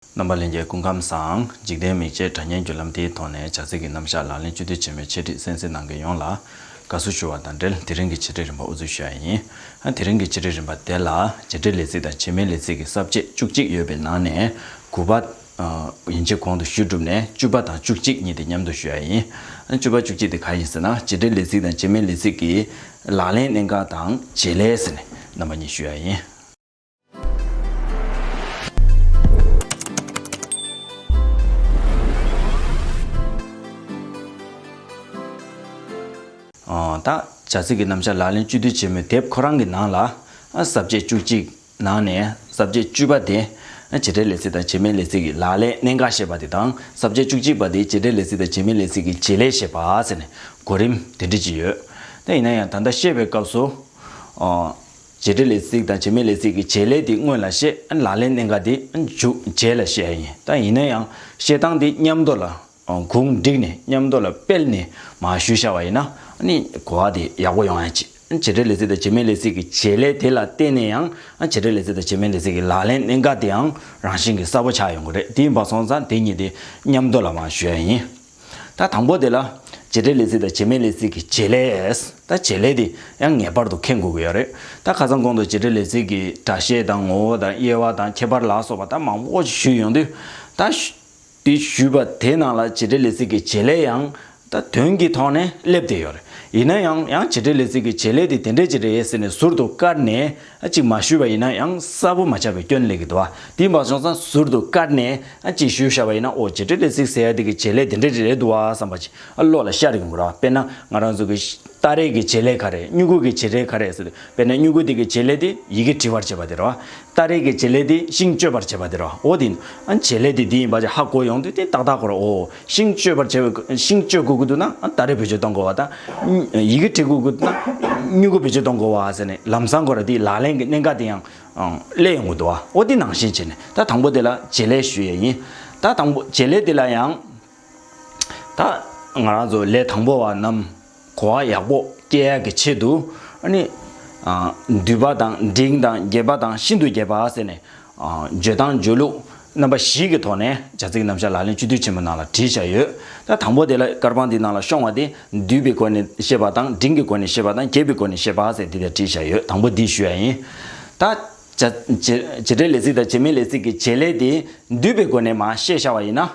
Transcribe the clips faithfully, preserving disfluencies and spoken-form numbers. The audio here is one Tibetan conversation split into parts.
རྣམ་པ་ལྷན་རྒྱས་སྐུ་ཁམས་བཟང་། འཇིག་རྟེན་མིག་འབྱེད་དྲ་བརྙན་བརྒྱུད་ལམ་དེའི་ཐོག་ནས་བྱ་ཚིག་གི་རྣམ་གཞག་ལག་ལེན་བཅུད་བསྡུས་ཆེན་མོའི་འཆད་ཁྲིད་གསན་གཟིགས་གནང་མཁན་ཡོངས་ལ་དགའ་བསུ་ཞུ་བ་དང་འབྲེལ། དེ་རིང་གི་འཆད་ཁྲིད་རིམ་པ་དབུ་འཛུགས་ཞུ་ཡ་ཡིན། ཨ། དེ་རིང་གི་འཆད་ཁྲིད་རིམ་པ་དེ་ལ་བྱེད་འབྲེལ་ལས་ཚིག་དང་བྱེད་མེད་ལས་ཚིག་གི་ས་བཅད་བཅུ་གཅིག་ཡོད་པའི་ནང་ནས་དགུ་པ། ཨ། ཡན་ཆད་གོང་དུ་ཞུས་གྲུབ་ནས་བཅུ་པ་དང་བཅུ་གཅིག་གཉིས་དེ་མཉམ་དུ་ཞུ་ཡ་ཡིན། ཨ། བཅུ་པ་བཅུ་གཅིག་དེ་ག་ཡིན་ཟེར་ན། བྱེད་འབྲེལ་ལས་ཚིག་དང་བྱེད་མེད་ལས་ཚིག་གི་ལག་ལེན་གནད་འགག་དང་བྱེད་ལས་ཟེར་ནས་རྣམ་པ་གཉིས་ཞུ་ཡ་ཡིན། ཨ། ད་བྱ་ཚིག་གི་རྣམ་གཞག་ལག་ལེན་བཅུད་བསྡུས་ཆེན་མོའི་དེབ་ཁོ་རང་གི་ནང་ལ། ཨ། ས་བཅད་བཅུ་གཅིག་ནང་ནས་ས་བཅད་བཅུ་པ་དེ་བྱེད་འབྲེལ་ལས་ཚིག་དང་བྱེད་མེད་ལས་ཚིག་གི་ལག་ལེན་གནད་འགག་བཤད་པ་དེ་དང་། ས་བཅད་བཅུ་གཅིག་པ་དེ་བྱེད་འབྲེལ་ལས་ཚིག་དང་བྱེད་མེད་ལས་ཚིག་གི་བྱེད་ལས་བཤད་པ་ཟེར་ནས་གོ་རིམ་དེ་འདྲ་ཅིག་ཡོད། དེ་ཡིན་ན་ཡང་ད་ལྟ་བཤད་པའི་སྐབས་སུ། ཨ། བྱེད་འབྲེལ་ལས་ཚིག་དང་བྱེད་མེད་ལས་ཚིག་གི་བྱེད་ལས་དེ་སྔོན་ལ་བཤད། ཨ། ལག་ལེན་གནད་འགག་དེ་མཇུག་རྗེས་ལ་བཤད་ཡ་ཡིན། ད་ཡིན་ན་ཡང་བཤད་སྟངས་དེ་མཉམ་དུ་ལ། ཨ། གུང་བསྒྲིགས་ནས་མཉམ་དུ་ལ་སྤེལ་ནས་མར་ཞུས་བཞག་པ་ཡིན་ན། ཨ་ནི་གོ་བ་དེ་ཡག་པོ་ཡོང་ཡ་ཅིག་བྱེད་འབྲེལ་ལས་ཚིག་དང་བྱེད་མེད་ལས་ཚིག་གི་བྱེད་ལས་དེ་ལ་བརྟེན་ནས་ཡང་། ཨ། བྱེད་འབྲེལ་ལས་ཚིག་དང་བྱེད་མེད་ལས་ཚིག་གི་ལག་ལེན་གནད་འགག་དེའང་རང་བཞིན་གྱིས་གསལ་པོ་ཆགས་ཡོང་གི་རེད། དེ་ཡིན་པ་སོང་ཙང་དེ་གཉིས་དེ་མཉམ་དུ་ལ་མར་ཞུ་ཡ་ཡིན། ད་དང་པོ་དེ་ལ་བྱེད་འབྲེལ་ལས་ཚིག་དང་བྱེད་མེད་ལས་ཚིག་གི་བྱེད་ལས། ད་བྱེད་ལས་དེ་ཡང་ངེས་པར་དུ་མཁྱེན་དགོས་ཀྱི་ཡོད་རེད། ད་ཁ་སང་གོང་དུ་བྱེད་འབྲེལ་ལས་ཚིག་གི་སྒྲ་བཤད་དང་ངོ་བོ་དང་དབྱེ་བ་དང་ཁྱད་པར་ལ་སོགས་པ་ད་མང་པོ་ཞིག་ཞུས་ཡོང་དུས། ད་དེ་ཞུས་པ་དེ་ནང་ལ་བྱེད་འབྲེལ་ལས་ཚིག་གི་བྱེད་ལས་ཡང་ད་དོན་གྱི་ཐོག་ནས་སླེབས་བསྡད་ཡོད་རེད། ཡིན་ན་ཡང་། ཡང་བྱེད་འབྲེལ་ལས་ཚིག་གི་བྱེད་ལས་དེ་དེ་འདྲས་ཅིག་རེད་ཟེར་ནས་ཟུར་དུ་བཀར་ནས་ཨ་ཅིག་མ་ཞུས་པ་ཡིན་ན་ཡང་གསལ་པོ་མ་ཆགས་པའི་སྐྱོན་སླེབས་ཀྱི་འདུག་བ། དེ་ཡིན་པ་སོང་ཙང་ཟུར་དུ་བཀར་ནས་ཨ་ཅིག་ཞུས་བཞག་པ་ཡིན་ན། ཨོ། བྱེད་འབྲེལ་ལས་ཚིག་ཟེར་ཡ་དེ་གི་བྱེད་ལས་དེ་འདྲས་རེད་འདུག་བ་བསམ་པ་ཅིག་ཨ་བློ་ལ་ཤར་ཡོང་གི་རེད་བ། དཔེར་ན་ང་རང་ཚོ་གི་སྟ་རེ་གི་བྱེད་ལས་ག་རེ། སྨྱུ་གུ་གི་བྱེད་ལས་ག་རེ་ཟེར་དུས། དཔེར་ན་སྨྱུ་གུ་དེ་གི་བྱེད་ལས་དེ་ཡི་གེ་བྲི་བར་བྱེད་པ་དེ་རེད་བ། སྟ་རེ་གི་བྱེད་ལས་དེ་ཤིང་གཅོད་པར་བྱེད་པ་དེ་རེད་བ། འོ་དེ་ཨ་བྱེད་ལས་དེ་དེ་ཡིན་པ་ཅིག་ཧ་གོ་ཡོང་དུས། དེ་ཏག་ཏག་ཁོ་རང་། ཨོ། ཤིང་གཅོད་པར་བྱེད་པའི། ཤིང་གཅོད་དགོས་ཀྱི་འདུག་ན་ཨ་སྟ་རེ་བེད་སྤྱོད་གཏོང་དགོས་པ་དང་། ཡི་གེ་འབྲི་དགོས་ཀྱི་འདུག་ན་སྨྱུ་གུ་བེད་སྤྱོད་གཏོང་དགོས་པ་ཟེར་ནས་ལམ་སང་ཁོ་རང་དེའི་ལག་ལེན་གྱི་གནད་འགག་དེ་ཡང་སླེབས་ཡོང་གི་འདུག་བ། འོ་དེ་ནང་བཞིན་བྱས་ནས་ད་དང་པོ་དེ་ལ་བྱེད་ལས་ཞུ་ཡས་ཡིན། ད་དང་པོ་བྱེད་ལས་དེ་ལ་ཡང་། ད་ང་རང་ཚོ་ལས་དང་པོ་བ་རྣམས་གོ་བ་ཡག་པོ་སྐྱེ་ཡག་གི་ཆེད་དུ། ཨ་ནི། ཨ། འདུས་པ་དང་འབྲིང་དང་རྒྱས་པ་དང་ཤིན་ཏུ་རྒྱས་པ་ཟེར་ནས། ཨ། བརྗོད་སྟངས་བརྗོད་ལུགས་རྣམ་པ་བཞི་གི་ཐོག་ནས་བྱ་ཚིག་རྣམ་གཞག་ལག་ལེན་བཅུད་བསྡུས་ཆེན་མོ་ནང་ལ་བྲིས་བཞག་ཡོད། ད་དང་པོ་དེ་ལ་དཀར་པང་འདི་ནང་ལ་ཤོང་བ་དེ་འདུས་པའི་སྒོ་ནས་བཤད་པ་དང་། འབྲིང་གི་སྒོ་ནས་བཤད་པ་དང་། རྒྱས་པའི་སྒོ་ནས་བཤད་པ་ཟེར་འདི་ལ་བྲིས་བཞག་ཡོད། དང་པོ་འདི་ཞུ་ཡ་ཡིན། ད་བྱ། བྱེད། བྱེད་འབྲེལ་ལས་ཚིག་དང་བྱེད་མེད་ལས་ཚིག་གི་བྱེད་ལས་དེ་འདུས་པའི་སྒོ་ནས་མར་བཤད་བཞག་པ་ཡིན་ན།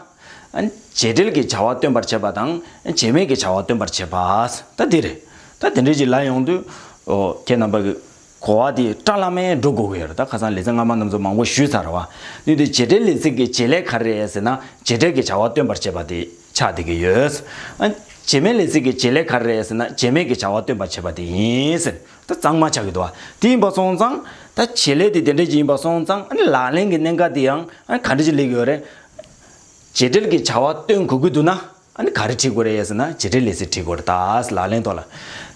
བྱེད་འབྲེལ་གྱི་བྱ་བ་སྟོན་པར་བྱེད་པ་དང་བྱེད་མེད་ཀྱི་བྱ་བ་སྟོན་པར་བྱེད་པ། ད་འདི་རེད། ད་དེ་འདྲ་ཅིག་ལབ་ཡོང་དུས། ཨོ། ཁྱེད་རྣམ་པ་གི་གོ་བ་དེ་བཀྲ་ལམ་མེར་འགྲོ་དགོས་ཀྱི་ཡོད་རེད། ད་ཁ་སང་ལེ་ཚན་སྔ་མ་རྣམས་ཚོ་མང་པོ་ཞུས་ཚར་བ། དེ་དུས་བྱེད་འབྲེལ་ལས་ཚིག་གི་བྱེད་ལས་ག་རེ་རེད་ཟེར་ན། བྱེད་འབྲེལ་གྱི་བྱ་བ་སྟོན་པར་བྱེད་པ་དེ་ཆགས་བསྡད་ཀྱི་ཡོད། ཨ། བྱེད་མེད་ལས་ཚིག་གི་བྱེད་ལས་ག་རེ་རེད་ཟེར་ན། བྱེད་མེད་ཀྱི་བྱ་བ་སྟོན་པར་བྱེད་པ་དེ་ཡིན་ཟེར། ད་གཙང་མ་ཆགས་ཀྱི་འདུག་བ། དེ་ཡིན་པ་སོང་ཙང་། ད་བྱེད་ལས་དེ་དེ་འདྲ་ཅིག་ཡིན་པ་སོང་ཙང་། ཨ་ནི་ལག་ལེན་གྱི་གནད་འགག་དེ་ཡང་ཨ་ནི་ག་འདྲ་ཅིག་སླེབས་ཀྱི་ཡོད་རེད། བྱེད་འབྲེལ་གྱི་བྱ་བ་སྟོན་དགོས་ཀྱི་འདུག་ན། ཨ་ནི་ག་རེ་བྲིས་དགོས་རེད་ཟེར་ན། བྱེད་འབྲེལ་ལས་ཚིག་བྲིས་དགོས་རེད་ད། ལག་ལེན་ཐོག་ལ།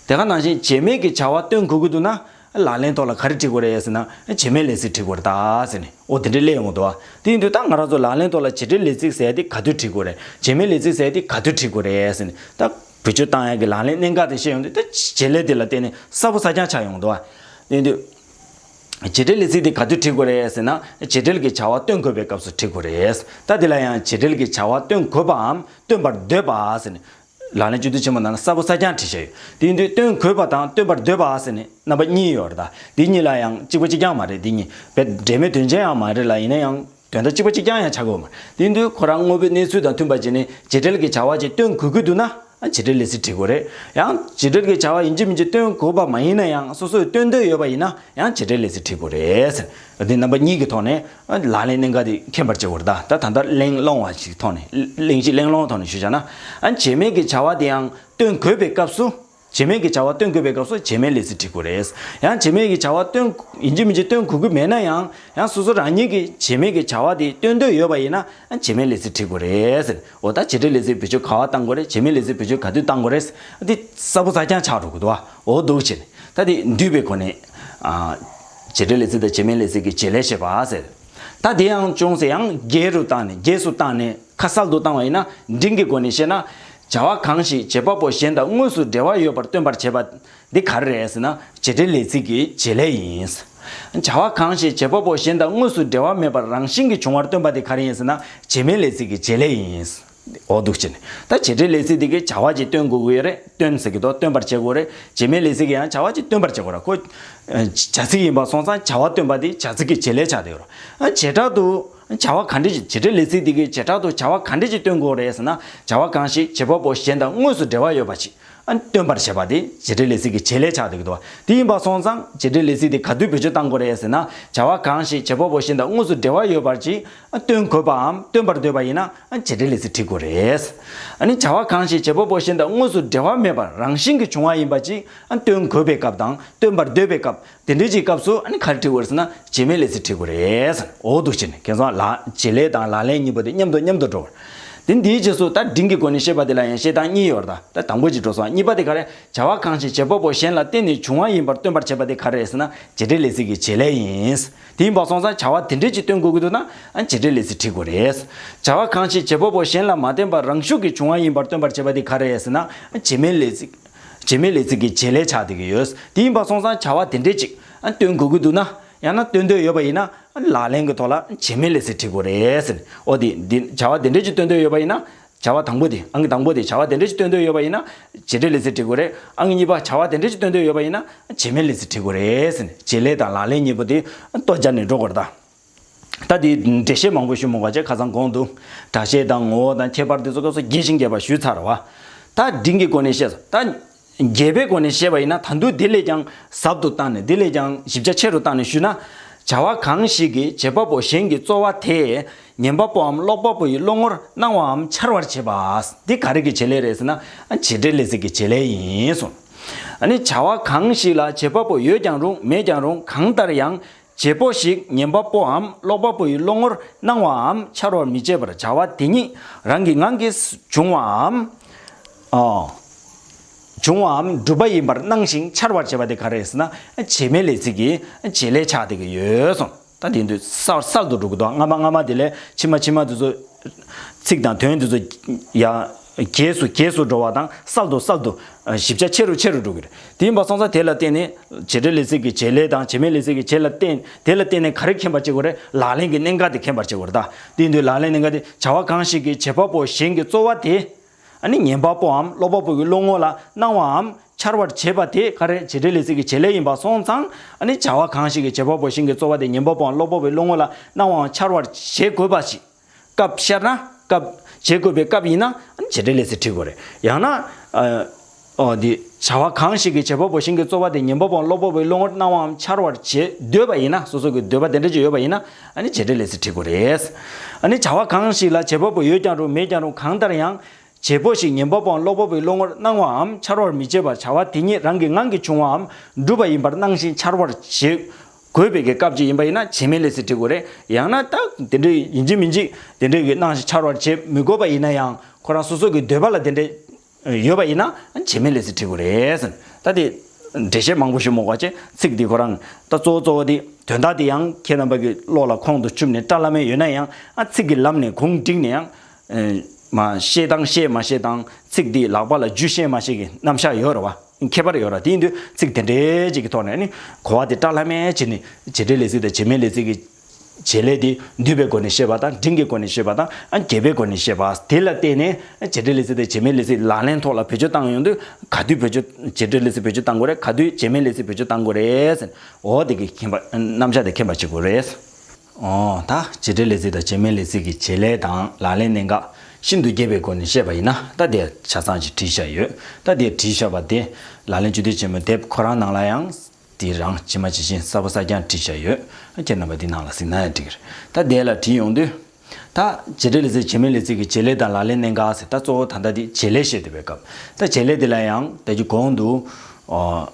དེ་ག་ནང་བཞིན་བྱེད་མེད་ཀྱི་བྱ་བ་སྟོན་དགོས་ཀྱི་འདུག་ན། ལག་ལེན་ཐོག་ལ་ག་རེ་བྲིས་དགོས་རེད་ཟེར་ན། བྱེད་མེད་ལས་ཚིག་བྲིས་དགོས་རེད་ད་ཟེར་ནས། འོ་དེ་འདྲ་སླེབས་ཡོང་གི་འདུག་བ། དེ་ཡིན་དུས་ད་ང་རང་ཚོ་ལག་ལེན་ཐོག་ལ་བྱེད་འབྲེལ་ལས་ཚིག་ཟེར་ཡ་དེ་ག་དུས་བྲིས་དགོས་རེད། བྱེད་མེད་ལས་ཚིག་ཟེར་ཡ་དེ་ག་དུས་བྲིས་དགོས་རེད་ཟེར་ནས། ད་བེད་སྤྱོད་བཏང་ཡ་གི་ལག་ལེན་གནད་འགག་དེ་ཤེས་ཡོང་དུས། ད་བྱེད་ལས་དེ་ལ་བརྟེན་ནས་གསལ་པོ་གསལ་རྐྱང་ཆགས་ཡོང་གི་འདུག་བ། དེ་ཡིན་དུས། བྱེད་འབྲེལ་ལས་ཚིག་དེ་ག་དུས་བྲིས་དགོས་རེད་ཟེར་ན། བྱེད་འབྲེལ་གྱི་བྱ་བ་སྟོན་དགོས་པའི་སྐབས་སུ་བྲིས་དགོས་རེད། ད་དེ་ལ་ཡང་བྱེད་འབྲེལ་གྱི་བྱ་བ་སྟོན་དགོས་པའམ་སྟོན་པར་འདོད་པ་ཟེར་ནས། ལག་ལེན་བཅུད་བསྡུས་ཆེན་མོ་ནང་ན་གསལ་པོ་གསལ་རྐྱང་བྲིས་བཞག་ཡོད། དེ་ཡིན་དུས་སྟོན་དགོས་པ་དང་སྟོན་པར་འདོད་པ་ཟེར་ནས་རྣམ་པ་གཉིས་ཡོད་རེད་ད། དེ་གཉིས་ལ་ཡང་གཅིག་པ་གཅིག་རྐྱང་མ་རེད། དེ་གཉིས་དཔེ་འབྲེལ་མེད་དོན་ཅན་ཡང་མ་རེད་ལ། ཡིན་ན་ཡང་དོན་དག་གཅིག་པ་གཅིག་རྐྱང་ཡང་ཆགས་ཀྱི་ཡོད་མ་རེད། དེ་ཡིན་དུས་ཁོ་རང་དངོས་པོའི་གནས་ཚུལ་དང་མཐུན་པ་བྱས་ནས་བྱེད་འབྲེལ་གྱི་བྱ་བ་ཅིག་སྟོན་དགོས་ཀྱི་འདུག་ན། ཨ། བྱེད་འབྲེལ་ལས་ཚིག་བྲིས་དགོས་རེད། ཡང་བྱེད་འབྲེལ་གྱི་བྱ་བ་ཡིན་གཅིག་མིན་གཅིག་སྟོན་དགོས་པ་མ་ཡིན་ན་ཡང་། སོ་སོས་སྟོན་འདོད་ཡོད་པ་ཡིན་ན་ཡང་བྱེད་འབྲེལ་ལས་ཚིག་བྲིས་དགོས་རེད་ཟེར། འདི་རྣམ་པ་གཉིས་ཀྱི་ཐོག་ནས། ཨ། ལག་ལེན་གནད་འགག་དེ་མཁྱེན་པར་བྱེད་དགོས་རེད་ད། ད་ད་ལྟ་གླེང་སློང་བ་ཞིག་ཐོག་ནས། གླེང་གཞི་གླེང་སློང་ཐོག་ནས་ཞུས་བྱས་ན། ཨ། བྱེད་མེད་ཀྱི་བྱ་བ་དེ་ཡང་སྟོན་དགོས་པའི་སྐབས་སུ། བྱེད་མེད་ཀྱི་བྱ་བ་སྟོན་དགོས་པའི་སྐབས་སུ་བྱེད་མེད་ལས་ཚིག་བྲིས་དགོས་རེད། ཡང་བྱེད་མེད་ཀྱི་བྱ་བ་སྟོན། ཡིན་གཅིག་མིན་གཅིག་སྟོན་དགོས་ཀྱི་མེད་ན་ཡང་། ཡང་སོ་སོ་རང་ཉིད་ཀྱིས་བྱེད་མེད་ཀྱི་བྱ་བ་དེ་སྟོན་འདོད་ཡོད་པ་ཡིན་ན། ཨ། བྱེད་མེད་ལས་ཚིག་བྲིས་དགོས་རེད་ཟེར། འོ་ད་བྱེད་འབྲེལ་ལས་ཚིག་བེད་སྤྱོད་ག་པར་བཏང་དགོས་རེད། བྱེད་མེད་ལས་ཚིག་བེད་སྤྱོད་ག་དུས་བཏང་དགོས་རེད། འདི་གསལ་པོ་གསལ་རྐྱང་ཆགས་འགྲོ་གི་འདུག་བ། འོ་འདུག་བྱས་ནས། ད་དེ་འདུས་པའི་སྒོ་ནས། ཨ། བྱེད་འབྲེལ་ལས་ཚིག་དང་བྱེད་མེད་ལས་ཚིག་གི་བྱེད་ལས་བཤད་པ་ཟེར། ད་དེ་ཡང་ཅུང་ཟད་ཡང་རྒྱས་རུ་བཏང་ནས། རྒྱས་སུ་བཏང་ནས་ཁ་གསལ་དུ་བཏང་བ་ཡིན་ན། འབྲིང་གི་སྒོ་ནས་བཤད་ན། བྱ་བ་གང་ཞིག་བྱེད་པ་པོ་གཞན་དང་དངོས་སུ་འབྲེལ་བ་ཡོད་པར་སྟོན་པར་བྱེད་པ་འདི་ག་རེ་རེད་ཟེར་ན། བྱེད་འབྲེལ་ལས་ཚིག་གི་བྱེད་ལས་ཡིན། བྱ་བ་གང་ཞིག་བྱེད་པ་པོ་གཞན་དང་དངོས་སུ་འབྲེལ་བ་མེད་པར་རང་བཞིན་གྱིས་བྱུང་བར་སྟོན་པ་དེ་ག་རེ་ཡིན་ཟེར་ན། བྱེད་མེད་ལས་ཚིག་གི་བྱེད་ལས་ཡིན། འོ་འདུག་ཅེ་ནི། ད་བྱེད་འབྲེལ་ལས་ཚིག་དེ་གའི་བྱ་བ་ཅིག་སྟོན་དགོས་ཀྱི་ཡོད་རེད། སྟོན་ཟེར་གྱི་འདུག་སྟོན་པར་བྱེད་དགོས་རེད། བྱེད་མེད་ལས་ཚིག་གིས་ཡང་བྱ་བ་ཅིག་སྟོན་པར་བྱེད་དགོས་ར། ཁོ། བྱ་ཚིག་ཡིན་པ་སོང་ཙང་བྱ་བ་སྟོན་པ་དེ་བྱ་ཚིག་གི་བྱེད་ལས་ཆགས་བསྡད་ཡོད་ར། བྱེ་བྲག་ཏུ། བྱ་བ་ག་འདྲ་ཞིག་བྱེད་འབྲེལ་ལས་ཚིག་དེ་གའི་བྱེ་བྲག་ཏུ་བྱ་བ་ག་འདྲ་ཞིག་སྟོན་དགོས་རེད་ཟེར་ན། བྱ་བ་གང་ཞིག་བྱེད་པ་པོ་གཞན་དང་དངོས་སུ་འབྲེལ་བ་ཡོད་པ་ཞིག་ཨ། སྟོན་པར་བྱེད་པ་དེ་བྱེད་འབྲེལ་ལས་ཚིག་གི་བྱེད་ལས་ཆགས་བསྡད་ཀྱི་འདུག་བ། དེ་ཡིན་པ་སོང་ཙང་བྱེད་འབྲེལ་ལས་ཚིག་དེ་ག་དུས་བེད་སྤྱོད་གཏང་དགོས་རེད་ཟེར་ན། བྱ་བ་གང་ཞིག་བྱེད་པ་པོ་གཞན་དང་དངོས་སུ་འབྲེལ་བ་ཡོད་པར་ཅིག་ཨ། སྟོན་དགོས་པའམ་སྟོན་པར་འདོད་པ་ཡིན་ན། ཨ། བྱེད་འབྲེལ་ལས་ཚིག་བྲི་དགོས་རེད། ཨ་ནི་བྱ་བ་གང་ཞིག་བྱེད་པ་པོ་གཞན་དང་དངོས་སུ་འབྲེལ་བ་མེད་པར་རང་བཞིན་གྱིས་བྱུང་བ་ཡིན་པ་ཅིག་ཨ། སྟོན་དགོས་པའི་སྐབས་དང་སྟོན་པར་འདོད་པའི་སྐབས། དེ་འདྲའི་ཅིག་སྐབས་སུ་ཨ་ནི་ག་རེ་བྲི་དགོས་རེད་ཟེར་ན། བྱེད་མེད་ལས་ཚིག་བྲི་དགོས་རེད། འོ་འདུག་ཅེ་ནི། ཁྱེད་ཚོ་ལ་བྱེད་ལས་དང་ལག་ལེན་གཉིས་པོ་དེ་མཉམ་དུ་མཉམ་དུ་འགྲོ་བར། དེ་འདིའི་རྗེས་སུ་ད་འབྲིང་གི་སྒོ་ནས་བཤད་པ་དེ་ལ་ཡང་བཤད་སྟངས་གཉིས་ཡོད་རེད་ད། ད་དང་པོ་ཅིག་འགྲོ་སོང་། གཉིས་པ་དེ་ག་རེ། བྱ་བ་གང་ཞིག་བྱེད་པ་པོ་གཞན་ལ་བརྟེན་ནས་བྱུང་བ་ཡིན་པར་སྟོན་པར་བྱེད་པ་དེ་ག་རེ་རེད་ཟེར་ན། བྱེད་འབྲེལ་ལས་ཚིག་གི་བྱེད་ལས་ཡིན། དེ་ཡིན་པ་སོང་ཙང་བྱ་བ་དེ་འདྲའི་ཅིག་སྟོན་དགོས་ཀྱི་འདུག་ན། ཨ། བྱེད་འབྲེལ་ལས་ཚིག་བྲི་དགོས་རེད། བྱ་བ་གང་ཞིག་བྱེད་པ་པོ་གཞན་ལ་མ་བརྟེན་པར་རང་ཤུགས་ཀྱིས་བྱུང་བ་ཡིན་པར་སྟོན་པར་བྱེད་པ་དེ་ག་རེ་རེད་ཟེར་ན། ཨ། བྱེད་མེད་ལས་ཚིག་བྱེད་མེད་ལས་ཚིག་གི་བྱེད་ལས་ཆགས་བསྡད་ཀྱི་ཡོད། དེ་ཡིན་པ་སོང་ཙང་བྱ་བ་དེ་འདྲའི་ཅིག་ཨ། སྟོན་དགོས་ཀྱི་འདུག་ན། ཡང་ན་སྟོན་འདོད་ཡོད་པ་ཡིན་ན། ཨ། ལག་ལེན་གྱི་ཐོག་ལ་བྱེད་མེད་ལས་ཚིག་བྲི་དགོས་རེད་ཟེར། འོ་དེ་འདི་བྱ་བ་དེ་འདྲའི་ཅིག་སྟོན་འདོད་ཡོད་པ་ཡིན་ན། བྱ་བ་དང་པོ་དེ། ཨང་ཀི་དང་པོ་དེ་བྱ་བ་དེ་འདྲའི་ཅིག་སྟོན་འདོད་ཡོད་པ་ཡིན་ན། བྱེད་འབྲེལ་ལས་ཚིག་བྲི་དགོས་རེད། ཨང་ཀི་གཉིས་པ་བྱ་བ་དེ་འདྲའི་ཅིག་སྟོན་འདོད་ཡོད་པ་ཡིན་ན། བྱེད་མེད་ལས་ཚིག་བྲི་དགོས་རེད་ཟེར་ནས། བྱེད་ལས་དང་ལག་ལེན་གཉིས་པོ་དེ་ལྟོ་སྦྱར་ནས་འགྲོ་དགོས་རེད་ད། ད་དེའི་འགྲེལ་བཤད་མང་པོ་ཞུ་མི་དགོས་བྱས། ཁ་སང་གོང་དུ་སྒྲ་བཤད་དང་ངོ་བོ་དང་ཁྱད་པར་དེ་ཚོ་སྐབས་སུ་རྒྱས་ཤིང་རྒྱས་པ་ཞུས་ཚར་བ། ད་འབྲིང་གི་སྒོ་ནས་བཤད་སོང་། ད་རྒྱས་པའི་སྒོ་ནས་བཤད་པ་ཡིན་ན། ད་དུང་དེ་ལས་ཀྱང་ཟབ་ཏུ་བཏང་ནས། དེ་ལས་ཀྱང་ཞིབ་ཆ་ཆེ་རུ་བཏང་ནས་ཞུས་ན། བྱ་བ་གང་ཞིག་གིས་བྱེད་པ་པོ་གཞན་གྱི་རྩོལ་བ་དེ་ཉན་པ་པོའམ་ཀློག་པ་པོ་ཡི་བློ་ངོར་སྣང་བའམ་འཆར་བར་བྱེད་པ། འདི་ག་རེ་གི་བྱེད་ལས་རེད་ཟེར་ན། ཨ། བྱེད་འབྲེལ་ལས་ཚིག་གི་བྱེད་ལས་ཡིན་གསུངས། ཨ་ནི་བྱ་བ་གང་ཞིག་ལ་བྱེད་པ་པོ་ཡོད་ཀྱང་རུང་མེད་ཀྱང་རུང་། གང་ལྟར་ཡང་བྱེད་པོ་ཞིག་ཉན་པ་པོའམ་ཀློག་པ་པོ་ཡི་བློ་ངོར་སྣང་བའམ་འཆར་བར་མི་བྱེད་པར། བྱ་བ་དེ་ཉིད་རང་གི་ངང་གིས་བྱུང་བའམ། ཨོ། བྱུང་བའམ་གྲུབ་པ་ཡིན་པར་སྣང་ཞིང་འཆར་བར་བྱེད་པ་དེ་ག་རེ་ཟེར་ན། བྱེད་མེད་ལས་ཚིག་གི་བྱེད་ལས་ཆགས་བསྡད་ཀྱི་ཡོད་གསུངས། ད་དེ་དུས་གསལ་གསལ་དུ་འགྲོ་གི་འདུག་སྔ་མ་སྔ་མ་དེ་ལས་ཕྱི་མ་ཕྱི་མ་དེ་ཚོ་ཚིག་དང་དོན་དེ་ཚོ་ཡང་རྒྱས་སུ་རྒྱས་སུ་འགྲོ་བ་དང་། གསལ་དུ་གསལ་དུ་ཞིབ་ཆ་ཆེ་རུ་ཆེ་རུ་འགྲོ་གི་རེད། དེ་ཡིན་པ་སོང་ཙང་དེ་ལ་བརྟེན་ནས་བྱེད་འབྲེལ་ལས་ཚིག་གི་བྱེད་ལས་དང་བྱེད་མེད་ལས་ཚིག་གི་བྱེད་ལ་བརྟེན། དེ་ལ་བརྟེན་ནས་ག་རེ་མཁྱེན་པར་བྱེད་དགོས་རེད། ལག་ལེན་གྱི་གནད་འགག་དེ་མཁྱེན་པར་བྱེད་དགོས་རེད་ད། དེ་ཡིན་དུས་ལག་ལེན་གནད་འགག་དེ། བྱ་བ་གང་ཞིག་གིས་བྱེད་པ་པོ་གཞན་གྱི་རྩོལ་བ་དེ། ཨ་ནི་ཉན་པ་པོའམ་ཀློག་པ་པོ་གི་བློ་ངོ་ལ་སྣང་བའམ་འཆར་བར་བྱེད་པ་དེ་ག་རེ། བྱེད་འབྲེལ་ལས་ཚིག་གི་བྱེད་ལས་ཡིན་པ་སོང་ཙང་། ཨ་ནི་བྱ་བ་གང་ཞིག་གིས་བྱེད་པ་པོ་གཞན་གྱི་རྩོལ་བ་དེ་ཉན་པ་པོའམ་ཀློག་པ་པོའི་བློ་ངོ་ལ་སྣང་བའམ་འཆར་བར་བྱེད་དགོས་པ་ཞིག་སྐབས་ཤར་ན། སྐབས་བྱེད་དགོས་པའི་སྐབས་ཡིན་ན། ཨ་ནི་བྱེད་འབྲེལ་ལས་ཚིག་བྲི་དགོས་རེད། ཡང་ན། ཨ། ཨོ་དེ། བྱ་བ་གང་ཞིག་གིས་བྱེད་པ་པོ་གཞན་གྱི་རྩོལ་བ་དེ་ཉན་པ་པོའམ་ཀློག་པ་པོའི་བློ་ངོར་སྣང་བའམ་འཆར་བར་བྱེད་འདོད་པ་ཡིན་ན། སོ་སོ་གི་འདོད་པ་དེ་འདྲ་ཅིག་ཡོད་པ་ཡིན་ན། ཨ་ནི་བྱེད་འབྲེལ་ལས་ཚིག་བྲི་དགོས་རེད། ཨ་ནི་བྱ་བ་གང་ཞིག་ལ་བྱེད་པ་པོ་ཡོད་ཀྱང་རུང་མེད་ཀྱང་རུང་། གང་ལྟར་ཡང་བྱེད་པོ་ཞིག་ཉན་པ་པོའམ་ཀློག་པ་པོའི་བློ་ངོར་སྣང་བའམ་འཆར་བར་མི་བྱེད་པར། བྱ་བ་དེ་ཉིད་རང་གི་ངང་གིས་བྱུང་བའམ་གྲུབ་པ་ཡིན་པར་སྣང་ཞིང་འཆར་བར་བྱེད་དགོས་པའི་གི་སྐབས་ཅིག་ཡིན་པ་ཡིན་ན། བྱེད་མེད་ལས་ཚིག་བྲི་དགོས་རེད། ཡང་ན་ད་དེ་འདྲའི་ཡིན་གཅིག་མིན་གཅིག་དེ་འདྲའི་གི་སྣང་ཞིང་འཆར་བར་བྱེད་མི་དགོས་པ་ཡིན་ན་ཡང་། ཁོ་རང་སོ་སོ་གི་འདོད་པ་ལ་དེ་འདྲའི་ཡོད་པ་ཡིན་ན། བྱེད་མེད་ལས་ཚིག་བྲི་དགོས་རེད་ཟེར། ད་དེ་འགྲེལ་བཤད་མང་པོ་ཞུ་མི་དགོས་བྱས། ཚིག་འདི་ཁོ་རང་ད་གཙོ་བོ་གཙོ་བོ་དེ། དོན་དག་དེ་ཡང་ཁྱེད་རྣམ་པ་གི་བློ་ལ་ཁོང་དུ་ཆུད་ནས་བཀྲལ་ལ་མེད་ཡོད་ན་ཡང་། ཨ། ཚིག་གི་ལམ་ནས་གུང་བསྒྲིགས་ནས་ཡང་། ཨེ། མ་བཤད་སྟངས་བཤད་མ་བཤད་སྟངས། ཚིག་འདི་ལག་པ་ལ་འཇུ་ཤེས་མ་ཤེས་ཀྱི་རྣམ་གཞག་ཡོད་རེད་བ། ཁྱད་པར་ཡོད་རེད། དེ་ཡིན་དུས་ཚིག་དེ་འདྲའི་ཅིག་གི་ཐོག་ནས་ནི་གོ་བ་དེ་བཀྲལ་ལ་མེད་བྱས་ནས། བྱེད་འབྲེལ་ལས་ཚིག་དང་བྱེད་མེད་ལས་ཚིག་གི་བྱེད་ལས་དེ་འདུས་པའི་སྒོ་ནས་བཤད་པ་དང་། འབྲིང་གི་སྒོ་ནས་བཤད་པ་དང་། ཨ། རྒྱས་པའི་སྒོ་ནས་བཤད་པ། དེ་ལ་བརྟེན་ནས་བྱེད་འབྲེལ་ལས་ཚིག་དང་བྱེད་མེད་ལས་ཚིག་ལག་ལེན་ཐོག་ལ་བེད་སྤྱོད་བཏང་ཡོང་དུས། ག་དུས་བེད་སྤྱོད། བྱེད་འབྲེལ་ལས་ཚིག་བེད་སྤྱོད་བཏང་དགོས་རེད། ག་དུས་བྱེད་མེད་ལས་ཚིག་བེད་སྤྱོད་བཏང་དགོས་རེད་ཟེར། འོ་དེ་གི་མཁྱེན་པ། རྣམ་གཞག་དེ་མཁྱེན་པ་བྱེད་དགོས་རེད། ཨོ། ད་བྱེད་འབྲེལ་ལས་ཚིག་དང་བྱེད་མེད་ལས་ཚིག་གི་བྱེད་ལས་དང་ལག་ལེན་གནད་འགག་ཤིན་ཏུ་རྒྱས་པའི་སྒོ་ནས་བཤད་པ་ཡིན་ན། ད་དེ་ཆ་ཚང་ཅིག་བྲིས་བཞག་ཡོད། ད་དེ་བྲིས་བཞག་པ་དེ། ལག་ལེན་བཅུད་བསྡུས་ཆེན་མོའི་དེབ་ཁོ་རང་ནང་ལ་ཡང་དེ་རང་ཇི་མ་ཇི་བཞིན་གསལ་པོ་གསལ་རྐྱང་བྲིས་བཞག་ཡོད། ཁྱེད་རྣམ་པ་དེ་ནང་ལ་གཟིགས་ན་ཡང་འགྲིག་གི་རེད། ད་དེ་ལ་བྲིས་ཡོང་དུས། ད་བྱེད་འབྲེལ་ལས་ཚིག་བྱེད་མེད་ལས་ཚིག་གི་བྱེད་ལས་དང་ལག་ལེན་གནད་འགག་ཟེར། ད་གཙོ་བོ་ད་ལྟ་དེ་བྱེད་ལས་བཤད་བསྡད་པའི་སྐབས། ད་བྱེད་ལས་དེ་ལ་ཡང་ད་ཅི་གོང་དུ། ཨོ།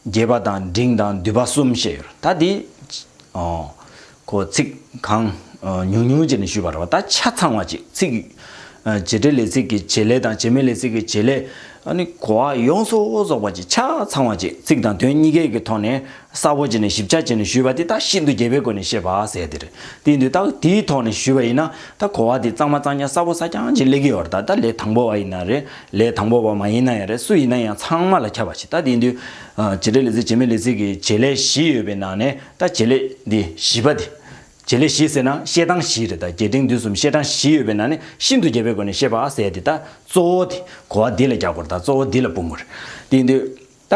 རྒྱས་པ་དང་འབྲིང་དང་བསྡུས་པ་གསུམ་བཤད་ཡོད། ད་འདི། ཨོ། ཁོ་ཚིག་གང་། ཨོ། ཉུང་ཉུང་བྱས་ནས་ཞུས་པ་རེད་བ། ད་ཆ་ཚང་བ་ཅིག་ཚིག་ཨ། བྱེད་འབྲེལ་ལས་ཚིག་གི་བྱེད་ལས་དང་བྱེད་མེད་ལས་ཚིག་གི་བྱེད་ལས། ཨ་ནི་གོ་བ་ཡོངས་སུ་རྫོགས་པ་ཅིག་ཆ་ཚང་བ་ཅིག་ཚིག་དང་དོན་གཉིས་ཀའི་གི་ཐོག་ནས་གསལ་པོ་བྱས་ནས་ཞིབ་ཆ་བྱས་ནས་ཞུས་པ་དེ་ད་ཤིན་ཏུ་རྒྱས་པའི་སྒོ་ནས་བཤད་པ་ཟེར་དེ་རེད། དེ་ཡིན་དུས་ད་དེའི་ཐོག་ནས་ཞུས་པ་ཡིན་ན་ད་གོ་བ་དེ་གཙང་མ་གཙང་རྐྱང་གསལ་པོ་གསལ་རྐྱང་ཅིག་སླེབས་ཀྱི་ཡོད་རེད། ད་ད་ལས་དང་པོ་བ་ཡིན་ན་རེད། ལས་དང་པོ་བ་མ་ཡིན་ན་ཡང་རེད། སུ་ཡིན་ན་ཡང་ཚང་མ་ལ་ཁྱབ་པ་ཞིག་ད་དེ་ཡིན་དུས་ཨ་བྱེད་འབྲེལ་ལས་ཚིག་བྱེད་མེད་ལས་ཚིག་གི་བྱེད་ལས་བཞི་ཡོད་པའི་ནང་ནས་ད་བྱེད་ལས་འདི་བཞི་པ་དེ། བྱེད་ལས་བཞི་ཟེར་ན་བཤད་སྟངས་བཞི་རེད། ད་བྱེད་སྟངས་དུས་གསུམ་བཤད་སྟངས་བཞི་ཡོད་པའི་ནང་ནས་ཤིན་ཏུ་རྒྱས་པའི་སྒོ་ནས་བཤད་པ་ཟེར་དེ་ད་གཙོ་བོ་དེ་གོ་བ་འདི་ལ་རྒྱག་དགོས་རེད། ད་གཙོ་བོ་འདི་ལ་སྤུངས་དགོས་རེད། དེ་ཡིན་དུས་ད་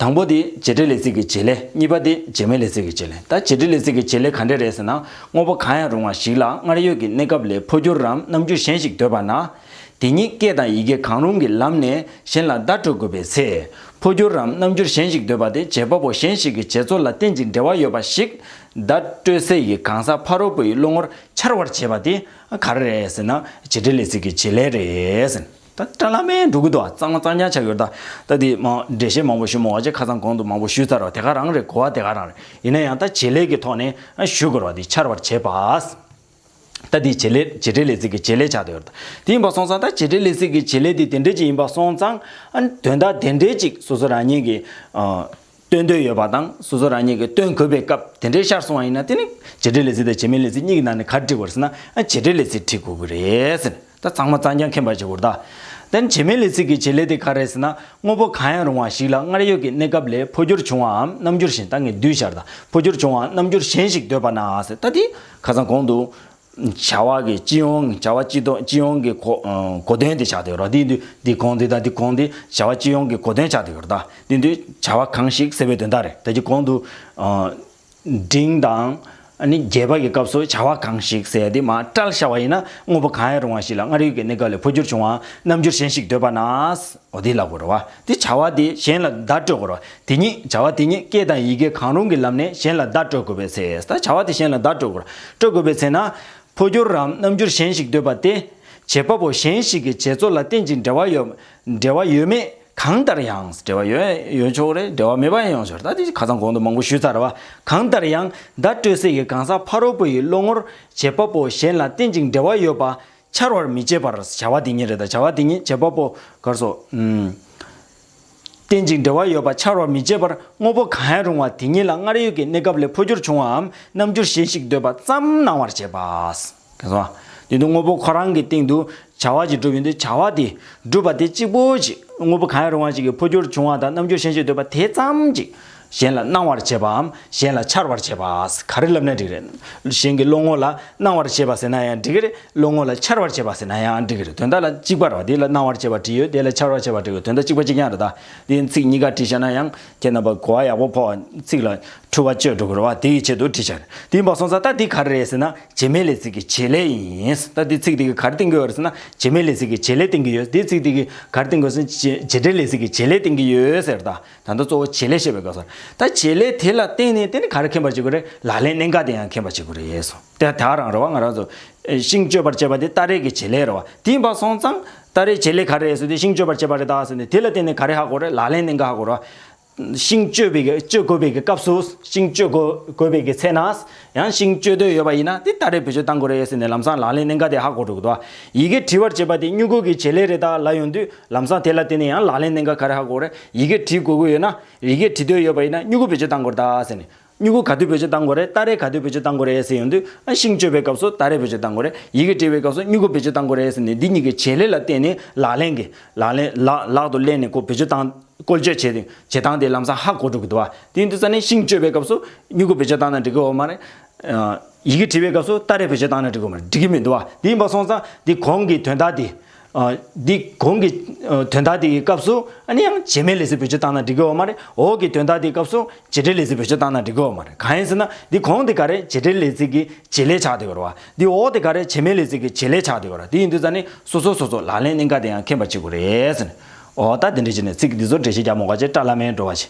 དང་པོ་དེ་བྱེད་འབྲེལ་ལས་ཚིག་གི་བྱེད་ལས། གཉིས་པ་དེ་བྱེད་མེད་ལས་ཚིག་གི་བྱེད་ལས། ད་བྱེད་འབྲེལ་ལས་ཚིག་གི་བྱེད་ལས་ག་འདྲ་རེད་ཟེར་ན། དངོས་པོ་གང་ཡང་རུང་བ་ཞིག་ལ་སྔར་ཡོད་ཀྱི་གནས་སྐབས་ལས་འཕོ་འགྱུར་རམ་རྣམ་འགྱུར་གཞན་ཞིག་འདོད་པ་ན། དེ་ཉིད་སྐད་དང་ཡི་གེ་གང་རུང་གི་ལམ་ནས་གཞན་ལ་བརྡ་སྤྲོད་དགོས་པའི་ཚེ། འཕོ་འགྱུར་རམ་རྣམ་འགྱུར་གཞན་ཞིག་འདོད་པ་དེ་བྱེད་པ་པོ་གཞན་ཞིག་གི་བྱེད་རྩོལ་ལ་རྟེན་ཅིང་འབྲེལ་བ་ཡོད་པ་ཞིག་བརྡ་སྤྲོད་སའི་གང་ཟག་ཕ་རོལ་པོ་ཡི་བློ་ངོར་འཆར་བར་བྱེད་པ་དེ་ག་རེ་རེད་ཟེར་ན། བྱེད་འབྲེལ་ལས་ཚིག་གི་བྱེད་ལས་རེད་ཟེར། ད་སྐྲ་ལྷག་མེད་འགྲོ་གི་འདུག་ཨ། གཙང་མ་གཙང་རྐྱང་ཆགས་ཡོད་ད། ད་དེ་མ་འགྲེལ་བཤད་མང་པོ་ཞུ་མ་དགོས་བྱས། ཁ་སང་གོང་དུ་མང་པོ་ཞུས་ཚར་བ་དེ་ག་རང་རེད། གོ་བ་དེ་ག་རང་རེད། ཡིན་ན་ཡང་ད་བྱེད་ལས་ཀྱི་ཐོག་ནས་ཞུ་དགོས་རེད་བ། དེ་འཆར་བར་བྱེད་པ། ད་འདི་བྱེད་ལས་བྱེད་འབྲེལ་ལས་ཚིག་གི་བྱེད་ལས་ཆགས་བསྡད་ཡོད་རེད། དེ་ཡིན་པ་སོང་ཙང་ད་བྱེད་འབྲེལ་ལས་ཚིག་གི་བྱེད་ལས་དེ་དེ་འདྲས་ཅིག་ཡིན་པ་སོང་ཙང་། ཨ་ནི་དོན་དག་དེ་འདྲས་ཅིག་སོ་སོ་རང་ཉིད་ཀྱིས་ཨ་སྟོན་འདོད་ཡོད་པ་དང་། སོ་སོ་རང་ཉིད་ཀྱིས་སྟོན་དགོས་པའི་སྐབས་དེ་འདྲས་ཤར་སོང་བ་ཡིན་ན། དེ་ནི་བྱེད་འབྲེལ་ལས་ཚིག་དང་བྱེད་མེད་ལས་ཚིག་གཉིས་ཀྱི་ནང་ནས་ག་རེ་འབྲི་དགོས་རེད་ཟེར་ན། ཨ་བྱེད་འབྲེལ་ལས་ཚིག་འབྲི་དགོས་ཀྱི་རེད་ཟེར། ད་ཚང་མ་གཙང་རྐྱང་མཁྱེན་པ་བྱེད་དགོས་རེད་ད། དེ་ནི་བྱེད་མེད་ལས་ཚིག་གི་བྱེད་ལས་དེ་ག་རེ་རེད་ཟེར་ན། དངོས་པོ་གང་ཡང་རུང་བ་ཞིག་ལ་སྔར་ཡོད་ཀྱི་གནས་སྐབས་ལས་འཕོ་འགྱུར་བྱུང་བའམ་རྣམ་འགྱུར་གཞན། ད་ངས་བསྡུས་བཞག་རེད་ད། འཕོ་འགྱུར་བྱུང་བའམ་རྣམ་འགྱུར་གཞན་ཞིག་འདོད་པ་ན་ཟེར། ད་དེ་ཁ་སང་གོང་དུ་བྱ་བ་གི་སྤྱི་ཡོངས། བྱ་བ་སྤྱི་དོན། སྤྱི་ཡོངས་ཀྱི་གོ་ཨ་གོ་དོན་དེ་ཆགས་བསྡད་ཡོད་རེད། དེ་དུས་འདི་གོང་དེ་དང་འདི་གོང་དེ་བྱ་བ་སྤྱི་ཡོངས་ཀྱི་གོ་དོན་ཆགས་བསྡད་ཡོད་རེད་ད། དེ་དུས་བྱ་བ་གང་ཞིག་ཟེར་བའི་དོན་དག་རེད། ད་ཅི་གོང་དུ་ཨ་འབྲིང་དང་ཨ་ནི་རྒྱས་པ་གི་སྐབས་སུ་བྱ་བ་གང་ཞིག་ཟེར་དེ་མར་བཀྲལ་བཞག་པ་ཡིན་ན། དངོས་པོ་གང་ཡང་རུང་བ་ཞིག་ལ་སྔར་ཡོད་ཀྱི་གནས་སྐབས་ལས་འཕོ་འགྱུར་བྱུང་བའམ་རྣམ་འགྱུར་གཞན་ཞིག་འདོད་པ་ན། འོ་དེ་ལབ་དགོས་རེད་བ། དེ་བྱ་བ་དེ་གཞན་ལ་བརྡ་སྤྲོད་དགོས་རེད་བ། དེ་ཉིད་བྱ་བ་དེ་ཉིད་སྐད་དང་ཡི་གེ་གང་རུང་གི་ལམ་ནས་གཞན་ལ་བརྡ་སྤྲོད་དགོས་པའི་ཚེ། ད་བྱ་བ་དེ་གཞན་ལ་བརྡ་སྤྲོད་དགོས་རེད། སྤྲོད་དགོས་པའི་ཚེ་ན། འཕོ་འགྱུར་རམ་རྣམ་འགྱུར་གཞན་ཞིག་འདོད་པ་དེ་བྱེད་པ་པོ་གཞན་ཞིག་གི་བྱེད་རྩོལ་ལ་རྟེན་ཅིང་འབྲེལ་བ་ཡོད། འབྲེལ་བ་ཡོད་མེད་གང་ལྟར་ཡང་། འབྲེལ་བ་ཡོད་ཡོད་ཆོག་རེད། འབྲེལ་བ་མེད་པ་ཡང་ཡོང་ཆོག་རེད། ད་དེ་ཁ་སང་གོང་དུ་མང་པོ་ཞུས་ཚར་བ། གང་ལྟར་ཡང་བརྡ་སྤྲོད་སའི་གང་ཟག་ཕ་རོལ་པོ་ཡི་བློ་ངོར་བྱེད་པ་པོ་གཞན་ལ་རྟེན་ཅིང་འབྲེལ་བ་ཡོད་པ་འཆར་བར་མི་བྱེད་པར། བྱ་བ་དེ་ཉིད་རེད་ད། བྱ་བ་དེ་ཉིད་བྱེད་པ་པོ་གར་སོ། ཨུམ། རྟེན་ཅིང་འབྲེལ་བ་ཡོད་པ་འཆར་བར་མི་བྱེད་པར། དངོས་པོ་གང་ཡང་རུང་བ་དེ་ཉིད་ལ་སྔར་ཡོད་ཀྱི་གནས་སྐབས་ལས་འཕོ་འགྱུར་བྱུང་བའམ་རྣམ་འགྱུར་གཞན་ཞིག་འདོད་པ་ཙམ་སྣང་བར་བྱེད་པ། ག་སོ། དེ་དུས་དངོས་པོ་ཁོ་རང་གི་སྟེང་དུ་བྱ་བ་ཅིག་གྲུབ་ཡོང་དུས། བྱ་བ་དེ་གྲུབ་པ་དེ་གཅིག་པོ་ཅིག་དངོས་པོ་གང་ཡང་རུང་བ་ཞིག་གི་འཕོ་འགྱུར་བྱུང་བ་དང་རྣམ་འགྱུར་གཞན་ཞིག་འདོད་པ་དེ་ཙམ་ཅིག་གཞན་ལ་སྣང་བར་བྱེད་པའམ་གཞན་ལ་འཆར་བར་བྱེད་པ། ག་རེ་ལབ་ན་འགྲིག་རེད། གཞན་གྱི་བློ་ངོ་ལ་སྣང་བར་བྱེད་པ་ཟེར་ན་ཡང་འགྲིག་གི་རེད། བློ་ངོ་ལ་འཆར་བར་བྱེད་པ་ཟེར་ན་ཡང་འགྲིག་གི་རེད། དོན་དག་ལ་གཅིག་པ་རེད་བ། དེ་ལ་སྣང་བར་བྱེད་པ་བྲིས་ཡོད། དེ་ལ་འཆར་བར་བྱེད་པ་བྲིས་ཡོད། དོན་དག་གཅིག་པ་གཅིག་རྐྱང་རེད་ད། དེ་ཚིག་གཉིས་ཀ་བྲིས་བཞག་ན་ཡང་ཁྱེད་རྣམ་པ་གོ་བ་ཡག་པོ་ཕོག་པ། ཚིག་ལ་འཁྲུལ་བ་གཅོད་འགྲོ་གི་རེད་བ། དེ་ཡི་ཆེད་དུ་བྲིས་བཞག་རེད། དེ་ཡིན་པ་སོང་ཙང་ད་དེ་ག་རེ་རེད་ཟེར་ན། བྱེད་མེད་ལས་ཚིག་གི་བྱེད་ལས་ཡིན། ད་དེ་ཚིག་དེ་གི་ག་རེ་བསྟན་གྱི་ཡོད་རེད་ཟེར་ན། བྱེད་མེད་ལས་ཚིག་གི་བྱེད་ལས་བསྟན་གྱི་ཡོད། དེ་ཚིག་དེ་གི་ག་རེ་བསྟན་གྱི་ཡོད་ཟེར་ན། བྱེད་འབྲེལ་ལས་ཚིག་གི་བྱེད་ལས་བསྟན་གྱི་ཡོད་ཟེར་ད། ད་ལྟ་གཙོ་བོ་བྱེད་ལས་བཤད་པའི་སྐབས་སུ། ད་བྱེད་ལས་དེ་ལ་བརྟེན་ནས་དེ་ནི་ག་རེ་མཁྱེན་པར་བྱེད་དགོས་རེད། ལག་ལེན་གནད་འགག་དེ་ཡང་མཁྱེན་པར་བྱེད་དགོས་རེད་སོ། དེ་ད་རང་རེད་བ། ང་རང་ཚོ་ཤིང་གཅོད་པར་བྱེད་པ་དེ་སྟ་རེ་གི་བྱེད་ལས་རེད་བ། དེ་ཡིན་པ་སོང་ཙང་སྟ་རེ་བྱེད་ལས་ག་རེ་རེད་ཟེར་དུས། ཤིང་གཅོད་པར་བྱེད་པ་རེད་ད་ཟེར་ནས་དེ་ལ་བརྟེན་ནས་ག་རེ་ཧ་གོ་རེད། ལག་ལེན་གནད་འགག་ཧ་གོ་རེད་བ། ཤིང་གཅོད་པའི་གི་གཅོད་དགོས་པའི་གི་སྐབས་སུ། ཤིང་གཅོད་དགོས་དགོས་པའི་གི་ཚེ་ན། ཡང་ཤིང་གཅོད་འདོད་ཡོད་པ་ཡིན་ན་དེ་སྟ་རེ་བེད་སྤྱོད་བཏང་དགོས་རེད་ཟེར་ནས་ལམ་སང་ལག་ལེན་གནད་འགག་དེ་ཧ་གོ་འགྲོ་གི་འདུག་བ། ཡི་གེ་བྲི་བར་བྱེད་པ་དེ་མྱུ་གུ་གི་བྱེད་ལས་རེད་ད་ལབ་ཡོང་དུས། ལམ་སང་དེ་ལ་བརྟེན་ནས་ཡང་ལག་ལེན་གནད་འགག་ག་རེ་ཧ་གོ་རེད། ཡི་གེ་བྲི་དགོས་ཀྱི་ཡོད་ན། ཡི་གེ་བྲི་འདོད་ཡོད་པ་ཡིན་ན་མྱུ་གུ་བེད་སྤྱོད་བཏང་དགོས་རེད་ད་ཟེར་ནས། མྱུ་གུ་ག་དུས་བེད་སྤྱོད་བཏང་དགོས་རེད། སྟ་རེ་ག་དུས་བེད་སྤྱོད་བཏང་དགོས་རེད་ཟེར་ཡོང་དུས། ཨ་ཤིང་གཅོད་པའི་སྐབས་སུ་སྟ་རེ་བེད་སྤྱོད་བཏང་དགོས་རེད། ཡི་གེ་འབྲི་བའི་སྐབས་སུ་མྱུ་གུ་བེད་སྤྱོད་བཏང་དགོས་རེད་ཟེར་ནས། འདི་གཉིས་ཀྱི་བྱེད་ལས་ལ་བརྟེན་ནས་ལག་ལེན་གྱི་ལག་ལེན་ལག་ལག་ཏུ་ལེན་ནས་ཁོ་བེད་སྤྱོད་བཏང་། བཀོལ་སྤྱོད་བྱེད་བྱེད་སྟངས་དེ་ལམ་སང་ཧ་གོ་འགྲོ་གི་འདུག་བ། དེ་ཡིན་དུས་ཙ་ནས་ཤིང་གཅོད་པའི་སྐབས་སུ་མྱུ་གུ་བེད་སྤྱོད་བཏང་ན་འགྲིག་གི་ཡོད་མ་རེད། ཡི་གེ་བྲི་བའི་སྐབས་སུ་སྟ་རེ་བེད་སྤྱོད་བཏང་ན་འགྲིག་གི་ཡོད་མ་རེད། འགྲིག་གི་མི་འདུག་བ། དེ་ཡིན་པ་སོང་ཙང་འདི་གོང་གི་དོན་དག་དེ། འདི་གོང་གི་དོན་དག་དེ་ཡི་སྐབས་སུ་ཨ་ནི་ཡང་བྱེད་མེད་ལས་ཚིག་བེད་སྤྱོད་བཏང་ན་འགྲིག་གི་ཡོད་མ་རེད། འོག་གི་དོན་དག་དེའི་སྐབས་སུ་བྱེད་འབྲེལ་ལས་ཚིག་བེད་སྤྱོད་བཏང་ན་འགྲིག་གི་ཡོད་མ་རེད། གང་ཡིན་ཟེར་ན་འདི་གོང་དེ་ག་རེ་བྱེད་འབྲེལ་ལས་ཚིག་གི་བྱེད་ལས་ཆགས་བསྡད་ཡོད་རེད་བ། འདི་འོག་དེ་ག་རེ་བྱེད་མེད་ལས་ཚིག་གི་བྱེད་ལས་ཆགས་བསྡད་ཡོད་རེད། དེ་ཡིན་དུས་ཙ་ནས་སོ་སོ་སོ་སོ་ལག་ལེན་གནད་འགག་དེ་ཡང་མཁྱེན་པ་བྱེད་དགོས་རེད་ཟེར་ནས། འོ་ད་དེ་འདྲ་བྱས་ནས་ཚིག་འདི་ཚོ་འགྲེལ་བཤད་རྒྱག་མ་དགོས་བྱས། སྐྲ་ལྷག་མེད་འགྲོ་བ་བྱས།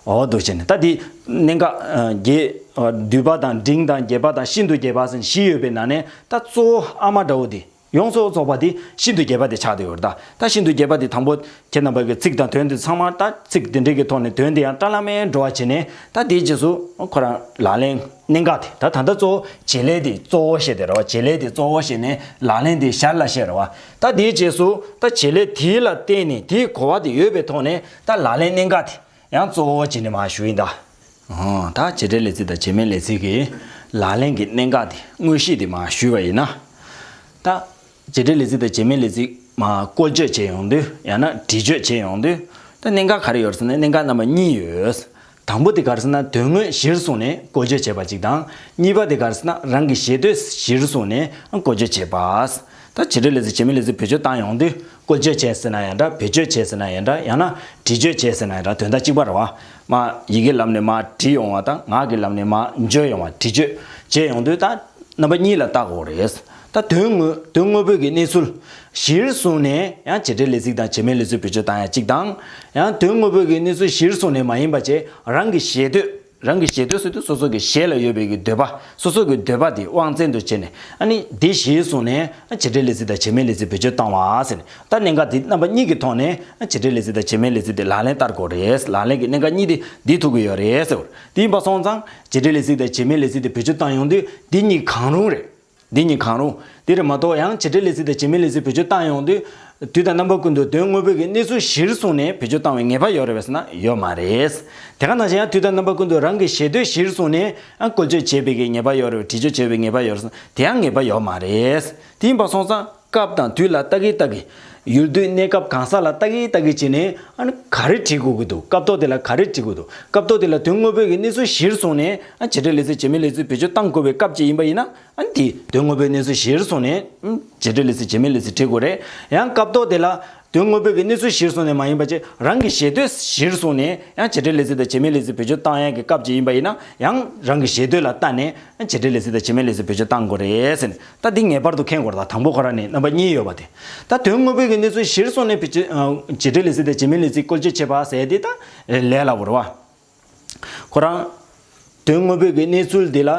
འོ་འདུག་བྱས་ནས་ད་འདི་གནད་འགག་ཨ་རྒྱས་ཨ་བསྡུས་པ་དང་འབྲིང་དང་རྒྱས་པ་དང་ཤིན་ཏུ་རྒྱས་པ་ཟེར་བཞི་ཡོད་པའི་ནང་ནས་ད་གཙོ་བོ་ཨ་མ་འདྲ་བོ་འདི། ཡོངས་སུ་རྫོགས་པ་དེ་ཤིན་ཏུ་རྒྱས་པ་དེ་ཆགས་བསྡད་ཡོད་རེད་ད། ད་ཤིན་ཏུ་རྒྱས་པ་དེ་དང་པོ་ཁྱེད་རྣམ་པ་གི་ཚིག་དང་དོན་དེ་ཚང་མ་ད་ཚིག་དེ་འདྲའི་གི་ཐོག་ནས་དོན་དེ་ཡང་བཀྲ་ལམ་མེར་འགྲོ་བ་བྱས་ནས། ད་དེའི་རྗེས་སུ་ཁོ་རང་ལག་ལེན་གནད་འགག་དེ་ད་ད་ལྟ་གཙོ་བོ་བྱེད་ལས་དེ་གཙོ་བོ་བཤད་དེ་རེད་བ། བྱེད་ལས་དེ་གཙོ་བོ་བཤད་ནས་ལག་ལེན་དེ་ཞར་ལ་བཤད་རེད་བ། ད་དེའི་རྗེས་སུ་ད་བྱེད་ལས་དེ་ལ་བརྟེན་ནས་དེའི་གོ་བ་དེ་ཡོད་པའི་ཐོག་ནས་ད་ལག་ལེན་གནད་འགག་དེ་ཡང་གཙོ་བོ་བྱས་ནས་མར་ཞུ་ཡིན་ད། ཨོ། ད་བྱེད་འབྲེལ་ལས་ཚིག་དང་བྱེད་མེད་ལས་ཚིག་གི་ལག་ལེན་གྱི་གནད་འགག་དེ་དངོས་གཞི་དེ་མར་ཞུས་པ་ཡིན་ན། ད་བྱེད་འབྲེལ་ལས་ཚིག་དང་བྱེད་མེད་ལས་ཚིག་མར་བཀོལ་སྤྱོད་བྱེད་ཡོང་དུས། ཡང་ན་འདྲི་གཅོད་བྱེད་ཡོང་དུས། ད་གནད་འགག་ག་རེ་ཡོད་ཟེར་ན་གནད་འགག་རྣམ་པ་གཉིས་ཡོད། དང་པོ་དེ་ག་རེ་ཟེར་ན་དོན་དངོས་གཞིར་བཟུང་ནས་བཀོལ་སྤྱོད་བྱེད་པ་གཅིག་དང་། གཉིས་པ་དེ་ག་རེ་ཟེར་ན་རང་གི་ཞེ་འདོད་གཞིར་བཟུང་ནས་བཀོལ་སྤྱོད་བྱེད་པ། ད་བྱེད་འབྲེལ་ལས་ཚིག་བྱེད་མེད་ལས་ཚིག་བེད་སྤྱོད་བཏང་ཡོང་དུས། བཀོལ་སྤྱོད་བྱས་ཟེར་ན་ཡང་འདྲ། བེད་སྤྱོད་བྱས་ཟེར་ན་ཡང་འདྲ། ཡང་ན་འདྲི་གཅོད་བྱས་ཟེར་ན་ཡང་འདྲ། དོན་དག་གཅིག་པ་རེད་བ། མར་ཡི་གེའི་ལམ་ནས་མར་འདྲི་ཡོང་བ་དང་། ངག་གི་ལམ་ནས་མར་བརྗོད་ཡོང་བ། འདྲི་གཅོད་བྱས་ཡོང་དུས་ད་རྣམ་པ་གཉིས་ལ་བལྟ་དགོས་རེད། ད་དོན་དངོས། དོན་དངོས་པོའི་གི་གནས་ཚུལ་གཞིར་བཟུང་ནས་ཡང་བྱེད་འབྲེལ་ལས་ཚིག་དང་བྱེད་མེད་ལས་ཚིག་བེད་སྤྱོད་བཏང་ཡ་གཅིག་དང་། ཡང་དོན་དངོས་པོའི་གི་གནས་ཚུལ་གཞིར་བཟུང་ནས་མ་ཡིན་པ་བྱས། རང་གི་ཞེ་འདོད། རང་གི་ཞེ་འདོད་ཟེར་དུས་སོ་སོ་གི་ཞེ་ལ་ཡོད་པའི་གི་འདོད་པ། སོ་སོ་གི་འདོད་པ་དེ་དབང་བཙན་དུ་བྱས་ནས། ཨ་ནི་དེ་གཞིར་བཟུང་ནས་བྱེད་འབྲེལ་ལས་ཚིག་དང་བྱེད་མེད་ལས་ཚིག་བེད་སྤྱོད་བཏང་བ་ཟེར་ནས། ད་གནད་འགག་དེ་རྣམ་པ་གཉིས་ཀྱི་ཐོག་ནས་བྱེད་འབྲེལ་ལས་ཚིག་དང་བྱེད་མེད་ལས་ཚིག་དེ་ལག་ལེན་བསྟར་དགོས་རེད། ལག་ལེན་གྱི་གནད་འགག་གཉིས་དེ་འདི་ཐུག་གི་ཡོད་རེད་ཟེར་བ། དེ་ཡིན་པ་སོང་ཙང་བྱེད་འབྲེལ་ལས་ཚིག་དང་བྱེད་མེད་ལས་ཚིག་དེ་བེད་སྤྱོད་བཏང་ཡོང་དུས་འདི་གཉིས་གང་རུང་རེད། འདི་གཉིས་གང་རུང་། དེ་རེད་མ་གཏོགས་ཡང་བྱེད་འབྲེལ་ལས་ཚིག་དང་བྱེད་མེད་ལས་ཚིག་བེད་སྤྱོད་བཏང་ཡོང་དུས། དུས་དང་རྣམ་པ་ཀུན་ཏུ་དོན་དངོས་པོའི་གི་གནས་ཚུལ་གཞིར་བཟུང་ནས་བེད་སྤྱོད་བཏང་བའི་ངེས་པ་ཡོད་རེད་པས་ཟེར་ན་ཡོད་མ་རེད། དེ་ག་ནང་བཞིན་ཡང་དུས་དང་རྣམ་པ་ཀུན་ཏུ་རང་གི་ཞེ་འདོད་གཞིར་བཟུང་ནས་ཡང་བཀོལ་སྤྱོད་བྱེད་པའི་གི་ངེས་པ་ཡོད་རེད། འདྲི་གཅོད་བྱེད་པའི་ངེས་པ་ཡོད་རེད་ཟེར་ན་དེ་ཡང་ངེས་པ་ཡོད་མ་རེད། དེ་ཡིན་པ་སོང་ཙང་སྐབས་དང་དུས་ལ་ལྟ་གི་ལྟ་གི། ཡུལ་དུས་གནས་སྐབས་གང་ཟག་ལ་ལྟ་གི་ལྟ་གི་བྱས་ནས། ཨ་ནི་ག་རེ་འབྲི་དགོས་ཀྱི་འདུག་སྐབས་ཐོག་དེ་ལ་ག་རེ་འབྲི་དགོས་འདུག་སྐབས་ཐོག་དེ་ལ་དོན་དངོས་པོའི་གི་གནས་ཚུལ་གཞིར་བཟུང་ནས། ཨ་བྱེད་འབྲེལ་ལས་ཚིག་བྱེད་མེད་ལས་ཚིག་བེད་སྤྱོད་བཏང་དགོས་པའི་སྐབས་ཅིག་ཡིན་པ་ཡིན་ན། ཨ་ནི་དེ་དོན་དངོས་པོའི་གནས་ཚུལ་གཞིར་བཟུང་ནས། ཨ་བྱེད་འབྲེལ་ལས་ཚིག་བྱེད་མེད་ལས་ཚིག་འབྲི་དགོས་རེད། ཡང་སྐབས་ཐོག་དེ་ལ་དོན་དངོས་པོའི་གི་གནས་ཚུལ་གཞིར་བཟུང་ནས་མ་ཡིན་པ་བྱས། རང་གི་ཞེ་འདོད་གཞིར་བཟུང་ནས་ཡང་བྱེད་འབྲེལ་ལས་ཚིག་དང་བྱེད་མེད་ལས་ཚིག་བེད་སྤྱོད་བཏང་ཡག་གི་སྐབས་ཅིག་ཡིན་པ་ཡིན་ན། ཡང་རང་གི་ཞེ་འདོད་ལ་ལྟ་ནས་བྱེད་འབྲེལ་ལས་ཚིག་དང་བྱེད་མེད་ལས་ཚིག་བེད་སྤྱོད་བཏང་དགོས་རེད་ཟེར་ནས། ད་འདི་ངེས་པར་དུ་མཁྱེན་དགོས་རེད། ད་དང་པོ་ཁོ་རང་ནས་རྣམ་པ་གཉིས་ཡོད་པ་དེ། ད་དོན་དངོས་པོའི་གི་གནས་ཚུལ་གཞིར་བཟུང་ནས་བེད་སྤྱོད། ཨ་བྱེད་འབྲེལ་ལས་ཚིག་དང་བྱེད་མེད་ལས་ཚིག་བཀོལ་སྤྱོད་བྱེད་པ་ཟེར་དེ་ད་ལས་སླ་པོ་རེད་བ། ཁོ་རང་དོན་དངོས་པོའི་གི་གནས་ཚུལ་འདི་ལ་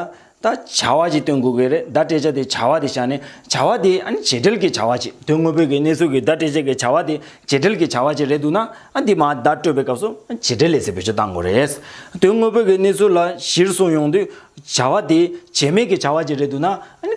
ད་བྱ་བ་ཞིག་སྟོན་དགོས་ཀྱི་རེད། བརྡ་སྤྲད་བྱ་དེ་བྱ་བ་དེ་བཞག་ནས། བྱ་བ་དེ་ཨ་ནི་བྱེད་འབྲེལ་གྱི་བྱ་བ་ཅིག་དོན་དངོས་པོའི་གི་གནས་ཚུལ་གྱི་བརྡ་སྤྲད་བྱ་གི་བྱ་བ་དེ་བྱེད་འབྲེལ་གྱི་བྱ་བ་ཅིག་རེད་འདུག་ན། ཨ་འདི་མར་བརྡ་སྤྲོད་པའི་སྐབས་སུ་བྱེད་འབྲེལ་ལས་ཚིག་བེད་སྤྱོད་བཏང་དགོས་རེད། དོན་དངོས་པོའི་གི་གནས་ཚུལ་ལ་གཞིར་བཟུང་ཡོང་དུས་བྱ་བ་དེ་བྱེད་མེད་ཀྱི་བྱ་བ་ཅིག་རེད་འདུག་ན། ཨ་ནི་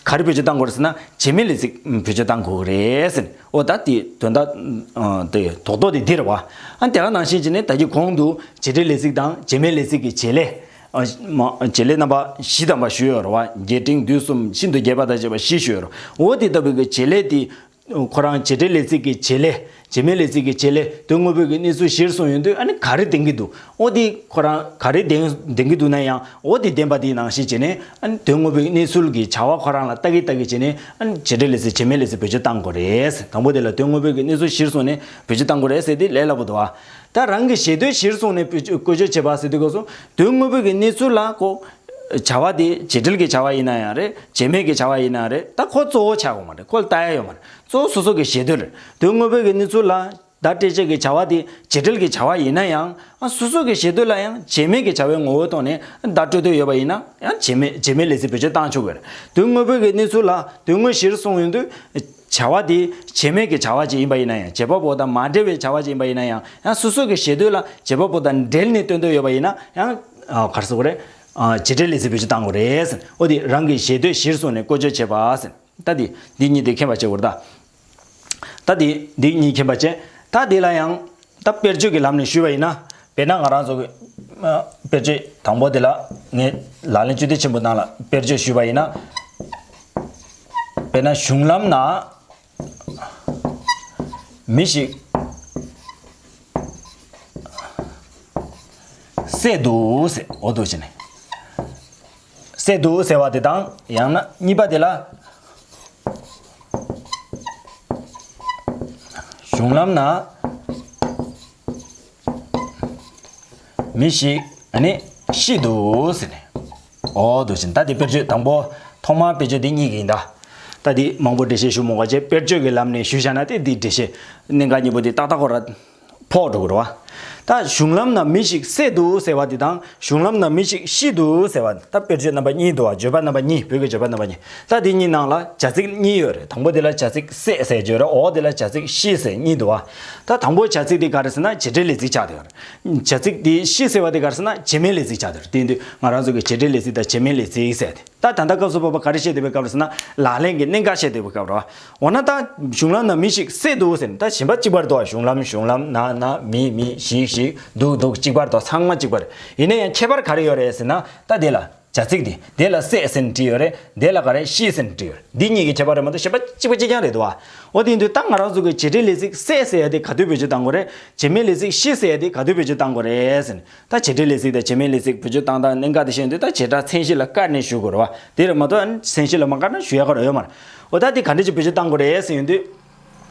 ག་རེ་བེད་སྤྱོད་བཏང་དགོས་རེད་ཟེར་ན། བྱེད་མེད་ལས་ཚིག་བེད་སྤྱོད་བཏང་དགོས་རེད་ཟེར། འོ་ད་དེ་དོན་དག་ཨ་དེ་རྡོག་རྡོག་དེ་འདི་རེད་བ། ཨ་དེ་ག་ནང་བཞིན་བྱས་ནས་ད་གིན་གོང་དུ་བྱེད་འབྲེལ་ལས་ཚིག་དང་བྱེད་མེད་ལས་ཚིག་གི་བྱེད་ལས། ཨ་མ་བྱེད་ལས་རྣམ་པ་བཞི་དང་པོ་ཞུས་ཡོད་རེད་བ། རྒྱས་འབྲིང་བསྡུས་གསུམ། ཤིན་ཏུ་རྒྱས་པ་དང་བཅས་པ་བཞི་ཞུས་ཡོད་རེད། འོ་དེ་ལྟ་བུའི་གི་བྱེད་ལས་དེ། ཁོ་རང་བྱེད་འབྲེལ་ལས་ཚིག་གི་བྱེད་ལས། བྱེད་མེད་ལས་ཚིག་གི་བྱེད་ལས། དོན་དངོས་པོའི་གི་གནས་ཚུལ་གཞིར་བཟུང་ཡོང་དུས། ཨ་ནི་ག་རེ་ལྡན་གྱི་འདུག་འོ་དེ་ཁོ་རང་ག་རེ་ལྡན་ལྡན་གྱི་འདུག་ན་ཡང་། འོ་དེ་ལྡན་པ་དེའི་ནང་བཞིན་བྱས་ནས། ཨ་ནི་དོན་དངོས་པོའི་གནས་ཚུལ་གྱི་བྱ་བ་ཁོ་རང་ལ་ལྟ་གི་ལྟ་གི་བྱས་ནས། ཨ་ནི་བྱེད་འབྲེལ་ལས་ཚིག་བྱེད་མེད་ལས་ཚིག་བེད་སྤྱོད་བཏང་དགོས་རེད། དང་པོ་དེ་ལ་དོན་དངོས་པོའི་གི་གནས་ཚུལ་གཞིར་བཟུང་ནས་བེད་སྤྱོད་བཏང་དགོས་རེད་ཟེར་དེ་ལས་སླ་པོ་འདུག་བ། ད་རང་གི་ཞེ་འདོད་གཞིར་བཟུང་ནས་བེད་སྤྱོད་བཀོལ་སྤྱོད་བྱེད་པ་ཟེར་དུས་སྐབས་སུ། དོན་དངོས་པོའི་གི་གནས་ཚུལ་ལ་ཁོ། བྱ་བ་དེ་བྱེད་འབྲེལ་གྱི་བྱ་བ་ཡིན་ན་ཡང་རེད། བྱེད་མེད་ཀྱི་བྱ་བ་ཡིན་ན་ཡང་རེད། ད་ཁོ་གཙོ་བོ་ཆགས་དགོས་མ་རེད། ཁོ་ལ་ལྟ་ཡ་ཡོད་མ་རེད། གཙོ་བོ་སོ་སོ་གི་ཞེ་འདོད་རེད། དོན་དངོས་པོའི་གི་གནས་ཚུལ་ལ་བརྡ་སྤྲད་བྱེད་ཀྱི་བྱ་བ་དེ་བྱེད་འབྲེལ་གྱི་བྱ་བ་ཡིན་ན་ཡང་། ཨ་སོ་སོ་གི་ཞེ་འདོད་ལ་ཡང་བྱེད་མེད་ཀྱི་བྱ་བའི་ངོ་བོའི་ཐོག་ནས་བརྡ་སྤྲོད་འདོད་ཡོད་པ་ཡིན་ན། ཡང་བྱེད་མེད་བྱེད་མེད་ལས་ཚིག་བེད་སྤྱོད་བཏང་ཆོག་གི་རེད། དོན་དངོས་པོའི་གི་གནས་ཚུལ་ལ་དོན་དངོས་གཞིར་བཟུང་ཡོང་དུས། བྱ་བ་དེ་བྱེད་མེད་ཀྱི་བྱ་བ་ཅིག་ཡིན་པ་ཡིན་ན་ཡང་། བྱེད་པ་པོ་དང་མ་འབྲེལ་བའི་བྱ་བ་ཅིག་ཡིན་པ་ཡིན་ན་ཡང་། ཡང་སོ་སོ་གི་ཞེ་འདོད་ལ་བྱེད་པ་པོ་དང་འབྲེལ་ནས་སྟོན་འདོད་ཡོད་པ་ཡིན་ན། ཡང་ཨ་ག་རེ་ཟེར་དགོས་རེད། ཨ་བྱེད་འབྲེལ་ལས་ཚིག་བེད་སྤྱོད་བཏང་དགོས་རེད་ཟེར། འོ་དེ་རང་གི་ཞེ་འདོད་གཞིར་བཟུང་ནས་བཀོལ་སྤྱོད་བྱེད་པ་ཟེར། ད་དེ་འདི་གཉིས་དེ་མཁྱེན་པ་བྱེད་དགོས་རེད་ད། ད་དེ་འདི་གཉིས་མཁྱེན་པ་བྱས། ད་དེ་ལ་ཡང་ད་དཔེར་བརྗོད་ཀྱི་ལམ་ནས་ཞུས་པ་ཡིན་ན། དཔེར་ན་ང་རང་ཚོ་གི་ཨ་དཔེར་བརྗོད་དང་པོ་དེ་ལ་ངས་ལག་ལེན་བཅུ་གཏེར་ཆེན་པོ་ནང་ལ་དཔེར་བརྗོད་ཞུས་པ་ཡིན་ན། དཔེར་ན་གཞུང་ལམ་ན་མི་ཞིག་བསད་འདུག་ཟེར། འོ་འདུག་བྱས་ནས། བསད་འདུག་ཟེར་བ་དེ་དང་། ཡང་ན་གཉིས་པ་དེ་ལ། གཞུང་ལམ་ན་མི་ཞིག་ཨ་ནི་ཤི་འདུག་ཟེར་ནས། འོ་འདུག་བྱས་ནས། ད་དེ་དཔེར་བརྗོད་དང་པོ། ཐོག་མར་དཔེར་བརྗོད་དེ་གཉིས་ཀྱི་ཡིན་ད། ད་དེ་མང་པོ་འགྲེལ་བཤད་ཞུ་མི་དགོས་བྱས། དཔེར་བརྗོད་ཀྱི་ལམ་ནས་ཞུས་བཞག་ན་དེ་དེའི་འགྲེལ་བཤད་གནད་འགག་གཉིས་པོ་དེ་ཏག་ཏག་ཁོ་ར་ཕོག་འགྲོ་གི་རེད་བ། ད་གཞུང་ལམ་ན་མི་ཞིག་བསད་འདུག་ཟེར་བ་འདི་དང་གཞུང་ལམ་ན་མི་ཞིག་ཤི་འདུག་ཟེར་བ་ད་དཔེར་བརྗོད་རྣམ་པ་གཉིས་འདུག་བ། བརྗོད་པ་རྣམ་པ་གཉིས། བོད་ཀྱི་བརྗོད་པ་རྣམ་པ་གཉིས། ད་འདི་གཉིས་ནང་ལ་བྱ་ཚིག་གཉིས་ཡོད་རེད། དང་པོ་འདི་ལ་བྱ་ཚིག་བསད་ཟེར་བརྗོད་རེད། འོག་འདི་ལ་བྱ་ཚིག་ཤི་ཟེར་གཉིས་འདུག་བ། ད་དང་པོ་བྱ་ཚིག་འདི་ག་རེ་ཟེར་ན་བྱེད་འབྲེལ་ལས་ཚིག་ཆགས་བསྡད་ཡོད་རེད། བྱ་ཚིག་འདི་ཤི་ཟེར་བ་འདི་ག་རེ་ཟེར་ན་བྱེད་མེད་ལས་ཚིག་ཆགས་བསྡད་ཡོད་རེད། དེ་ཡིན་དུས་ང་རང་ཚོ་གི་བྱེད་འབྲེལ་ལས་ཚིག་དང་བྱེད་མེད་ལས་ཚིག་ཟེར་ཏེ། ད་ད་ལྟ་སྐབས་སུ་བབ་པ་ག་རེ་བཤད་བསྡད་པའི་སྐབས་རེད་ཟེར་ན་ལག་ལེན་གྱི་གནད་འགག་བཤད་བསྡད་པའི་སྐབས་རེད་བ། འོ་ན་ད་གཞུང་ལམ་ན་མི་ཞིག་བསད་འདུག་ཟེར་ནས་ད་གཞན་པ་གཅིག་པ་རེད་དོ། གཞུང་ལམ་གཞུང་ལམ་ན་ན་མི་མི་ཞིག་ཞིག་འདུག་འདུག་གཅིག་པ་རེད་དོ། ཚང་མ་གཅིག་པ་རེད། ཡིན་ན་ཡང་ཁྱད་པར་ག་རེ་ཡོད་རེད་ཟེར་ན་ད་དེ་ལ་བྱ་ཚིག་དེ་དེ་ལ་བསད་ཟེར་ནས་བྲིས་ཡོད་རེད། དེ་ལ་ག་རེ་ཤི་ཟེར་ནས་བྲིས་ཡོད་རེད། འདི་གཉིས་ཀྱི་ཁྱད་པར་རེད་མ་གཏོགས་གཞན་པ་གཅིག་པ་གཅིག་རྐྱང་རེད་དོ། འོ་དེ་ཡིན་དུས་ད་ང་རང་ཚོ་གི་བྱེད་འབྲེལ་ལས་ཚིག་བསད་ཟེར་ཡ་དེ་ག་དུས་བེད་སྤྱོད་བཏང་དགོས་རེད། བྱེད་མེད་ལས་ཚིག་ཤི་ཟེར་ཡ་དེ་ག་དུས་བེད་སྤྱོད་བཏང་དགོས་རེད་ཟེར་ནས། ད་བྱེད་འབྲེལ་ལས་ཚིག་དང་བྱེད་མེད་ལས་ཚིག་བེད་སྤྱོད་བཏང་སྟངས་གནད་འགག་དེ་ཤེས་ཡོང་དུས་ད་བྱེ་བྲག་མཚན་གཞི་ལ་བཀར་ནས་ཞུ་དགོས་རེད་བ། དེ་རེད་མ་གཏོགས་མཚན་གཞི་ལ་མ་བཀར་ན་ཞུ་ཡག་ག་རེ་ཡོད་མ་རེད། འོ་ད་དེ་ག་འདྲ་ཅིག་བེད་སྤྱོད་བཏང་དགོས་རེད་ཟེར་ཡོང་དུས།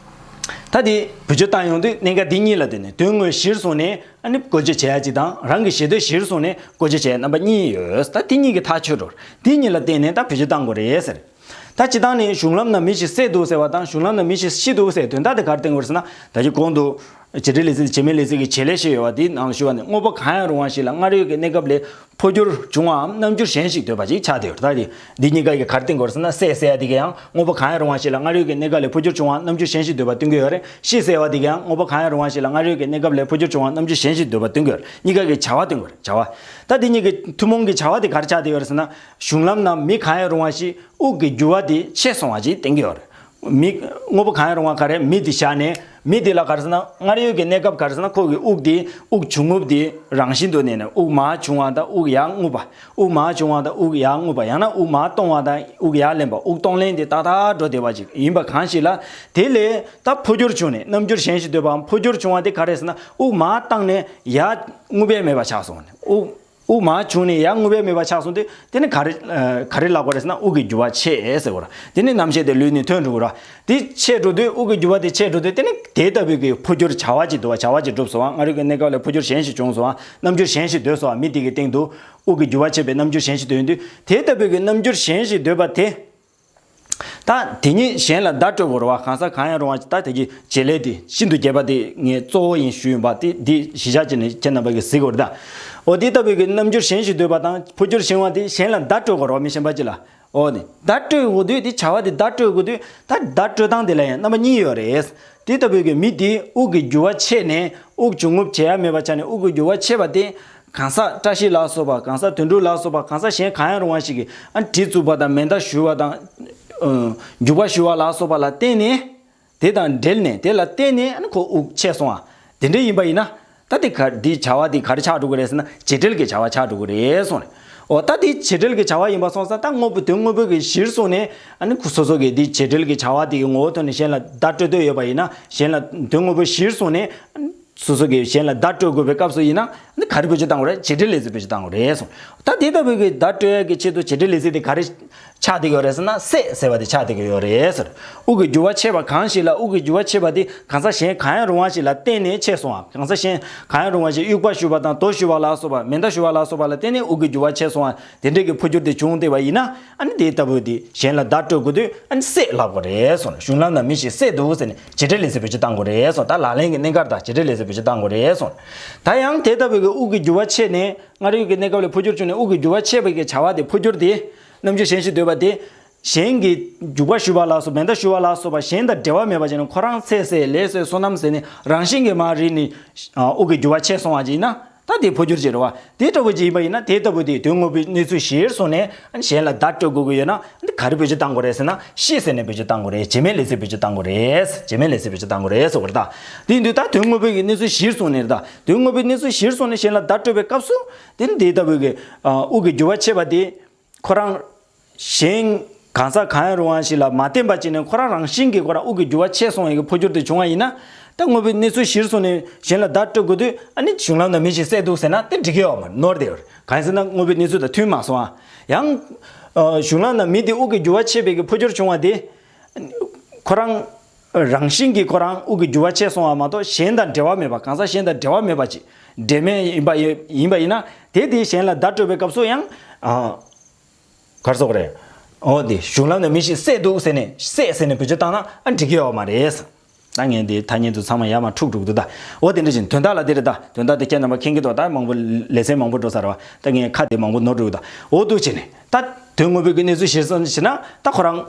ད་དེ་བེད་སྤྱོད་བཏང་ཡོང་དུས་གནད་འགག་འདི་གཉིས་ལ་བརྟེན་ནས་དོན་དངོས་གཞིར་བཟུང་ནས་ཨ་ནི་བཀོལ་སྤྱོད་བྱེད་ཡ་གཅིག་དང་རང་གི་ཞེ་འདོད་གཞིར་བཟུང་ནས་བཀོལ་སྤྱོད་བྱེད་ཡ་རྣམ་པ་གཉིས་ཡོད། ད་དེ་གཉིས་ཀྱི་ཐག་ཆོད་འགྲོ། འདི་གཉིས་ལ་བརྟེན་ནས་ད་བེད་སྤྱོད་བཏང་དགོས་རེད་ཟེར། ད་སྤྱིར་བཏང་ནས་གཞུང་ལམ་ན་མི་ཞིག་བསད་འདུག་ཟེར་བ་དང་གཞུང་ལམ་ན་མི་ཞིག་ཤི་འདུག་ཟེར་དོན་དག་དེ་ག་རེ་བསྟན་དགོས་རེད་ཟེར་ན། ད་ཅི་གོང་དུ་བྱེད་འབྲེལ་ལས་ཚིག་བྱེད་མེད་ལས་ཚིག་གི་བྱེད་ལས་ཤིག་ཡོད་པ་དེའི་ནང་ལ་ཞུས་པ་ནི་དངོས་པོ་གང་ཡང་རུང་བ་ཞིག་ལ་སྔར་ཡོད་ཀྱི་གནས་སྐབས་ལས་འཕོ་འགྱུར་བྱུང་བའམ་རྣམ་འགྱུར་གཞན་ཞིག་འདོད་པ་ཅིག་ཆགས་བསྡད་ཡོད་རེད། ད་དེ་འདི་གཉིས་ཀ་གིས་ག་རེ་བསྟན་དགོས་རེད་ཟེར་ན་བསད་ཟེར་ཡ་དེ་གས་ཡང་དངོས་པོ་གང་ཡང་རུང་བ་ཞིག་ལ་སྔར་ཡོད་ཀྱི་གནས་སྐབས་ལས་འཕོ་འགྱུར་བྱུང་བའམ་རྣམ་འགྱུར་གཞན་ཞིག་འདོད་པ་སྟོན་གྱི་ཡོད་རེད། ཤི་ཟེར་བ་དེ་གས་ཡང་དངོས་པོ་གང་ཡང་རུང་བ་ཞིག་ལ་སྔར་ཡོད་ཀྱི་གནས་སྐབས་ལས་འཕོ་འགྱུར་བྱུང་བའམ་རྣམ་འགྱུར་གཞན་ཞིག་འདོད་པ་སྟོན་གྱི་ཡོད་རེད། གཉིས་ཀ་གིས་བྱ་བ་སྟོན་དགོས་རེད། བྱ་བ། ད་དེ་གཉིས་ཀྱི་ཐུན་མོང་གི་བྱ་བ་དེ་ག་རེ་ཆགས་བསྡད་ཡོད་རེད་ཟེར་ན། གཞུང་ལམ་ན་མི་གང་ཡང་རུང་བ་ཞིག་དབུགས་ཀྱི་རྒྱུ་བ་དེ་ཆད་སོང་བ་ཅིག་བསྟན་གྱི་ཡོད་རེད། མི། དངོས་པོ་གང་ཡང་རུང་བ་ག་རེ་མི་དེ་བཞག་ནས་མི་དེ་ལ་ག་རེ་ཟེར་ན་སྔར་ཡོད་ཀྱི་གནས་སྐབས་ག་རེ་ཟེར་ན་ཁོ་གི་དབུགས་དེ་དབུགས་འབྱུང་རྔུབ་དེ་རང་བཞིན་དུ་གནས་ནས་དབུགས་མར་བྱུང་བ་དང་དབུགས་ཡར་རྔུབ་པ། དབུགས་མར་བྱུང་བ་དང་དབུགས་ཡར་རྔུབ་པ། ཡང་ན་དབུགས་མར་གཏོང་བ་དང་དབུགས་ཡར་ལེན་པ། དབུགས་གཏོང་ལེན་དེ་ཏག་ཏག་འགྲོ་བསྡད་པ་ཅིག་ཡིན་པ་གང་ཞིག་ལ། དེ་ལས་ད་འཕོ་འགྱུར་བྱུང་ནས་རྣམ་འགྱུར་གཞན་ཞིག་འདོད་པའམ་འཕོ་འགྱུར་བྱུང་བ་དེ་ག་རེ་ཟེར་ན་དབུགས་མར་བཏང་ནས་ཡར་རྔུབ་ཡས་མེད་པ་ཆགས་སོང་ནས་དབུགས། དབུགས་མར་བྱུང་ནས་ཡར་རྔུབ་ཡས་མེད་པ་ཆགས་སོང་དུས་དེ་ནི་ག་རེ། ག་རེ་ལབ་དགོས་རེད་ཟེར་ན་དབུགས་ཀྱི་རྒྱུ་བ་ཆད་ཟེར་དགོས་རེད། དེ་ནི་རྣམ་བཤད་དེ་ལུས་ནས་ཐོན་འགྲོ་གི་རེད། དེ་ཆད་འགྲོ་དུས་དབུགས་ཀྱི་རྒྱུ་བ་དེ་ཆད་འགྲོ་དུས་དེ་ནི་དེ་ལྟ་བུའི་གི་འཕོ་འགྱུར་བྱ་བ་ཅིག་འདུག་བ། བྱ་བ་ཅིག་འགྲུབ་སོང་བ། སྔར་ཡོད་ཀྱི་གནས་སྐབས་ལས་འཕོ་འགྱུར་གཞན་ཞིག་བྱུང་སོང་བ། རྣམ་འགྱུར་གཞན་ཞིག་འདོད་སོང་བ། མི་དེ་གི་སྟེང་དུ་དབུགས་ཀྱི་རྒྱུ་བ་ཆད་པའི་རྣམ་འགྱུར་གཞན་ཞིག་འདོད་ཡོང་དུས་དེ་ལྟ་བུའི་གི་རྣམ་འགྱུར་གཞན་ཞིག་འདོད་པ་དེ། ད་དེ་ཉིད་གཞན་ལ་བརྡ་སྤྲོད་དགོས་རེད་བ། གང་ཟག་གང་ཡང་རུང་བ་ཅིག་ད་དེ་གི་བྱེད་ལས་དེ་ཤིན་ཏུ་རྒྱས་པ་དེ་ངས་གཙོ་བོ་ཡིན་ཞུས་ཡིན་པ་དེ་འདི་གཞི་བཞག་བྱས་ནས་ཁྱེད་རྣམ་པ་གིས་གཟིགས་དགོས་རེད་ད། འོ་དེ་ལྟ་བུའི་གི་རྣམ་འགྱུར་གཞན་ཞིག་འདོད་པ་དང་འཕོ་འགྱུར་བྱུང་བ་དེ་གཞན་ལ་བརྡ་སྤྲོད་དགོས་རེད་བ། མི་གཞན་པ་ཅིག་ལ། འོ་ནི་བརྡ་སྤྲོད་དགོས་དུས་དེ་བྱ་བ་དེ་བརྡ་སྤྲོད་དགོས་དུས་ད་བརྡ་སྤྲོད་སྟངས་དེ་ལ་ཡང་རྣམ་པ་གཉིས་ཡོད་རེད། དེ་ལྟ་བུའི་གི་མི་དེ་དབུགས་ཀྱི་རྒྱུ་བ་ཆད་ནས་དབུགས་འབྱུང་རྔུབ་བྱེད་ཡ་མེད་པ་ཆགས་ནས་དབུགས་ཀྱི་རྒྱུ་བ་ཆད་པ་དེ། གང་ཟག་བཀྲ་ཤིས་ལ་སོགས་པ། གང་ཟག་དོན་གྲུབ་ལ་སོགས་པ། གང་ཟག་གཞན་གང་ཡང་རུང་བ་ཞིག་གིས་ཨ་གྲི་བཙུགས་པ་དང་མེ་མདའ་གཞུ་བ་དང་། ཨ་རྒྱུག་པ་གཞུ་བ་ལ་སོགས་པ་ལ་བརྟེན་ནས། དེ་དང་འབྲེལ་ནས་དེ་ལ་བརྟེན་ནས་ཨ་ནི་ཁོ་དབུགས་ཆད་སོང་བ། དེ་འདྲ་ཡིན་པ་ཡིན་ན། ད་དེ་ག་འདི་བྱ་བ་འདི་ག་རེ་ཆགས་འགྲོ་གི་རེད་ཟེར་ན་བྱེད་འབྲེལ་གྱི་བྱ་བ་ཆགས་འགྲོ་གི་རེད་གསུངས་ནས། འོ་ད་དེ་བྱེད་འབྲེལ་གྱི་བྱ་བ་ཡིན་པ་སོང་ཙང་ད་དངོས་པོ་དོན་དངོས་པོ་གི་གཞིར་བཟུང་ནས་ཨ་ནི་ཁོ་སོ་སོ་གི་འདི་བྱེད་འབྲེལ་གྱི་བྱ་བ་དེ་གི་ངོ་བོ་ཐོག་ནས་གཞན་ལ་བརྡ་སྤྲོད་འདོད་ཡོད་པ་ཡིན་ན། གཞན་ལ་དོན་དངོས་པོ་གཞིར་བཟུང་ནས། སོ་སོ་གིས་གཞན་ལ་བརྡ་སྤྲོད་དགོས་པའི་སྐབས་སུ་ཡིན་ན་ནི་ག་རེ་བེད་སྤྱོད་བཏང་དགོས་རེད། བྱེད་འབྲེལ་ལས་ཚིག་བེད་སྤྱོད་བཏང་དགོས་རེད་གསུངས། ད་དེ་ལྟ་བུའི་གི་བརྡ་སྤྲོད་ཡག་གི་ཆེད་དུ་བྱེད་འབྲེལ་ལས་ཚིག་དེ་ག་རེ་ཆགས་བསྡད་ཡོད་རེད་ཟེར་ན་བསད་ཟེར་བ་དེ་ཆགས་བསྡད་ཀྱི་ཡོད་རེད་ཟེར། དབུགས་ཀྱི་རྒྱུ་བ་ཆད་པ་གང་ཞིག་ལ། དབུགས་ཀྱི་རྒྱུ་བ་ཆད་པ་དེ་གང་ཟག་གཞན་གང་ཡང་རུང་བ་ཞིག་ལ་བརྟེན་ནས་ཆད་སོང་བ། གང་ཟག་གཞན་གང་ཡང་རུང་བ་ཞིག་དབྱུག་པ་གཞུ་བ་དང་རྡོ་གཞུ་བ་ལ་སོགས་པ། མེ་མདའ་གཞུ་བ་ལ་སོགས་པ་ལ་བརྟེན་ནས་དབུགས་ཀྱི་རྒྱུ་བ་ཆད་སོང་བ། དེ་འདྲའི་གི་འཕོ་འགྱུར་དེ་བྱུང་བསྡད་པ་ཡིན་ན། ཨ་ནི་དེ་ལྟ་བུ་དེ་གཞན་ལ་བརྡ་སྤྲོད་དགོས་དུས་ཨ་ནི་བསད་ལབ་དགོས་རེད་གསུངས། གཞུང་ལམ་ན་མི་ཞིག་བསད་འདུག་ཟེར་ནས་བྱེད་འབྲེལ་ལས་ཚིག་བེད་སྤྱོད་བཏང་དགོས་རེད་གསུངས། ད་ལག་ལེན་གྱི་གནད་འགག་དང་བྱེད་འབྲེལ་ལས་ཚིག་བེད་སྤྱོད་བཏང་དགོས་རེད་གསུངས། ད་ཡང་དེ་ལྟ་བུའི་གི་དབུགས་ཀྱི་རྒྱུ་བ་ཆད་ནས་སྔར་ཡོད་ཀྱི་གནས་སྐབས་ལས་འཕོ་འགྱུར་བྱུང་ནས་དབུགས་ཀྱི་རྒྱུ་བ་ཆད་པའི་གི་བྱ་བ་དེ་འཕོ་འགྱུར་དེ་རྣམ་འགྱུར་གཞན་ཞིག་འདོད་པ་དེ། གཞན་གྱིས་རྒྱུག་པ་གཞུ་བ་ལ་སོགས་མེ་མདའ་གཞུ་བ་ལ་སོགས་པ་གཞན་དང་འབྲེལ་བ་མེད་པ་བྱས་ནས་ཁོ་རང་ཚེ་ཟད་ལས་ཟད་བསོད་ནམས་ཟད་ནས་རང་བཞིན་གྱིས་མར་རིལ་ནས་དབུགས་ཀྱི་རྒྱུ་བ་ཆད་སོང་བ་ཅིག་ཡིན་ན། ད་དེ་འཕོ་འགྱུར་ཅིག་རེད་བ། དེ་ལྟ་བུ་ཅིག་ཡིན་པ་ཡིན་ན་དེ་ལྟ་བུ་དེ་དོན་དངོས་པོའི་གནས་ཚུལ་གཞིར་བཟུང་ནས་གཞན་ལ་བརྡ་སྤྲོད་དགོས་ཀྱི་ཡོད་ན་ག་རེ་བེད་སྤྱོད་བཏང་དགོས་རེད་ཟེར་ན་ཤི་ཟེར་ནས་བེད་སྤྱོད་བཏང་དགོས་རེད། བྱེད་མེད་ལས་ཚིག་བེད་སྤྱོད་བཏང་དགོས་རེད། བྱེད་མེད་ལས་ཚིག་བེད་སྤྱོད་བཏང་དགོས་རེད་ཟེར་བ་རེད་ད། དེ་ཡིན་དུས་ད་དོན་དངོས་པོའི་གི་གནས་ཚུལ་གཞིར་བཟུང་ནས་རེད་ད། དོན་དངོས་པོའི་གནས་ཚུལ་གཞིར་བཟུང་ནས་གཞན་ལ་བརྡ་སྤྲོད་པའི་སྐབས་སུ་དེ་ནི་དེ་ལྟ་བུའི་གི་དབུགས་ཀྱི་རྒྱུ་བ་ཆད་པ་དེ། ཁོ་རང་གཞན་གང་ཟག་གང་ཡང་རུང་བ་ཞིག་ལ་མ་བརྟེན་པ་བྱས་ནས་ཁོ་རང་རང་བཞིན་གྱིས་ཁོ་རང་དབུགས་ཀྱི་རྒྱུ་བ་ཆད་སོང་བའི་འཕོ་འགྱུར་དེ་བྱུང་བ་ཡིན་ན། ད་དངོས་པོའི་གནས་ཚུལ་གཞིར་བཟུང་ནས་གཞན་ལ་བརྡ་སྤྲོད་དགོས་དུས་ཨ་ནི་གཞུང་ལམ་ན་མི་ཞིག་བསད་འདུག་ཟེར་ན་དེ་འགྲིག་གི་ཡོད་མ་རེད། ནོར་བསྡད་ཡོད་རེད། གང་ཡིན་ཟེར་ན་དངོས་པོའི་གནས་ཚུལ་དང་མཐུན་མ་སོང་ཨ། ཡང་། གཞུང་ལམ་ན་མི་དེ་དབུགས་ཀྱི་རྒྱུ་བ་ཆད་པའི་འཕོ་འགྱུར་བྱུང་བ་དེ། ཁོ་རང་། རང་བཞིན་གྱིས་ཁོ་རང་དབུགས་ཀྱི་རྒྱུ་བ་ཆད་སོང་བ་མ་གཏོགས་གཞན་དང་འབྲེལ་བ་མེད་པ་གང་ཟག་གཞན་དང་འབྲེལ་བ་མེད་པ་ཅིག་འབྲེལ་མེད་ཡིན་པ་ཡིན་ཡིན་པ་ཡིན་ན་དེ་དེ་གཞན་ལ་བརྡ་སྤྲོད་པའི་སྐབས་སུ་ཡང་། གར་སོགས་རེད། འོ་དེ་གཞུང་ལམ་ནས་མི་ཞིག་བསད་འདུག་ཟེར་ནས་བསད་ཟེར་ནས་བེད་སྤྱོད་བཏང་ན་ཨ་འགྲིག་གི་ཡོད་མ་རེད། ད་ངས་འདི་ཐ་སྙད་དུ་ཚང་མ་ཡར་མར་འཁྲུག་འགྲོ་གི་འདུག་ད། འོ་དེ་འདྲ་བཞིན་དོན་དག་ལ་དེ་རེད་ད། དོན་དག་དེ་ཁྱེད་རྣམ་པ་མཁྱེན་གྱི་འདུག་ད་མང་པོ་ལེ་ཚན་མང་པོ་འགྲོ་ཚར་བ། ད་ངས་ཁ་དེ་མང་པོ་ནོར་འགྲོ་གི་ད། འོ་འདུག་བྱས་ནས་ད། དོན་དངོས་པོའི་གི་གནས་ཚུལ་གཞིར་བཟུང་བྱས་ན་ད་ཁོ་རང་།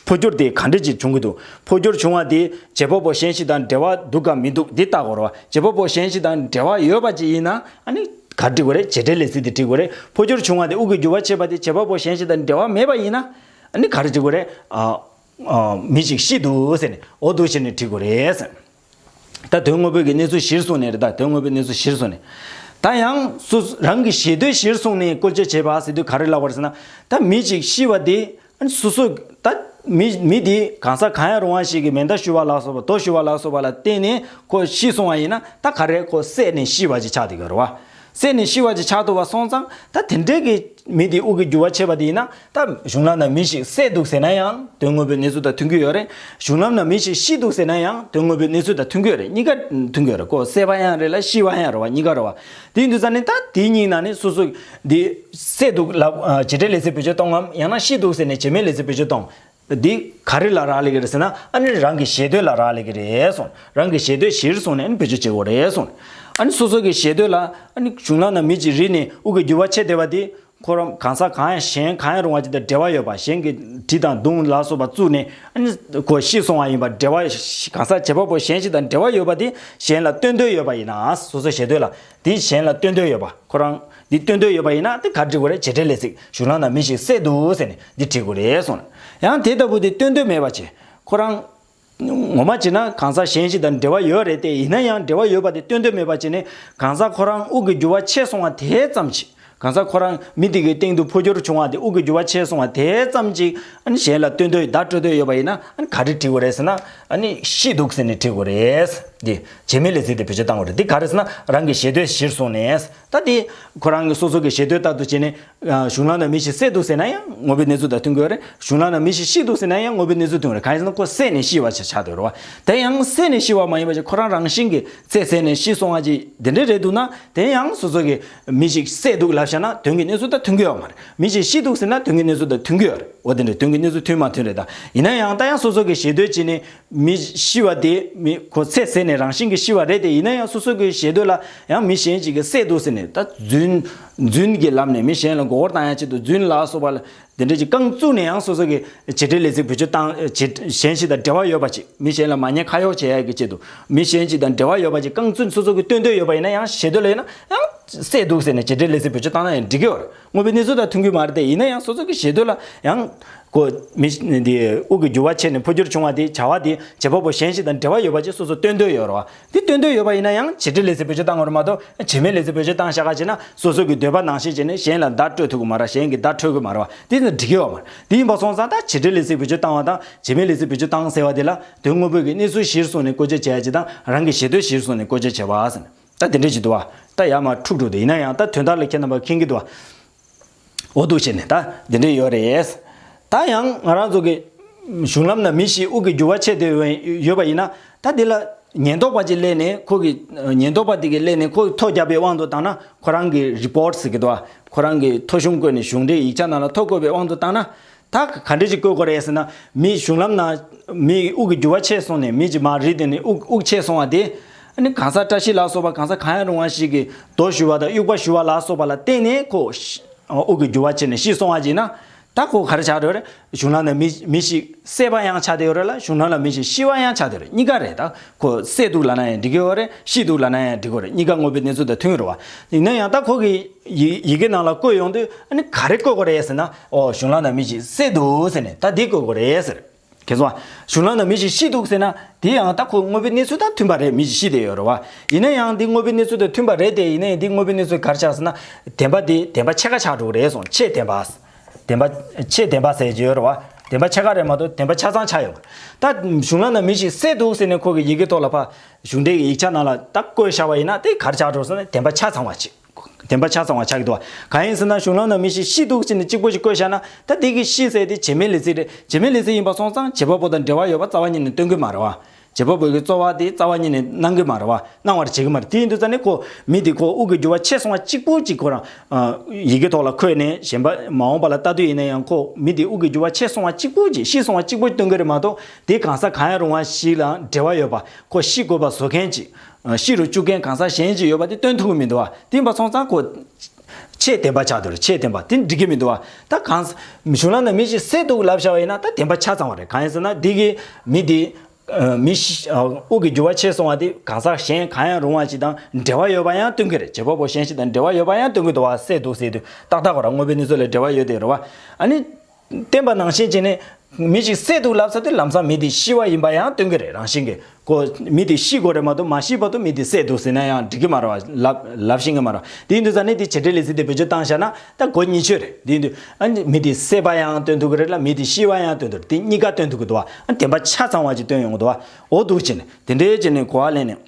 འཕོ་འགྱུར་དེ་ག་འདྲ་ཅིག་བྱུང་གི་འདུག་འཕོ་འགྱུར་བྱུང་བ་དེ་བྱེད་པ་པོ་གཞན་ཞིག་དང་འབྲེལ་བ་འདུག་གམ་མི་འདུག་འདི་བལྟ་དགོས་རེད་བ། བྱེད་པ་པོ་གཞན་ཞིག་དང་འབྲེལ་བ་ཡོད་པ་ཅིག་ཡིན་ན་ཨ་ནི་ག་རེ་འབྲི་དགོས་རེད། བྱེད་འབྲེལ་ལས་ཚིག་དེ་འབྲི་དགོས་རེད། འཕོ་འགྱུར་བྱུང་བ་དེ་དབུགས་ཀྱི་འགྱུར་བ་ཕྱེད་པ་དེ་བྱེད་པ་པོ་གཞན་ཞིག་དང་འབྲེལ་བ་མེད་པ་ཡིན་ན་ཨ་ནི་ག་རེ་འབྲི་དགོས་རེད། ཨ། ཨ། མི་ཞིག་ཤི་འདུག་ཟེར་ནས་འོ་འདུག་བྱས་ནས་འབྲི་དགོས་རེད་ཟེར། ད་དོན་དངོས་པོའི་གི་གནས་ཚུལ་གཞིར་བཟུང་ནས་རེད་ད། དོན་དངོས་པོའི་གནས་ཚུལ་གཞིར་བཟུང་ནས། ད་ཡང་སོ་སོ་རང་གི་ཞེ་འདོད་གཞིར་བཟུང་ནས་བཀོལ་སྤྱོད་བྱེད་པ་ཟེར་དུས་ག་རེ་ལབ་པ་རེད་ཟེར་ན། ད་མི་ཞིག་ཤི་བ་དེ་སོ་སོ་ད་མི་མི་དེ་གང་ཟག་གང་ཡང་རུང་བ་ཞིག་གིས་མེ་མདའ་གཞུ་བ་ལ་སོགས་པ་རྡོ་གཞུ་བ་ལ་སོགས་པ་ལ་བརྟེན་ནས་ཁོ་ཤི་སོང་བ་ཡིན་ན་ད་ག་རེ་ཁོ་བསད་ནས་ཤི་བ་ཅིག་ཆགས་བསྡད་ཀྱི་རེད་བ། བསད་ནས་ཤི་བ་ཅིག་ཆགས་ཐུབ་པ་སོང་ཙང་ད་དེ་འདྲའི་གི་མི་དེ་དབུགས་ཀྱི་རྒྱུ་བ་ཆད་པ་དེ་ཡིན་ན། ད་གཞུང་ལམ་ན་མི་ཞིག་བསད་འདུག་ཟེར་ན་ཡང་དོན་དངོས་པོའི་གནས་ཚུལ་དང་མཐུན་གྱི་ཡོད་རེད། གཞུང་ལམ་ན་མི་ཞིག་ཤི་འདུག་ཟེར་ན་ཡང་དོན་དངོས་པོའི་གནས་ཚུལ་དང་མཐུན་གྱི་ཡོད་རེད། གཉིས་ཀ་མཐུན་གྱི་ཡོད་རེད། ཁོ་བསད་པ་ཡང་རེད་ལ་ཤི་བ་ཡང་རེད་བ། གཉིས་ཀ་རེད་བ། དེ་ཡིན་དུས་ཙང་ནས་ད་དེའི་གཉིས་ནང་ནས་སོ་སོ་འདི་བསད་འདུག་ལབ་བྱེད་འབྲེལ་ལས་ཚིག་བེད་སྤྱོད་གཏོང་ངམ་ཡང་ན་ཤི་འདུག་ཟེར་ནས་བྱེད་མེད་ལས་ཚིག་བེད་སྤྱོད་གཏོང་། འདི་ག་རེ་ལ་རག་ལས་ཀྱི་རེད་ཟེར་ན། ཨ་ནི་རང་གི་ཞེ་འདོད་ལ་རག་ལས་ཀྱི་རེད་གསུངས། རང་གི་ཞེ་འདོད་གཞིར་བཟུང་ནས་ཨ་ནི་བེད་སྤྱོད་བྱེད་དགོས་རེད་གསུངས། ཨ་ནི་སོ་སོ་གི་ཞེ་འདོད་ལ་ཨ་ནི་གཞུང་ལམ་ན་མི་གཅིག་རིལ་ནས་དབུགས་ཀྱི་རྒྱུ་བ་ཆད་བསྡད་པ་དེ། ཁོ་རང་གང་ཟག་གང་ཡང་གཞན་གང་ཡང་རུང་བ་ཅིག་དང་འབྲེལ་བ་ཡོད་པ། གཞན་གྱི་གྲི་དང་མདུང་ལ་སོགས་པ་བཙུགས་ནས་ཨ་ནི་ཁོ་ཤི་སོང་བ་ཡིན་པ། འབྲེལ་བ་གང་ཟག་བྱེད་པ་པོ་གཞན་ཞིག་དང་འབྲེལ་བ་ཡོད་པ་དེ་གཞན་ལ་སྟོན་འདོད་ཡོད་པ་ཡིན་ན། སོ་སོ་ཞེ་འདོད་ལ་དེ་གཞན་ལ་སྟོན་འདོད་ཡོད་པ། ཁོ་རང་འདི་སྟོན་འདོད་ཡོད་པ་ཡིན་ན་དེ་ག་རེ་འབྲི་དགོས་རེད། བྱེད་འབྲེལ་ལས་ཚིག་གཞུང་ལམ་ན་མི་ཞིག་བསད་འདུག་ཟེར་ནས་འདི་བྲིས་དགོས་རེད་གསུངས། ཡང་དེ་ལྟ་བུ་དེ་སྟོན་འདོད་མེད་པ་བྱས། ཁོ་རང་ངོ་མ་བྱས་ན་གང་ཟག་གཞན་ཞིག་དང་འབྲེལ་བ་ཡོད་རེད་དེ། ཡིན་ན་ཡང་འབྲེལ་བ་ཡོད་པ་དེ་སྟོན་འདོད་མེད་པ་བྱས་ནས་གང་ཟག་ཁོ་རང་དབུགས་ཀྱི་རྒྱུ་བ་ཆད་སོང་བ་དེ་ཙམ་ཞིག་གང་ཟག་ཁོ་རང་མི་དེ་གའི་སྟེང་དུ་འཕོ་འགྱུར་བྱུང་བ་དེ། དབུགས་ཀྱི་རྒྱུ་བ་ཆད་སོང་བ་དེ་ཙམ་ཞིག་ཨ་ནི་གཞན་ལ་སྟོན་འདོད་བརྡ་སྤྲོད་འདོད་ཡོད་པ་ཡིན་ན་ཨ་ནི་ག་རེ་བྲིས་དགོས་རེད་ཟེར་ན། ཨ་ནི་ཤི་འདུག་ཟེར་ནས་བྲིས་དགོས་རེད། འདི་བྱེད་མེད་ལས་ཚིག་དེ་བེད་སྤྱོད་བཏང་དགོས་རེད། འདི་ག་རེ་ཟེར་ན་རང་གི་ཞེ་འདོད་གཞིར་བཟུང་ནས། ད་དེ་ཁོ་རང་གི་སོ་སོ་གི་ཞེ་འདོད་ལྟར་དུ་བྱས་ནས་གཞུང་ལམ་ན་མི་ཞིག་བསད་འདུག་ཟེར་ན་ཡང་དངོས་པོའི་གནས་ཚུལ་དང་མཐུན་གྱི་ཡོད་རེད། གཞུང་ལམ་ན་མི་ཞིག་ཤི་འདུག་ཟེར་ན་ཡང་དངོས་པོའི་གནས་ཚུལ་མཐུན་གྱི་ཡོད་རེད། གང་ཡིན་ཟེར་ན་ཁོ་བསད་ནས་ཤི་བ་ཞིག་ཆགས་བསྡད་ཡོད་རེད་བ། དེ་ཡང་བསད་ནས་ཤི་བ་མ་ཡིན་པ་ཞིག་ཁོ་རང་རང་བཞིན་གྱིས་ཚེ་ཟད་ནས་ཤི་སོང་བ་ཅིག་དེ་འདྲ་རེད་འདུག་ན། དེ་ཡང་སོ་སོ་གི་མི་ཞིག་བསད་འདུག་ལབ་བཞག་ན་དོན་གྱི་གནས་ཚུལ་དང་མཐུན་གྱི་ཡོད་མ་རེད། མི་ཞིག་ཤི་འདུག་ཟེར་ན་དོན་གྱི་གནས་ཚུལ་དང་མཐུན་གྱི་ཡོད་རེད། འོ་དེ་འདྲ་དོན་གྱི་གནས་ཚུལ་མཐུན་མ་མཐུན་རེད་ད། ཡིན་ན་ཡང་ད་ཡང་སོ་སོ་གི་ཞེ་འདོད་བྱས་ནས། མི་ཤི་བ་དེ་མི་ཁོ་ཚེ་ཟད་ནས་རང་བཞིན་གྱིས་ཤི་བ་རེད་དེ། ཡིན་ན་ཡང་སོ་སོ་གི་ཞེ་འདོད་ལ་ཡང་མི་གཞན་ཅིག་གིས་བསད་འདུག་ཟེར་ནས་ད་རྫུན་རྫུན་གྱི་ལམ་ནས་མི་གཞན་ལ་མགོ་སྐོར་བཏང་ཡ་ཆེད་དུ་རྫུན་ལ་སོགས་པ་ལ་དེ་འདྲ་ཅིག་རྐང་བཙུགས་ནས་ཡང་སོ་སོ་གི་བྱེད་འབྲེལ་ལས་ཚིག་བེད་སྤྱོད་བཏང་། བྱེད་གཞན་ཞིག་དང་འབྲེལ་བ་ཡོད་པ་ཅིག་མི་གཞན་ལ་མ་ཉེས་ཁ་གཡོགས་བྱེད་ཡ་གི་ཆེད་དུ་མི་གཞན་ཅིག་དང་འབྲེལ་བ་ཡོད་པ་ཅིག་རྐང་བཙུགས་ནས་སོ་སོ་གི་སྟོན་འདོད་ཡོད་པ་ཡིན་ན་ཡང་ཞེ་འདོད་ལ་ཡིན་ན་ཡང་བསད་འདུག་ཟེར་ནས་བྱེད་འབྲེལ་ལས་ཚིག་བེད་སྤྱོད་བཏང་ན་ཡང་འགྲིག་གི་ཡོད་རེད། དངོས་པོའི་གནས་ཚུལ་དང་མཐུན་གྱི་མ་རེད་དེ། ཡིན་ན་ཡང་སོ་སོ་གི་ཞེ་འདོད་ལ་ཡང་། ཁོ་མི་འདི་དབུགས་ཀྱི་རྒྱུ་བ་ཆད་ནས་འཕོ་འགྱུར་བྱུང་བ་དེ་བྱ་བ་དེ་བྱེད་པ་པོ་གཞན་ཞིག་དང་འབྲེལ་བ་ཡོད་པ་ཅིག་སོ་སོ་སྟོན་འདོད་ཡོད་རེད་བ། དེ་སྟོན་འདོད་ཡོད་པ་ཡིན་ན་ཡང་བྱེད་འབྲེལ་ལས་ཚིག་བེད་སྤྱོད་བཏང་དགོས་རེད་མ་གཏོགས་བྱེད་མེད་ལས་ཚིག་བེད་སྤྱོད་བཏང་བཞག་ག་བྱས་ན་སོ་སོ་གི་འདོད་པ་ནང་བཞིན་བྱས་ནས་གཞན་ལ་བརྡ་སྤྲོད་ཐུབ་ཀྱི་མ་རེད། གཞན་གྱི་བརྡ་འཕྲོད་ཀྱི་མ་རེད་བ། དེ་ནི་འགྲིག་གི་ཡོད་མ་རེད། དེ་ཡིན་པ་སོང་ཙང་ད་བྱེད་འབྲེལ་ལས་ཚིག་བེད་སྤྱོད་བཏང་བ་དང་བྱེད་མེད་ལས་ཚིག་བེད་སྤྱོད་བཏང་ཟེར་བ་དེ་ལ་དོན་དངོས་པོའི་གི་གནས་ཚུལ་གཞིར་བཟུང་ནས་བཀོལ་སྤྱོད་བྱས་ཡ་ཅིག་དང་རང་གི་ཞེ་འདོད་གཞིར་བཟུང་ནས་བཀོལ་སྤྱོད་བྱས་པ་ཟེར་ནས། ད་དེ་འདྲ་ཞིག་འདུག་བ། ད་ཡར་མར་འཁྲུག་འགྲོ་དེ་ཡིན་ན་ཡང་ད་དོན་དག་ལ་ཁྱེད་རྣམ་པ་མཁྱེན་གྱི་འདུག་བ། འོ་འདུག་བྱས་ནས་ད་འདི་འདྲ་ཡོད་རེད། ད་ཡང་ང་རང་ཚོ་གི་གཞུང་ལམ་ན་མི་ཞིག་དབུགས་ཀྱི་རྒྱུ་བ་ཆད་དེ་ཡོད་པ་ཡིན་ན། ད་འདི་ལ་ཉེན་རྟོག་པ་ཅིག་སླེབས་ནས་ཁོ་གི་ཉེན་རྟོག་པ་དེ་གིས་སླེབས་ནས་ཁོ་གི་ཐོ་བརྒྱབ་པའི་དབང་དུ་བཏང་ན། ཁོ་རང་གི་རི་པོ་ཊི་ཟེར་གྱི་འདུག་བ། ཁོ་རང་གི་ཐོ་གཞུང་བཀོད་ནས་གཞུང་འབྲེལ་ཡིག་ཆ་ནང་ལ་ཐོ་བཀོད་པའི་དབང་དུ་བཏང་ན། ད་ག་འདྲ་ཅིག་བཀོད་དགོས་རེད་ཟེར་ན། མི་གཞུང་ལམ་ན་མི་དབུགས་ཀྱི་རྒྱུ་བ་ཆད་སོང་ནས་མི་ཅིག་མར་རིལ་དེ་ནས་དབུགས་དབུགས་ཆད་སོང་བ་དེ། ཨ་ནི་གང་ཟག་བཀྲ་ཤིས་ལ་སོགས་པ་གང་ཟག་གང་ཡང་རུང་བ་ཞིག་གིས་རྡོ་གཞུ་བ་དང་དབྱུག་པ་གཞུ་བ་ལ་སོགས་པ་ལ་བརྟེན་ནས་ཁོ་ཤི་དབུགས་ཀྱི་རྒྱུ་བ་ཆད་ནས་ཤི་སོང་བ་ཅིག་ན། ད་ཁོ་ག་རེ་ཆགས་ཡོད་རེད། གཞུང་ལམ་ན་མི་མི་ཞིག་བསད་པ་ཡང་ཆགས་བསྡད་ཡོད་རེད་ལ། གཞུང་ལམ་ལ་མི་ཞིག་ཤི་བ་ཡང་ཆགས་བསྡད་ཡོད་རེད། གཉིས་ཀ་རེད། ད་ཁོ་བསད་འདུག་ལབ་ན་ཡང་འགྲིག་གི་ཡོད་རེད། ཤི་འདུག་ལབ་ན་ཡང་འགྲིག་གི་ཡོད་རེད། གཉིས་ཀ་དངོས་པོའི་གནས་ཚུལ་དང་མཐུན་ཡོད་རེད་བ། ཡིན་ན་ཡང་ད་ཁོ་གི་ཡི་ཡི་གེ་ནང་ལ་བཀོད་ཡོང་དུས་ཨ་ནི་ག་རེ་བཀོད་དགོས་རེད་ཟེར་ན། ཨོ་གཞུང་ལམ་ན་མི་ཞིག་བསད་འདུག་ཟེར་ནས་ད་འདི་བཀོད་དགོས་རེད་ཟེར། ཁྱེད་ཚོ། གཞུང་ལམ་ན་མི་ཞིག་ཤི་འདུག་ཟེར་ན། དེ་ཡང་ད་ཁོ་དངོས་པོའི་གནས་ཚུལ་དང་མཐུན་པ་རེད། མི་ཞིག་ཤི་བསྡད་ཡོད་རེད་བ། ཡིན་ན་ཡང་འདི་དངོས་པོའི་གནས་ཚུལ་དང་མཐུན་པ་རེད་དེ། ཡིན་ན་ཡང་འདི་དངོས་པོའི་གནས་ཚུལ་ག་རེ་ཆགས་ཟེར་ན། བདེན་པ་དེ་བདེན་པ་ཕྱེད་ཀ་ཆགས་འགྲོ་གི་རེད་གསུངས། ཕྱེད་བདེན་པ། བདེན་པ། ཕྱེད་བདེན་པ་ཟེར་གྱི་ཡོད་རེད་བ། བདེན་པ་ཕྱེད་ཀ་རེད་མ་གཏོགས་བདེན་པ་ཆ་ཚང་ཆགས་ཡོད་མ་རེད། ད་གཞུང་ལམ་ན་མི་ཞིག་བསད་འདུག་ཟེར་ནས་ཁོ་གི་ཡི་གེ་ཐོག་ལ་ཕ། གཞུང་འབྲེལ་གྱི་ཡིག་ཆ་ནང་ལ་ད་བཀོད་བཞག་པ་ཡིན་ན་དེ་ག་རེ་ཆགས་འགྲོ་ཟེར་ན། བདེན་པ་ཆ་ཚང་བ་ཅིག་བདེན་པ་ཆ་ཚང་བ་ཆགས་ཀྱི་འདུག་བ། གང་ཡིན་ཟེར་ན་གཞུང་ལམ་ན་མི་ཞིག་ཤི་འདུག་ཟེར་ནས་གཅིག་པོ་ཞིག་བཀོད་བཞག་ན། ད་དེ་གི་ཤི་ཟེར་དེ་བྱེད་མེད་ལས་ཚིག་རེད། བྱེད་མེད་ལས་ཚིག་ཡིན་པ་སོང་ཙང་བྱེད་པ་པོ་དང་འབྲེལ་བ་ཡོད་པ་རྩ་བ་ཉིད་ནས་སྟོན་གྱི་མ་རེད་བ། བྱེད་པ་པོ་གི་རྩོལ་བ་དེ་རྩ་བ་ཉིད་ནས་གནང་གི་མ་རེད་བ། གནང་བར་བྱེད་ཀྱི་མ་རེད། དེ་ཡིན་དུས་ཙང་ནས་ཁོ་མི་དེ་ཁོ་དབུགས་ཀྱི་རྒྱུ་བ་ཆད་སོང་བ་གཅིག་པུ་གཅིག་ཁོ་རང་ཡི་གེ་ཐོག་ལ་འཁོད་ནས་གཞན་པ་མ་འོངས་པ་ལ་ལྟ་དུས་ཡིན་ན་ཡང་ཁོ་མི་དེ་དབུགས་ཀྱི་རྒྱུ་བ་ཆད་སོང་བ་གཅིག་པུ་གཅིག་ཤི་སོང་བ་གཅིག་པུ་སྟོན་གྱི་རེད་མ་གཏོགས། དེ་གང་ཟག་གང་ཡང་རུང་བ་ཞིག་ལ་འབྲེལ་བ་ཡོད་པ། ཁོ་ཤི་དགོས་པ་བཟོ་མཁན་གཅིག་ཤི་རུ་བཅུག་མཁན་གང་ཟག་གཞན་གཅིག་ཡོད་པ་དེ་སྟོན་ཐུབ་ཀྱི་མི་འདུག་བ། དེ་ཡིན་པ་སོང་ཙང་ཁོ་ཆད་བདེན་པ་ཆགས་འདུག་རེད། ཆད་བདེན་པ་དེ་འགྲིག་གི་མི་འདུག་བ། ད་གང་གཞུང་ལམ་ན་མི་ཞིག་བསད་འདུག་ལབ་བཞག་པ་ཡིན་ན་ད་བདེན་པ་ཆ་ཚང་བ་རེད། གང་ཡིན་ཟེར་ན་འདི་གི་མི་དེ་མི་ཤི་དབུགས་ཀྱི་རྒྱུ་བ་ཆད་སོང་བ་དེ་གང་ཟག་གཞན་གང་ཡང་རུང་བ་ཞིག་དང་འབྲེལ་བ་ཡོད་པ་ཡང་སྟོན་གྱི་རེད། བྱེད་པ་པོ་གཞན་ཞིག་དང་འབྲེལ་བ་ཡོད་པ་ཡང་སྟོན་གྱི་འདུག་བ། བསད་འདུག་ཟེར་དུས་ཏག་ཏག་ཁོ་རང་དངོས་པོའི་གནས་ཚུལ་ལ་འབྲེལ་བ་ཡོད་དེ་རེད་བ། ཨ་ནི། བསྟན་པ་ནང་བཞིན་བྱས་ནས་མི་ཞིག་བསད་འདུག་ལབ་ས་དེ་ལམ་སང་མི་དེ་ཤི་བ་ཡིན་པ་ཡང་སྟོན་གྱི་རེད། རང་བཞིན་གྱིས་ཁོ་མི་དེ་ཤི་དགོས་རེད་མ་གཏོགས་མ་ཤི་བར་དུ་མི་དེ་བསད་འདུག་ཟེར་ན་ཡང་འགྲིག་གི་མ་རེད་བ། ལབ་ལབ་ཤེས་ཀྱི་མ་རེད་བ། དེ་ཡིན་དུས་ཙང་ནས་དེ་བྱེད་འབྲེལ་ལས་ཚིག་དེ་བེད་སྤྱོད་བཏང་བཞག་ན་ད་གོ་ཉེས་ཆོད་རེད། དེ་ཡིན་དུས་ཨ་ནི་མི་དེ་བསད་པ་ཡང་སྟོན་ཐུབ་ཀྱི་རེད་ལ་མི་དེ་ཤི་བ་ཡང་སྟོན་ཐུབ་རེད། དེ་གཉིས་ཀ་སྟོན་ཐུབ་ཀྱི་འདུག་བ། ཨ་བདེན་པ་ཆ་ཚང་བ་ཅིག་སྟོན་ཡོང་གི་འདུག་བ། འོ་འདུག་བྱས་ནས་དེ་འདྲའི་བྱས་ནས་གོ་བ་ལེན་ནས།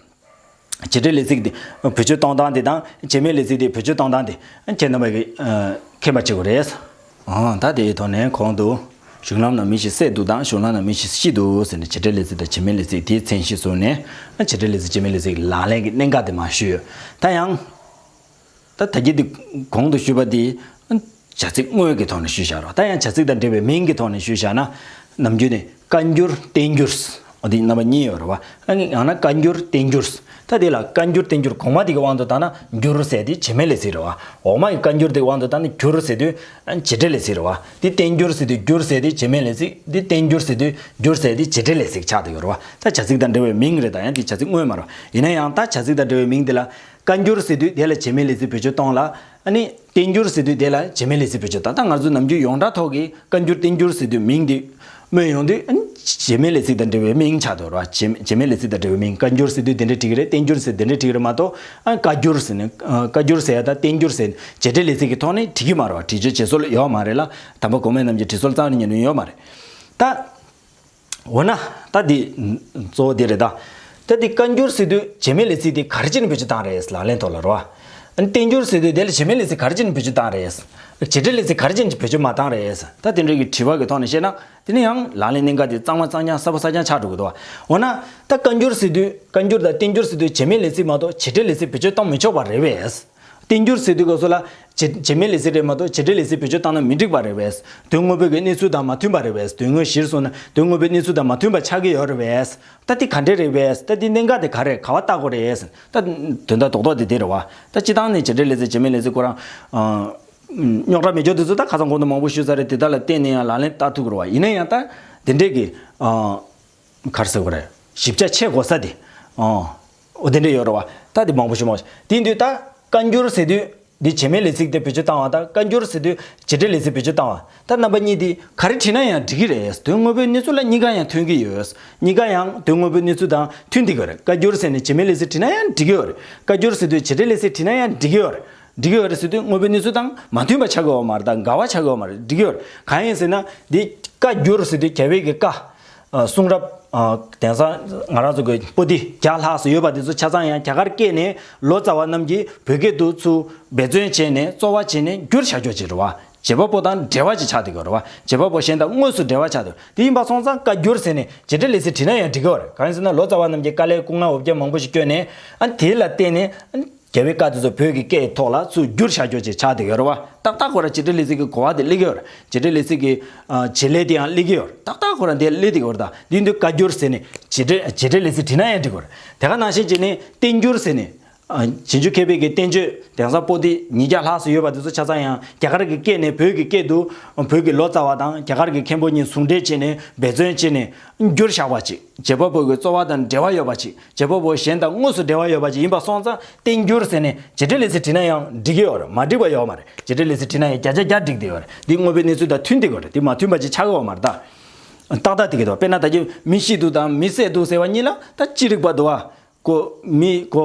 བྱེད་འབྲེལ་ལས་ཚིག་དེ་བེད་སྤྱོད་གཏོང་སྟངས་དེ་དང་བྱེད་མེད་ལས་ཚིག་དེ་བེད་སྤྱོད་གཏོང་སྟངས་དེ་ཁྱེད་རྣམ་པ་གིས་མཁྱེན་པ་བྱེད་དགོས་རེད། ཨང་། ད་དེའི་ཐོག་ནས་གོང་དུ་གཞུང་ལམ་ན་མི་ཞིག་བསད་འདུག་དང་གཞུང་ལམ་ན་མི་ཞིག་ཤི་འདུག་ཟེར་ནས་བྱེད་འབྲེལ་ལས་ཚིག་དང་བྱེད་མེད་ལས་ཚིག་དེའི་མཚན་གཞི་བཟུང་ནས་བྱེད་འབྲེལ་ལས་ཚིག་བྱེད་མེད་ལས་ཚིག་ལག་ལེན་གྱི་གནད་འགག་དེ་མར་ཞུས་ཡོད། ད་ཡང་ད་ད་གིན་དེ་གོང་དུ་ཞུས་པ་དེ། བྱ་ཚིག་དངོས་ཀྱི་ཐོག་ནས་ཞུས་བཞག་རོགས། ད་ཡང་བྱ་ཚིག་དང་འབྲེལ་བའི་མིང་གི་ཐོག་ནས་ཞུས་བཞག་ན། ནམ་རྒྱུན་ནས་བཀའ་འགྱུར་བསྟན་འགྱུར། འོ་དེ་རྣམ་པ་གཉིས་ཡོད་རེད་བ། ཡང་ན་བཀའ་འགྱུར་བསྟན་འགྱུར། ད་དེ་ལ་བཀའ་འགྱུར་བསྟན་འགྱུར་གོང་མ་དེ་གི་དབང་དུ་བཏང་ན་འགྱུར་ཟེར་དེ་བྱེད་མེད་ལས་ཚིག་རེད་བ། འོག་མ་གི་བཀའ་འགྱུར་དེ་གི་དབང་དུ་བཏང་ན་འགྱུར་ཟེར་དུས་བྱེད་འབྲེལ་ལས་ཚིག་རེད་བ། དེ་བསྟན་འགྱུར་ཟེར་དུས་འགྱུར་ཟེར་དེ་བྱེད་མེད་ལས་ཚིག་དེ་བསྟན་འགྱུར་ཟེར་དུས་འགྱུར་ཟེར་དེ་བྱེད་འབྲེལ་ལས་ཚིག་ཆགས་བསྡད་ཡོད་རེད་བ། ད་བྱ་ཚིག་དང་འབྲེལ་བའི་མིང་རེད། ད་ཡང་དེ་བྱ་ཚིག་དངོས་མ་རེད་བ། ཡིན་ན་ཡང་ད་བྱ་ཚིག་དང་འབྲེལ་བའི་མིང་དེ་ལ། བཀའ་འགྱུར་ཟེར་དུས་དེ་ལ་བྱེད་མེད་ལས་ཚིག་བེད་སྤྱོད་གཏོང་ལ། ཨ་ནི་བསྟན་འགྱུར་ཟེར་དུས་དེ་ལ་བྱེད་མེད་ལས་ཚིག་བེད་སྤྱོད་གཏོང་། ད་ང་ཚོ་ནམ་རྒྱུན་ཡོངས་གྲགས་ཐོག་གི་བཀའ་འགྱུར་བསྟན་འགྱུར་ཟེར་དུས་མིང་དེ་སྨོས་ཡོང་དུས། ཨ་ནི་བྱེད་མེད་ལས་ཚིག་དང་འབྲེལ་བའི་མིང་ཆགས་འདུག་ར། བྱེད་བྱེད་མེད་ལས་ཚིག་དང་འབྲེལ་བའི་མིང་། བཀའ་འགྱུར་ཟེར་དུས་དེ་འདྲ་འགྲིག་གི་རེད། བསྟན་འགྱུར་ཟེར་དེ་འདྲ་འགྲིག་གི་རེད་མ་གཏོགས། ཨ་བཀའ་འགྱུར་ཟེར་ནས་ཨ་བཀའ་འགྱུར་ཟེར་ཡ་དང་བསྟན་འགྱུར་ཟེར་བྱེད་འབྲེལ་ལས་ཚིག་གི་ཐོག་ནས་འགྲིག་གི་མ་རེད་བ། བྲིས་བརྗོད་བྱེད་སྲོལ་ཡོད་མ་རེད་ལ། དམ་པ་གོང་མ་རྣམས་ཀྱི་བྲིས་སྲོལ་རྩ་བ་ནས་ཉམས་ཡོད་མ་རེད། ད། འོ་ན། ད་འདི། གཙོ་བོ་འདི་རེད་ད། ད་འདི་བཀའ་འགྱུར་ཟེར་དུས་བྱེད་མེད་ལས་ཚིག་དེ་ག་རེ་བྱས་ནས་བེད་སྤྱོད་བཏང་རེད། ལག་ལེན་ཐོག་ལ་རོ། བསྟན་འགྱུར་ཟེར་དུས་དེ་ལ་བྱེད་མེད་ལས་ཚིག་ག་རེ་བྱས་ནས་བེད་སྤྱོད་བཏང་རེད། བྱེད་འབྲེལ་ལས་ཚིག་ག་རེ་བྱས་ནས་བེད་སྤྱོད་མ་བཏང་རེད། ད་དེ་འདྲ་གི་དྲི་བ་གི་ཐོག་ནས་བཤད་ན། དེ་ནི་ཡང་ལག་ལེན་གནད་འགག་དེ་གཙང་མ་གཙང་རྐྱང་གསལ་པོ་གསལ་རྐྱང་ཆགས་འགྲོ་གི་འདུག་བ། འོ་ན། ད་བཀའ་འགྱུར་ཟེར་དུས་བཀའ་འགྱུར་དང་བསྟན་འགྱུར་ཟེར་དུས་བྱེད་མེད་ལས་ཚིག་མ་གཏོགས་བྱེད་འབྲེལ་ལས་ཚིག་བེད་སྤྱོད་གཏོང་མི་ཆོག་པ་རེད་པས། བསྟན་འགྱུར་ཟེར་དུས་སྐབས་སུ་ལ། བྱེད་བྱེད་མེད་ལས་ཚིག་རེད་མ་གཏོགས་བྱེད་འབྲེལ་ལས་ཚིག་བེད་སྤྱོད་བཏང་ན་མི་འགྲིག་པ་རེད་པས། དོན་དངོས་པོའི་གནས་ཚུལ་དང་མ་མཐུན་པ་རེད་པས། དོན་དངོས་གཞིར་བཟུང་ན་དོན་དངོས་པོའི་གནས་ཚུལ་དང་མ་མཐུན་པ་ཆགས་ཀྱི་ཡོད་རེད་པས། ད་འདི་ག་འདྲས་རེད་པས། ད་འདི་གནད་འགག་དེ་ག་རེ་ག་བ་བལྟ་དགོས་རེད། ད་དོན་དག་རྡོག་རྡོག་དེ་དེ་རེད་བ། ད་སྤྱིར་བཏང་ནས་བྱེད་འབྲེལ་ལས་ཚིག་བྱེད་མེད་ལས་ཚིག་ཁོ་རང་། རྙོག་དྲ་མེད་ཆོག་དེ་ཚོ་ད་ཁ་སང་གོང་དུ་མང་པོ་ཞུས་ཚར་རེད། དེ་དག་ལ་བརྟེན་ནས་ཡང་ལག་ལེན་བསྟར་ཐུབ་ཀྱི་རེད་བ། ཡིན་ན་ཡང་ད་དེ་འདྲས་ཀྱི། ག་རེ་ཟེར་དགོས་རེད། ཞིབ་ཆ་ཆེ་དགོས་ས་དེ། ཨོ། དེ་འདྲ་ཡོད་རེད་བ། ད་དེ་མང་པོ་ཞིག་མང་པོ་ཞིག་དེ་དུས་ད་བཀའ་འགྱུར་ཟེར་དུས་དེ་བྱེད་མེད་ལས་ཚིག་དེ་བེད་སྤྱོད་བཏང་བ་དང་བཀའ་འགྱུར་ཟེར་དུས་བྱེད་འབྲེལ་ལས་ཚིག་བེད་སྤྱོད་བཏང་བ། ད་རྣམ་པ་གཉིས་དེ་ག་རེ་བྲིས་ན་ཡང་འགྲིག་གི་རེད། དོན་དངོས་པོའི་གནས་ཚུལ་ལ་གཉིས་ཀ་ཡང་མཐུན་གྱི་ཡོད། གཉིས་ཀ་ཡང་དོན་དངོས་པོའི་གནས་ཚུལ་དང་མཐུན་བསྡད་ཀྱི་ཡོད་རེད། བཀའ་འགྱུར་ཟེར་ནས་བྱེད་མེད་ལས་ཚིག་བྲིས་ན་ཡང་འགྲིག་གི་ཡོད་རེད། བཀའ་འགྱུར་ཟེར་དུས་བྱེད་འབྲེལ་ལས་ཚིག་བྲིས་ན་ཡང་འགྲིག་གི་ཡོད་རེད། འགྲིག་གི་ཡོད་རེད་ཟེར་དུས་དངོས་པོའི་གནས་ཚུལ་དང་མ་མཐུན་པ་ཆགས་ཀྱི་ཡོད་མ་རེད། ད་འགལ་བ་ཆགས་ཀྱི་ཡོད་མ་རེད། འགྲིག་གི་ཡོད་རེད། གང་ཡིན་ཟེར་ན་འདི་བཀའ་འགྱུར་ཟེར་དུས་རྒྱལ་བའི་གི་བཀའ། གསུང་རབ། དེང་སང་ང་རང་ཚོ་གི་པོ་ཏི་བརྒྱ་ལྷག་ཙམ་ཡོད་པ་དེ་ཚོ་ཆ་ཚང་ཡང་རྒྱ་གར་སྐད་ནས་ལོ་ཙཱ་བ་རྣམས་ཀྱིས་བོད་སྐད་དུ་ཚུར་འབད་བརྩོན་བྱས་ནས་རྩོལ་བ་བྱས་ནས་བསྒྱུར་བཞག་རྒྱུ་ཅིག་རེད་བ། བྱེད་པ་པོ་དང་འབྲེལ་བ་ཅིག་ཆགས་བསྡད་ཀྱི་རེད་བ། བྱེད་པ་པོ་གཞན་དང་དངོས་སུ་འབྲེལ་བ་ཆགས་བསྡད། དེ་ཡིན་པ་སོང་ཙང་བཀའ་འགྱུར་ཟེར་ནས་བྱེད་འབྲེལ་ལས་ཚིག་བྲིས་ན་ཡང་འགྲིག་གི་རེད། གང་ཡིན་ཟེར་ན་ལོ་ཙཱ་བ་རྣམས་ཀྱིས་དཀའ་ལས་སྐུ་ངལ་འོ་བརྒྱལ་མང་པོ་ཞིག་བསྐྱོན་ནས་ཨ་དེ་ལ་བརྟེན་ནས། རྒྱལ་བའི་བཀའ་དེ་ཚོ་བོད་ཀྱི་སྐད་ཐོག་ལ་ཚུར་བསྒྱུར་བཞག་རྒྱུ་ཅིག་ཆགས་བསྡད་ཡོད་རེད་བ། ཏག་ཏག་ཁོ་རང་བྱེད་འབྲེལ་ལས་ཚིག་གི་གོ་བ་དེ་སླེབས་ཀྱི་ཡོད་རེད། བྱེད་འབྲེལ་ལས་ཚིག་གི་བྱེད་ལས་དེ་ཡང་སླེབས་ཀྱི་ཡོད་རེད། ཏག་ཏག་ཁོ་རང་དེ་སླེབས་བསྡད་ཡོད་རེད། ད་འདི་འདུག་བཀའ་འགྱུར་ཟེར་ནས་བྱེད་འབྲེལ་བྱེད་འབྲེལ་ལས་ཚིག་བྲིས་ན་ཡང་འགྲིག་གི་རེད། དེ་ག་ནང་བཞིན་བྱས་ནས་བསྟན་འགྱུར་ཟེར་ནས། རྗེས་འཇུག་མཁས་པའི་གི་བསྟན་བཅོས་དེང་སང་པོ་ཏི་ཉིས་བརྒྱ་ལྷག་ཙམ་ཡོད་པ་དེ་ཚོ་ཆ་ཚང་ཡང་རྒྱ་གར་གྱི་སྐད་ནས་བོད་ཀྱི་སྐད་དུ་བོད་ཀྱི་ལོ་ཙཱ་བ་དང་རྒྱ་གར་གྱི་མཁན་པོ་གཉིས་ཟུང་འབྲེལ་བྱས་ནས་འབད་བརྩོན་བྱས་ནས་བསྒྱུར་བཞག་པ་ཅིག་བྱེད་པ་པོ་གི་རྩོལ་བ་དང་འབྲེལ་བ་ཡོད་པ་ཅིག་བྱེད་པ་པོ་གཞན་དང་དངོས་སུ་འབྲེལ་བ་ཡོད་པ་ཅིག་ཡིན་པ་སོང་ཙང་བསྟན་འགྱུར་ཟེར་ནས་བྱེད་འབྲེལ་ལས་ཚིག་བྲིས་ན་ཡང་འགྲིག་གི་ཡོད་རེད། མ་འགྲིག་པ་ཡོད་མ་རེད། བྱེད་འབྲེལ་ལས་ཚིག་བྲིས་ན་ཡང་བརྒྱ་ཆ་བརྒྱ་འགྲིག་བསྡད་ཡོད་རེད། འདི་དངོས་པོའི་གནས་ཚུལ་དང་མཐུན་བསྡད་ཡོད་རེད། འདི་མ་མཐུན་པ་ཅིག་ཆགས་ཀྱི་ཡོད་མ་རེད་ད། ཏག་ཏག་དེ་གི་འདུག་དཔེར་ན་ད་ཅི་མི་ཤི་འདུག་དང་མི་བསད་འདུག་ཟེར་བ་གཉིས་ལ་ད་ཅི་རིགས་པ་འདུག་བ། ཀོ་མི་ཀོ་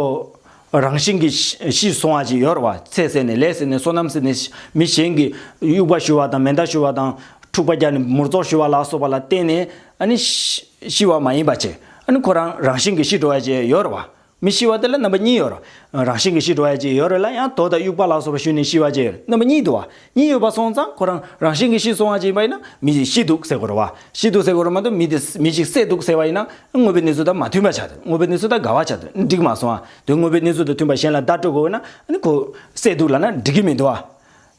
རང་བཞིན་གྱིས་ཤི་ཤི་སོང་བ་ཅིག་ཡོད་རེད་བ། ཚེ་ཟད་ནས་ལས་ཟད་ནས་སོ་ནམ་ཟད་ནས་མི་གཞན་གྱིས་དབྱུག་པ་གཞུ་བ་དང་མེ་མདའ་གཞུ་བ་དང་འཁྲུག་པ་རྒྱག་ནས་མུར་རྫོག་གཞུ་བ་ལ་སོགས་པ་ལ་བརྟེན་ནས་ཨ་ནི་ཤི་ཤི་བ་མ་ཡིན་པ་ཅིག་ཨ་ནི་ཁོ་རང་རང་བཞིན་གྱིས་ཤི་འགྲོ་བ་ཅིག་ཡོད་རེད་བ། མི་ཤི་བ་དེ་ལ་རྣམ་པ་གཉིས་ཡོད་རེད། རང་བཞིན་གྱིས་ཤི་འགྲོ་ཡ་ཅིག་ཡོད་རེད་ལ། ཡང་དོ་དང་དབྱུག་པ་ལ་སོགས་པ་གཞུས་ནས་ཤི་བ་ཅིག་ཡོད་རེད། རྣམ་པ་གཉིས་འདུག་བ། གཉིས་ཡོད་པ་སོང་ཙང་ཁོ་རང་རང་བཞིན་གྱིས་ཤི་སོང་བ་ཅིག་ཡིན་པ་ཡིན་ན་མི་ཤི་འདུག་ཟེར་དགོས་རེད་བ། ཤི་འདུག་ཟེར་དགོས་རེད་མ་གཏོགས། མི་དེ་མི་ཞིག་བསད་འདུག་ཟེར་བ་ཡིན་ན་དངོས་པོའི་གནས་ཚུལ་དང་མ་མཐུན་པ་ཆགས་འདུག་དངོས་པོའི་གནས་ཚུལ་དང་འགལ་བ་ཆགས་འདུག་འགྲིག་མ་སོང་བ། དེ་དངོས་པོའི་གནས་ཚུལ་དང་མཐུན་པ་གཞན་ལ་བརྡ་སྤྲོད་དགོས་ན་ཨ་ནི་ཁོ་བསད་འདུག་ལབ་ན་འགྲིག་གི་མི་འདུག་བ།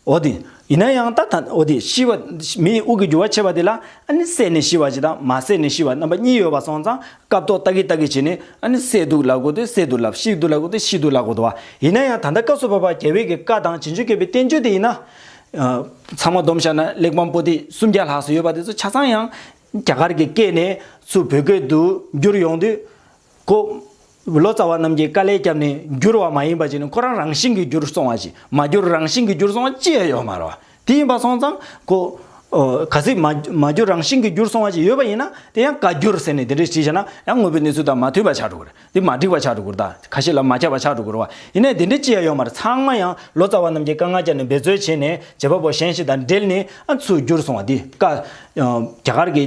འོ་དེ། ཡིན་ན་ཡང་ད་ད་འོ་དེ་ཤི་བ། མིའི་དབུགས་ཀྱི་རྒྱུ་བ་ཆད་པ་དེ་ལ་ཨ་ནི་བསད་ནས་ཤི་བ་ཅིག་དང་མ་བསད་ནས་ཤི་བ་རྣམ་པ་གཉིས་ཡོད་པ་སོང་ཙང་སྐབས་ཐོག་ལྟ་གི་ལྟ་གི་བྱས་ནས་ཨ་ནི་བསད་འདུག་ལབ་དགོས་དུས་བསད་འདུག་ལབ། ཤི་འདུག་ལབ་དགོས་དུས་ཤི་འདུག་ལབ་དགོས་འདུག་བ། ཡིན་ན་ཡང་ད་ལྟ་སྐབས་སུ་བབ་པ་རྒྱལ་བའི་གི་བཀའ་དང་རྗེས་འཇུག་མཁས་པའི་བསྟན་བཅོས་དེ་ཡིན་ན། ཚང་མ་བསྡོམས་བཞག་ན་གླེགས་བམ་པོ་ཏི་སུམ་བརྒྱ་ལྷག་ཙམ་ཡོད་པ་དེ་ཚོ་ཆ་ཚང་ཡང་རྒྱ་གར་གྱི་སྐད་ནས་ཚུར་བོད་སྐད་དུ་བསྒྱུར་ཡོང་དུས། ཁོ། ལོ་ཙཱ་བ་རྣམས་ཀྱིས་དཀའ་ལས་བརྒྱབ་ནས་བསྒྱུར་བ་མ་ཡིན་པ་ཅིག་ནི་ཁོ་རང་རང་བཞིན་གྱིས་བསྒྱུར་སོང་བ་ཞིག་མ་བསྒྱུར་རང་བཞིན་གྱིས་བསྒྱུར་སོང་བ་ཅི་ཡང་ཡོད་མ་རེད་བ། དེ་ཡིན་པ་སོང་ཙང་ཁོ། ཨོ། གལ་སྲིད་མ་མ་བསྒྱུར་རང་བཞིན་གྱིས་བསྒྱུར་སོང་བ་ཞིག་ཡོད་པ་ཡིན་ན་དེ་ཡང་བཀའ་བསྒྱུར་ཟེར་ནས་དེ་འདྲ་ཞིག་བྱས་ན་ཡང་དངོས་པོའི་གནས་ཚུལ་དང་མ་མཐུན་པ་ཆགས་འགྲོ་གི་རེད། དེ་མ་འགྲིག་པ་ཆགས་འགྲོ་གི་རེད། ད་ཁ་ཞེ་ལ་མ་ཁྱབ་པ་ཆགས་འགྲོ་གི་རེད་བ། ཡིན་ནའི་དེ་འདྲ་ཅི་ཡང་ཡོད་མ་རེད། ཚང་མ་ཡང་ལོ་ཙཱ་བ་རྣམས་ཀྱིས་དཀའ་ངལ་བརྒྱབ་ནས་འབད་རྩོལ་བྱས་ནས་བྱེད་པ་པོ་གཞན་ཞིག་དང་འབྲེལ་ནས་ཨ་ཚུར་བསྒྱུར་སོང་བ་འདི་བཀའ། རྒྱ་གར་གྱི།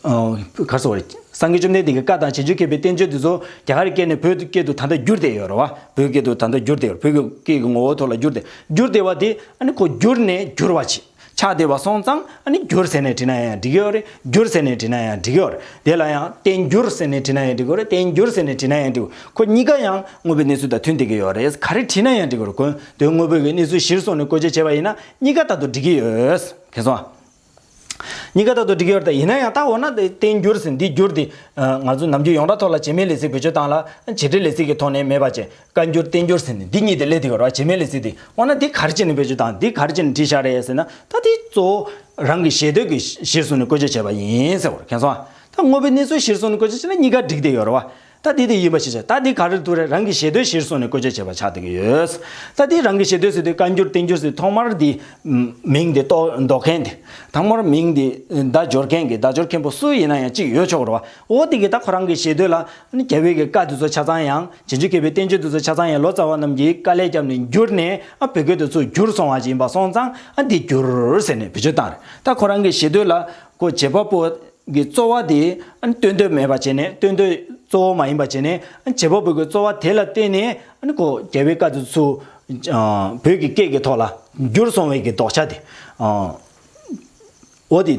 ག་རེ་ཟེར་བ་རེད། སངས་རྒྱས་བཅོམ་ལྡན་འདས་ཀྱི་བཀའ་དང་རྗེས་འཇུག་མཁས་པའི་བསྟན་བཅོས་འདི་ཚོ་རྒྱ་གར་སྐད་ནས་བོད་སྐད་དུ་ད་ལྟ་བསྒྱུར་བསྡད་ཡོད་རེད་བ། བོད་སྐད་དུ་ད་ལྟ་བསྒྱུར་བསྡད་ཡོད་རེད། བོད་ཀྱི་སྐད་ཀྱི་ངོ་བོ་ཐོག་ལ་བསྒྱུར་བསྡད་བསྒྱུར་བསྡད་པ་དེ་ཨ་ནི་ཁོ་བསྒྱུར་ནས་བསྒྱུར་བ་ཆགས་ཆགས་བསྡད་པ་སོང་ཙང་ཨ་ནི་བསྒྱུར་ཟེར་ནས་བྲིས་ན་ཡང་འགྲིག་གི་ཡོད་རེད། བསྒྱུར་ཟེར་ནས་བྲིས་ན་ཡང་འགྲིག་གི་ཡོད་རེད། དེ་ལ་ཡང་བསྟན་འགྱུར་ཟེར་ནས་བྲིས་ན་ཡང་འགྲིག་གི་ཡོད་རེད། བསྟན་འགྱུར་ཟེར་ནས་བྲིས་ན་ཡང་འགྲིག་གི་ཡོད། ཁོ་གཉིས་ཀ་ཡང་དངོས་པོའི་གནས་ཚུལ་དང་མཐུན་བསྡད་ཀྱི་ཡོད་རེད། ག་རེ་བྲིས་ན་ཡང་འགྲིག་གི་ཡོད་རེད། ཁོ་དོན་དངོས་པོའི་གནས་ཚུལ་གཞིར་བཟུང་ནས་བཀོལ་སྤྱོད་བྱས་པ་ཡིན་ན་གཉིས་ཀ་ལྟར་དུ་འགྲིག་གི་ཡོད། མཁྱེན་སོང་ཨ། གཉིས་ཀ་ལྟར་དུ་འགྲིག་གི་ཡོད་རེད། ད་ཡིན་ན་ཡང་ད་འོ་ན་དེ་བསྟན་འགྱུར་ཟེར་འདི་འགྱུར་དེ། ང་ཚོ་ནམ་རྒྱུན་ཡོངས་གྲགས་ཐོག་ལ་བྱེད་མེད་ལས་ཚིག་བེད་སྤྱོད་བཏང་ལ་བྱེད་འབྲེལ་ལས་ཚིག་གི་ཐོག་ནས་མེད་པ་བྱས། བཀའ་འགྱུར་བསྟན་འགྱུར་ཟེར་ནས་འདི་གཉིས་དེ་སླེབས་བསྡད་ཡོད་རེད་བ། བྱེད་མེད་ལས་ཚིག་དེ། འོ་ན་འདི་ག་རེ་བྱས་ནས་བེད་སྤྱོད་བཏང་། འདི་ག་རེ་བྱས་ནས་བྲིས་བཞག་རེད་ཟེར་ན། ད་འདི་གཙོ་བོ་རང་གི་ཞེ་འདོད་ཀྱི་གཞིར་བཟུང་ནས་བཀོལ་སྤྱོད་བྱས་པ་ཡིན་ཟེར་བ་རེད། མཁྱེན་སོང་ཨ། ད་དངོས་པོའི་གནས་ཚུལ་གཞིར་བཟུང་ནས་བཀོལ་སྤྱོད་བྱས་ན་གཉིས་ཀ་འགྲིག་བསྡད་ཡོད་རེད་བ། ད་འདི་དེ་ཡིན་པ་ཞིག་བྱས། ད་འདི་ག་རེ་འདུག་རེད། རང་གི་ཞེ་འདོད་གཞིར་བཟུང་ནས་བཀོལ་སྤྱོད་བྱས་པ་ཆགས་བསྡད་ཀྱི་ཡོད། ད་འདི་རང་གི་ཞེ་འདོད་ཟེར་དུས་བཀའ་འགྱུར་བསྟན་འགྱུར་ཟེར་ཐོག་མར་འདི་མིང་འདི་འདོགས་མཁན་དེ། ཐོག་མར་མིང་འདི་བརྡ་སྦྱོར་མཁན་གྱི་བརྡ་སྦྱོར་མཁན་པོ་སུ་ཡིན་ན་ཡང་གཅིག་ཡོད་ཆོག་རེད་བ། འོ་དེ་གིས་ད་ཁོ་རང་གི་ཞེ་འདོད་ལ་རྒྱལ་བའི་གི་བཀའ་དེ་ཚོ་ཆ་ཚང་ཡང་། རྗེས་འཇུག་མཁས་པའི་བསྟན་བཅོས་དེ་ཚོ་ཆ་ཚང་ཡང་ལོ་ཙཱ་བ་རྣམས་ཀྱིས་དཀའ་ལས་བརྒྱབ་ནས་བསྒྱུར་ནས་ཨ་བོད་སྐད་དུ་ཚུར་བསྒྱུར་སོང་བ་ཞིག་ཡིན་པ་སོང་ཙང་ཨ་འདི་བསྒྱུར་ཟེར་ནས་བེད་སྤྱོད་བཏང་རེད། ད་ཁོ་རང་གི་ཞེ་འདོད་ལ་ཁོ་བྱེད་པ་པོ་གི་རྩོལ་བ་དེ་ཨ་སྟོན་འདོད་མེད་པ་བྱས་ནས། སྟོན་འདོད་གཙོ་བོ་མ་ཡིན་པ་བྱས་ནས། ཨ་བྱེད་པ་པོ་གི་རྩོལ་བ་དེ་ལ་བརྟེན་ནས་ཨ་ནི་ཁོ་རྒྱལ་བའི་བཀའ་དེ་ཚུར་བོད་ཀྱི་སྐད་ཀྱི་ཐོག་ལ་བསྒྱུར་སོང་བའི་གི་དོགས་ཆ་དེ། འོ་དེ།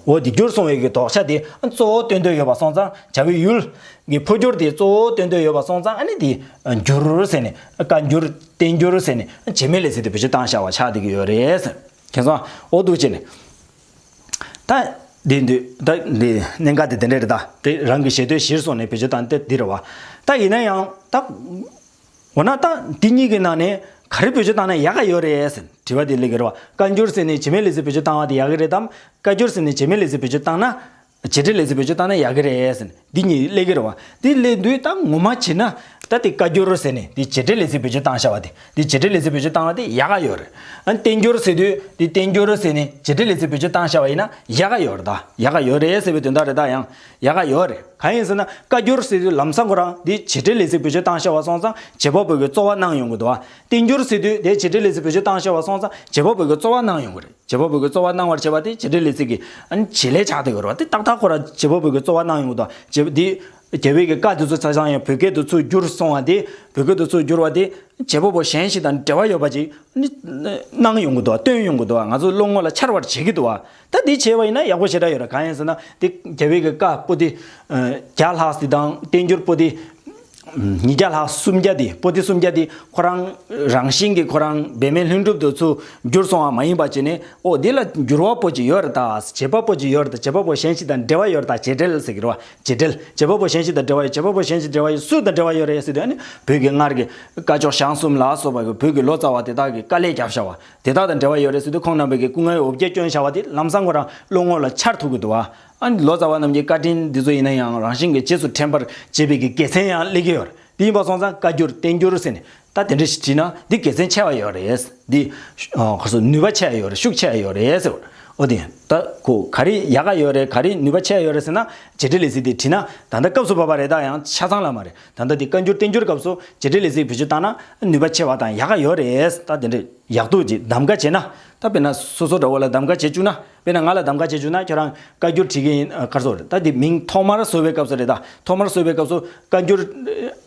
འོ་དེ་བསྒྱུར་སོང་བའི་གི་དོགས་ཆ་དེ་གཙོ་བོ་སྟོན་འདོད་ཡོད་པ་སོང་ཙང་། བྱ་བའི་ཡུལ་གྱི་འཕོ་འགྱུར་དེ་གཙོ་བོ་སྟོན་འདོད་ཡོད་པ་སོང་ཙང་ཨ་ནི་དེ་འགྱུར་ཟེར་ནས། བཀའ་འགྱུར་བསྟན་འགྱུར་ཟེར་ནས་བྱེད་མེད་ལས་ཚིག་དེ་བེད་སྤྱོད་བཏང་བཞག་པ་ཆགས་བསྡད་ཀྱི་ཡོད་རེད། མཁྱེན་སོང་། འོ་འདུག་བྱས་ནས། ད་དེ་འདུག་ད་དེ་གནད་འགག་དེ་དེ་འདྲ་རེད། ད་དེ་རང་གི་ཞེ་འདོད་གཞིར་བཟུང་ནས་བེད་སྤྱོད་བཏང་དེ་འདི་རེད་བ། ད་ཡིན་ན་ཡང་ད། འོ་ན་ད་འདི་གཉིས་ཀྱི་ནང་ནས་ག་རེ་བེད་སྤྱོད་བཏང་ན་ཡག་ག་ཡོད་རེད་ཟེར་དྲི་བ་དེ་སླེབས་ཀྱི་རེད་བ། བཀའ་འགྱུར་ཟེར་ནས་བྱེད་མེད་ལས་ཚིག་བེད་སྤྱོད་བཏང་བ་དེ་ཡག་གི་རེད་དམ། བཀའ་འགྱུར་ཟེར་ནས་བྱེད་མེད་ལས་ཚིག་བེད་སྤྱོད་བཏང་ན། བྱེད་འབྲེལ་ལས་ཚིག་བེད་སྤྱོད་བཏང་ན་ཡག་གི་རེད་ཟེར་ནས་འདི་གཉིས་སླེབས་ཀྱི་རེད་བ། འདི་སླེབས་དུས་ད་ངོ་མ་བྱས་ན་ད་དེ་བཀའ་འགྱུར་ཟེར་ནས་དེ་བྱེད་འབྲེལ་ལས་ཚིག་བེད་སྤྱོད་བཏང་བཞག་པ་དེ། དེ་བྱེད་འབྲེལ་ལས་ཚིག་བེད་སྤྱོད་བཏང་བ་དེ་ཡག་ག་ཡོད་རེད། ཨ་བསྟན་འགྱུར་ཟེར་དུས་དེ་བསྟན་འགྱུར་ཟེར་ནས་བྱེད་འབྲེལ་ལས་ཚིག་བེད་སྤྱོད་བཏང་བཞག་པ་ཡིན་ན་ཡག་ག་ཡོད་རེད། ད་ཡག་ག་ཡོད་རེད་ཟེར་བའི་དོན་དག་རེད། ད་ཡང་ཡག་ག་ཡོད་རེད། གང་ཡིན་ཟེར་ན་བཀའ་འགྱུར་ཟེར་དུས་ལམ་སང་ཁོ་རང་དེ་བྱེད་འབྲེལ་ལས་ཚིག་བེད་སྤྱོད་བཏང་བཞག་པ་སོང་ཙང་བྱེད་པ་པོ་གི་རྩོལ་བ་གནང་ཡོང་གི་འདུག་བ། བསྟན་འགྱུར་ཟེར་དུས་དེ་བྱེད་འབྲེལ་ལས་ཚིག་བེད་སྤྱོད་བཏང་བཞག་པ་སོང་ཙང་བྱེད་པ་པོ་གི་རྩོལ་བ་གནང་ཡོང་གི་རེད། བྱེད་པ་པོ་གི་རྩོལ་བ་གནང་བར་བྱེད་པ་དེ་བྱེད་འབྲེལ་ལས་ཚིག་གི་ཨ་ནི་བྱེད་ལས་ཆགས་བསྡད་ཡོད་རེད་བ། དེ་ཏག་ཏག་ཁོ་རང་བྱེད་པ་པོ་གི་རྩོལ་བ་གནང་ཡོང་གི་འདུག་བ། བྱེད་པ་དེ་རྒྱལ་བའི་གི་བཀའ་དེ་ཚོ་ཆ་ཚང་ཡང་བོད་སྐད་དུ་ཚུར་བསྒྱུར་སོང་བ་དེ། བོད་སྐད་དུ་ཚུར་བསྒྱུར་བ་དེ་བྱེད་པ་པོ་གཞན་ཞིག་དང་འབྲེལ་བ་ཡོད་པ་ཅིག་ཨ་ནི་གནང་ཡོང་གི་འདུག་བ། སྟོན་ཡོང་གི་འདུག་བ། ང་ཚོ་བློ་ངོ་ལ་འཆར་བར་བྱེད་ཀྱི་འདུག་བ། ད་འདི་བྱས་པ་ཡིན་ན་ཡག་པོ་ཞེ་དྲག་ཡོད་རེད། གང་ཡིན་ཟེར་ན་དེ་རྒྱལ་བའི་གི་བཀའ་པོ་ཏི་བརྒྱ་ལྷག་ཙམ་དང་བསྟན་འགྱུར་པོ་ཏི་ཉིས་བརྒྱ་ལྷག་སུམ་བརྒྱ་དེ། པོ་ཏི་སུམ་བརྒྱ་དེ་ཁོ་རང་རང་བཞིན་གྱིས་ཁོ་རང་འབད་མེད་ལྷུན་གྲུབ་ཏུ་ཚུར་བསྒྱུར་སོང་བ་མ་ཡིན་པ་བྱས་ནས། ཨོ་འདི་ལ་འགྱུར་བ་པོ་ཅིག་ཡོད་རེད། ད་བྱེད་པ་པོ་ཅིག་ཡོད་རེད། ད་བྱེད་པ་པོ་གཞན་ཞིག་དང་འབྲེལ་བ་ཡོད་རེད། ད་བྱེད་འབྲེལ་ཟེར་གྱི་རེད་བ། བྱེད་འབྲེལ། བྱེད་པ་པོ་གཞན་ཞིག་དང་འབྲེལ་བ་ཡོད། བྱེད་པ་པོ་གཞན་ཞིག་འབྲེལ་བ་ཡོད། སུ་དང་འབྲེལ་བ་ཡོད་རེད་ཟེར་དུས་ཨ་ནི་བོད་ཀྱི་སྔར་གྱི་སྐ་ཅོག་ཞང་གསུམ་ལ་སོགས་པ་གི་བོད་ཀྱི་ལོ་ཙཱ་བ་དེ་དག་གིས་དཀའ་ལས་བརྒྱབ་བཞག་པ་དེ་དག་དང་འབྲེལ་བ་ཡོད་རེད་ཟེར་དུས། ཁོང་རྣམ་པས་ཀྱི་སྐུ་ངལ་འོ་བརྒྱལ་བསྐྱོན་བཞག་པ་དེ་ལམ་སང་ཁོ་རང་བློ་ངོ་ལ་འཆར་ཐུབ་ཀྱི་འདུག་བ། ཨ་ནི་ལོ་ཙཱ་བ་རྣམས་ཀྱི་བཀའ་དྲིན་འདི་ཚོ་ཡིན་ན་ཡང་རང་བཞིན་གྱིས་རྗེས་སུ་དྲན་པར་བྱེད་པའི་གི་དགེ་མཚན་ཡང་སླེབས་ཀྱི་ཡོད་རེད། དེ་ཡིན་པ་སོང་ཙང་བཀའ་འགྱུར་བསྟན་འགྱུར་ཟེར་ནས་ད་དེ་འདྲ་ཞིག་བྲིས་ན་འདི་དགེ་མཚན་ཆེ་བ་ཡོད་རེད། འདི་ཨ་ག་སོ་ནུས་པ་ཆེ་བ་ཡོད་རེད། ཤུགས་ཆེ་བ་ཡོད་རེད་ཟེར་བ། ཨོ་དེ་ད་ཁོ་ག་རེ་ཡག་ག་ཡོད་རེད། ག་རེ་ནུས་པ་ཆེ་བ་ཡོད་རེད་ཟེར་ན། བྱེད་འབྲེལ་ལས་ཚིག་དེ་བྲིས་ན་ད་ལྟ་སྐབས་སུ་བབ་པ་རེད། ད་ཡང་ཆ་ཚང་ལ་མ་རེད། ད་ལྟ་འདི་བཀའ་འགྱུར་བསྟན་འགྱུར་སྐབས་སུ་བྱེད་འབྲེལ་ལས་ཚིག་བེད་སྤྱོད་བཏང་ན་ནུས་པ་ཆེ་བ་དང་ཡག་ག་ཡོད་རེད། ད་དེ་འདྲ་ཡག་སྡུག་ཅིག་གདམ་ག་བྱས་ན། ད་དཔེར་ན་སོ་སོ་འདྲ་བོ་ལ་གདམ་ག་བྱེད་བཅུག་ན། དཔེར་ན་ང་ལ་གདམ་ག་བྱེད་བཅུག་ན་ཁྱོད་རང་བཀའ་འགྱུར་བྲིས་ཀྱི་ཡིན། ཨ། ག་རེ་ཟེར་དགོས་རེད། ད་འདི་མིང་ཐོག་མར་བཟོ་བའི་སྐབས་སུ་རེད། ད་ཐོག་མར་བཟོ་བའི་སྐབས་སུ་བཀའ་འགྱུར།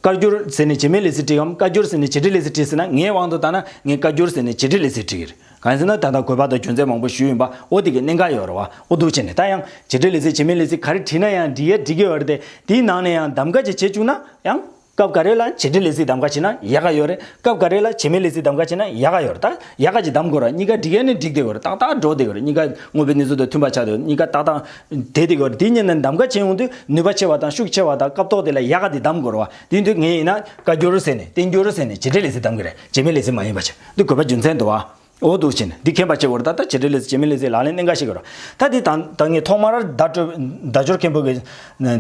བཀའ་འགྱུར་ཟེར་ནས་བྱེད་མེད་ལས་ཚིག་བྲིས་གམ། བཀའ་འགྱུར་ཟེར་ནས་བྱེད་འབྲེལ་ལས་ཚིག་བྲིས་ཟེར་ན། ངའི་དབང་དུ་བཏང་ན་ངས་བཀའ་འགྱུར་ཟེར་ནས་བྱེད་འབྲེལ་ལས་ཚིག་བྲིས་ཀྱི་རེད། གང་ཡིན་ཟེར་ན་ད་ལྟ་དགོས་པ་དང་རྒྱུ་མཚན་མང་པོ་ཞུས་ཡིན་པ། འོ་དེ་གི་གནད་འགག་ཡོད་རེད་བ། འོ་འདུག་བྱས་ནས་ད་ཡང་བྱེད་འབྲེལ་ལས་ཚིག་བྱེད་མེད་ལས་ཚིག་ག་རེ་བྲིས་ན་ཡང་འགྲིག་ཡ་འགྲིག་གི་ཡོད་རེད་དེ། དེའི་ནང་ནས་ཡང་གདམ་ག་ཅིག་བྱེད་བཅུག་ན་ཡང་། སྐབས་འགའ་རེ་ལ་བྱེད་འབྲེལ་ལས་ཚིག་གདམ་ག་བྱེད་ན་ཡག་ག་ཡོད་རེད། སྐབས་འགའ་རེ་ལ་བྱེད་མེད་ལས་ཚིག་གདམ་ག་བྱེད་ན་ཡག་ག་ཡོད་རེད། ད་ཡག་ག་ཅིག་གདམ་དགོས་ར། གཉིས་ཀ་འགྲིག་ཡ་ནི་འགྲིག་བསྡད་ཡོད་རེད། ཏག་ཏག་འགྲོ་བསྡད་ཡོད་རེད། གཉིས་ཀ་དངོས་པོའི་གནས་ཚུལ་དང་མཐུན་པ་ཆགས་བསྡད་ཡོད། གཉིས་ཀ་ཏག་ཏག་བསྡད་བསྡད་ཡོད་རེད། དེ་ཉིད་ནས་གདམ་ག་བྱེད་ཡོང་དུས་ནུས་པ་ཆེ་བ་དང་ཤུགས་ཆེ་བ་དང་སྐབས་ཐོག་དེ་ལ་ཡག་ག་དེ་གདམ་དགོས་རེད་བ། དེ་དུས་ངས་ཡིན་ན་བཀའ་འགྱུར་ཟེར་ནས་བསྟན་འགྱུར་ཟེར་ནས་བྱེད་འབྲེལ་ལས་ཚིག་གདམ་གི་རེད། བྱེད་མེད་ལས་ཚིག་མ་ཡིན་པ་བྱས། འདི་དགོས་པ་རྒྱུ་མཚན་འདུག་བ། འོ་འདུག་བྱས་ནས་འདི་མཁྱེན་པ་བྱེད་དགོས་རེད། ད་ལྟ་བྱེད་འབྲེལ་ལས་ཚིག་བྱེད་མེད་ལས་ཚིག་ལག་ལེན་གནད་འགག་ཤེས་དགོས་རེད། ད་འདི་ད་ད་ངས་ཐོག་མར་བརྡ་སྤྲོད། བརྡ་སྦྱོར་མཁན་པོ་གི་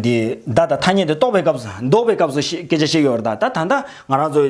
འདི་བརྡ་དང་ཐ་སྙད་དེ་འདོགས་པའི་སྐབས་སུ། འདོགས་པའི་སྐབས་སུ་ཤེས། སྐད་ཆ་བཤད་ཀྱི་ཡོད་རེད། ད་ད་ད་ལྟ་ང་རང་ཚོ་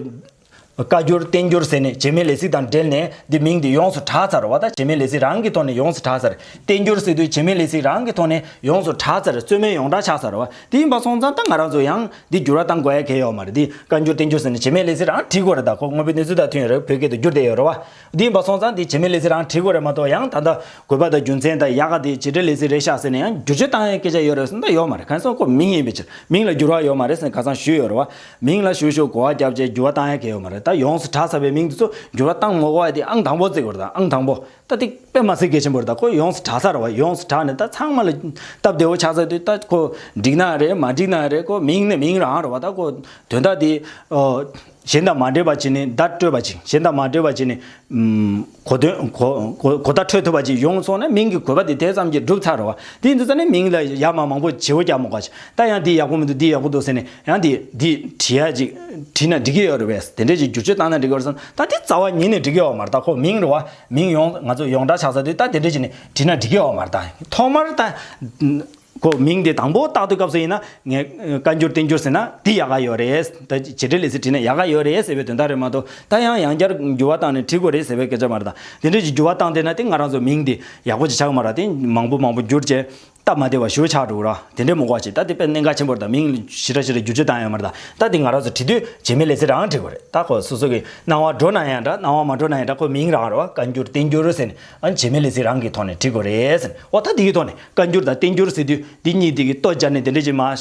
བཀའ་འགྱུར་བསྟན་འགྱུར་ཟེར་ནས་བྱེད་མེད་ལས་ཚིག་དང་འབྲེལ་ནས་འདི་མིང་འདི་ཡོངས་སུ་གྲགས་ཚར་བ། ད་བྱེད་མེད་ལས་ཚིག་རང་གི་ཐོག་ནས་ཡོངས་སུ་གྲགས་ཚར། བསྟན་འགྱུར་ཟེར་དུས་བྱེད་མེད་ལས་ཚིག་རང་གི་ཐོག་ནས་ཡོངས་སུ་གྲགས་ཚར། རྩོད་མེད་ཡོངས་གྲགས་ཆགས་ཚར་བ། དེ་ཡིན་པ་སོང་ཙང་ད་ང་རང་ཚོ་ཡང་འདི་འགྱུར་བ་བཏང་དགོས་ཡ་གལ་ཡོད་མ་རེད། འདི་བཀའ་འགྱུར་བསྟན་འགྱུར་ཟེར་ནས་བྱེད་མེད་ལས་ཚིག་རང་བྲིས་དགོས་རེད། ད་ཁོ་དངོས་པོའི་གནས་ཚུལ་དང་མཐུན་ཡོད་རེད། བོད་སྐད་དུ་བསྒྱུར་བསྡད་ཡོད་རེད་བ། འདི་ཡིན་པ་སོང་ཙང་འདི་བྱེད་མེད་ལས་ཚིག་རང་བྲིས་དགོས་རེད་མ་གཏོགས། ཡང་ད་ལྟ་དགོས་པ་དང་རྒྱུ་མཚན་དང་ཡག་ག་དེ་བྱེད་འབྲེལ་ལས་ཚིག་རེད་ཤག་ཟེར་ནས་ཡང་བསྒྱུར་བཅོས་བཏང་ཡའི་སྐད་ཆ་ཡོད་རེད་ཟེར་ན་ད་ཡོད་མ་རེད། གང་ཡིན་ཟེར་ན་ཁོ་མིང་ཡིན་པའི་ཕྱིར། མིང་ལ་འགྱུར་བ་ཡོད་མ་རེད་ཟེར་ནས་ཁ་སང་ཞུས་ཡོད་རེད་བ། མིང་ལ་ཞུ་ཞུ་གོ་བ་རྒྱབ་བྱས་འགྱུར་བ་བཏང་ཡ་གལ་ཡོད་མ་རེད། ད་ཡོངས་སུ་གྲགས་ཚར་བའི་མིང་དེ་ཚོ་འགྱུར་བ་བཏང་མ་དགོས་པ་དེ་ཨང་དང་པོ་བརྩི་དགོས་རེད། ད་ཨང་དང་པོ། ད་དེ་དཔེ་མ་སྲིད་གལ་ཆེན་པོ་རེད། ད་ཁོ་ཡོངས་སུ་གྲགས་ཚར་བ། ཡོངས་སུ་གྲགས་ནས་ད་ཚང་མ་ལ་སྟབས་བདེ་བོ་ཆགས་ཚར་དུས། ད་ཁོ་འགྲིག་ན་རེད་མ་འགྲིག་ན་རེད། ཁོ་མིང་ནས་མིང་རང་རེད་བ། ད་ཁོ་དོན་དག་དེ་ཨོ། གཞན་དང་མ་འདྲེས་པ་བྱས་ནས་བརྡ་སྤྲོད་པ་ཅིག་གཞན་དང་མ་འདྲེས་པ་བྱས་ནས་ཨུམ། གོ་དོན་གོ་གོ་གོ་བརྡ་འཕྲོད་ཐུབ་པ་ཅིག་ཡོང་སོང་ན་མིང་གི་དགོས་པ་དེ་དེ་ཙམ་གྱིས་འགྲུབ་ཚར་རེད་བ། དེ་ཡིན་དུས་ཙ་ནས་མིང་ལ་ཡར་མར་མང་པོ་བརྗེ་བོ་རྒྱག་མ་དགོས་ཤིག་ད་ཡང་འདི་ཡག་པོ་མི་འདུག་འདི་ཡག་པོ་འདུག་ཟེར་ནས་ཡང་འདི་འདི་བྲིས་ཡ་ཅིག་བྲིས་ན་འགྲིག་གི་ཡོད་རེད་པས། དེ་འདྲས་ཅིག་བསྒྱུར་བཅོས་བཏང་ན་འགྲིག་གི་ཡོད་རེད་བསམ། ད་དེ་རྩ་བ་ཉིད་ནས་འགྲིག་གི་ཡོད་མ་རེད། ད་ཁོ་མིང་རེད་བ། མིང་ཡོངས་ང་ཚོ་ཡོངས་གྲགས་ཆགས་ཚར་དུས་ད་དེ་འདྲས་ཅིག་ནས་བྲིས་ན་འགྲིག་གི་ཡོད་མ་རེད། ད་ཐོག་མར་ད། ཁོ་མིང་དེ་དང་པོ་བཏགས་དུས་སྐབས་སུ་ཡིན་ན་ངས་བཀའ་འགྱུར་བསྟན་འགྱུར་ཟེར་ན་འདི་ཡག་ག་ཡོད་རེད། ད་བྱེད་འབྲེལ་ལས་ཚིག་བྲིས་ན་ཡག་ག་ཡོད་རེད་ཟེར་བའི་དོན་དག་རེད་མ་གཏོགས། ད་ཡང་ཡང་བསྐྱར་འགྱུར་བ་བཏང་ནས་བྲིས་དགོས་རེད་ཟེར་བའི་སྐད་ཆ་མ་རེད། ད་དེ་འདྲས་ཀྱི་འགྱུར་བ་བཏང་བསྡད་ན་དེ་ང་རང་ཚོ་མིང་འདི་ཡག་པོ་ཅིག་ཆགས་ཀྱི་མ་རེད། དེ་མང་པོ་མང་པོ་བསྒྱུར་བྱས་སྟབས་མ་བདེ་བ་ཞེ་པོ་ཆགས་འགྲོ་གི་རེད། དེ་འདྲས་མི་དགོས་ཅིག་ད་དེ་དཔེ་གནད་འགག་ཆེན་པོ་རེད། ད་མིང་ཞེ་དྲག་ཞེ་དྲག་བསྒྱུར་བཅོས་བཏང་ཡོད་མ་རེད། ད་ད་དེ་ང་རང་ཚོ་བྲིས་དུས་བྱེད་མེད་ལས་ཚིག་རང་བྲིས་དགོས་རེད། ད་ཁོ་སོ་སོ་གི་སྣང་བ་འགྲོ་ན་ཡང་འདྲ། སྣང་བ་མ་འགྲོ་ན་ཡང་འདྲ། ཁོ་མིང་རང་རེད་བ། བཀའ་འགྱུར་བསྟན་འགྱུར་ཟེར་ནས། ཨ་ནི་བྱེད་མེད་ལས་ཚིག་རང་གི་ཐོག་ནས་བྲིས་དགོས་རེད་ཟེར། འོ་ད་དེ་གི་ཐོག་ནས་བཀའ་འགྱུར་དང་བསྟན་འགྱུར་ཟེར་དུས་འདི་གཉིས་དེ་གི་ལྟོ་སྦྱར་ནས་དེ་འདྲ་ཅིག་མར་